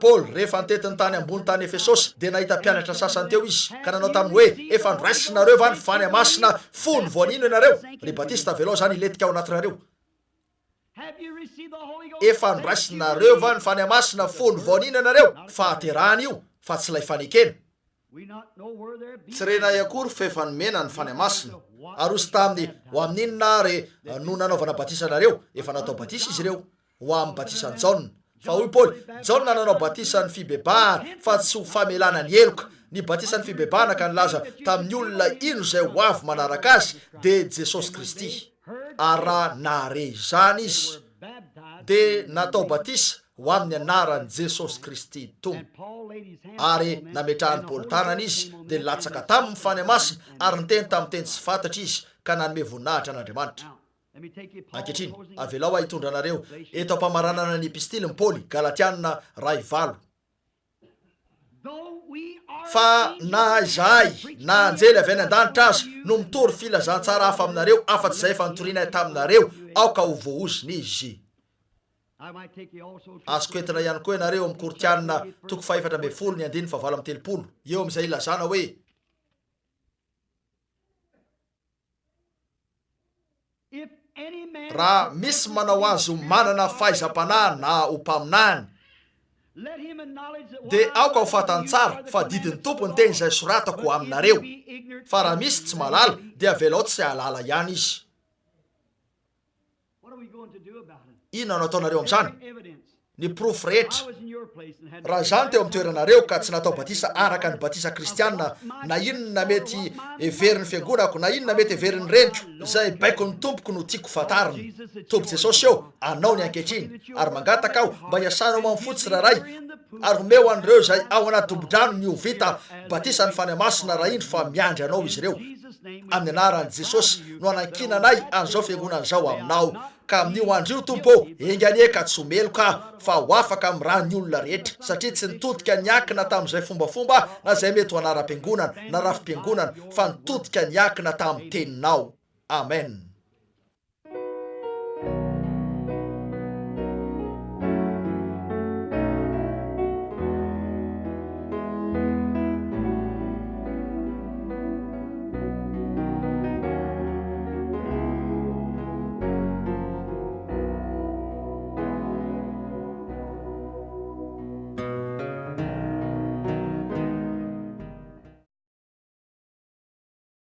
Paoly, rehefa nitety ny tany ambony tany Efesosy, dia nahita mpianatra sasany teo izy, ka nanao taminy hoe, Efa noraisinareo va ny Fanahy Masina fony vao nino ianareo? Ry Batista, avelao izany hilentika ao anatinareo. Efa noraisinareo va ny Fanahy Masina fony vao nino ianareo? Fahaterahana io, fa tsy ilay fanekena. Tsy renay akory fa efa nomena ny Fanahy Masina. Ary hozy taminy, Ho amin'inona ary no nanaovana batisa anareo? Efa natao batisa izy ireo, ho amin'ny batisan'i Jaona. Fa hoy Paoly, Jaona nanao batisan'ny fibebahana, fa tsy ho famelana ny heloka. Ny batisan'ny fibebahana ka nilaza tamin'ny olona ino izay ho avy manaraka azy, dia Jesosy Kristy. Ary raha nahare izany izy, dia natao batisa ho amin'ny anaran'i Jesosy Kristy Tompo. Ary nametrahan'i Paoly tanana izy, dia nilatsaka taminy ny Fanahy Masina, ary niteny tamin'ny teny tsy fantatra izy, ka nanome voninahitra an'Andriamanitra. Ankehitriny, avelao aho hitondra anareo eto am-pamaranana ny epistilin'i Paoly, Galatiana iray valo. Fa na izahay na anjely avy any an-danitra aza no mitory filazantsara hafa aminareo afa-tsy izay efa notorianay taminareo, aoka ho voaozona izy. Azoko entina ihany koa ianareo amin'ny Korintiana toko fahefatra ambin'ny folo ny andininy fahavalo amby 30, eo amin'izay ilazana hoe, Raha misy manao azy ho manana fahaizam-panahy na ho mpaminany, dia aoka ho fantany tsara fa didin'ny Tompo ny teny izay soratako aminareo. Fa raha misy tsy mahalala, dia avelao tsy hahalala ihany izy. Inona no ataonareo amin'izany? Ny porofo rehetra. Raha izaho no teo amin'ny toeranareo ka tsy natao batisa araka ny batisa kristiana, na inona mety heverin'ny fiangonako, na inona mety heverin'ny reniko, izay baikon'ny Tompoko no tiako fantarina. Tompo Jesosy ô, Anao ny ankehitriny, ary mangataka aho mba hiasanao amin'ny fo tsirairay, ary omeo an'ireo izay ao anaty dobo-drano ny ho vita batisan'ny Fanahy Masina raha indro fa miandry Anao izy ireo. Amin'ny anaran'i Jesosy no anankinanay an'izao fiangonana izao Aminao. Ka amin'io andro io, Tompo ô, enga anie ka tsy ho meloka aho, fa ho afaka amin'ny ràn'ny olona rehetra, satria tsy nitodika niankina tamin'izay fombafomba na izay mety ho anaram-piangonana na rafi-piangonana, fa nitodika niankina tamin'ny Teninao. Amen.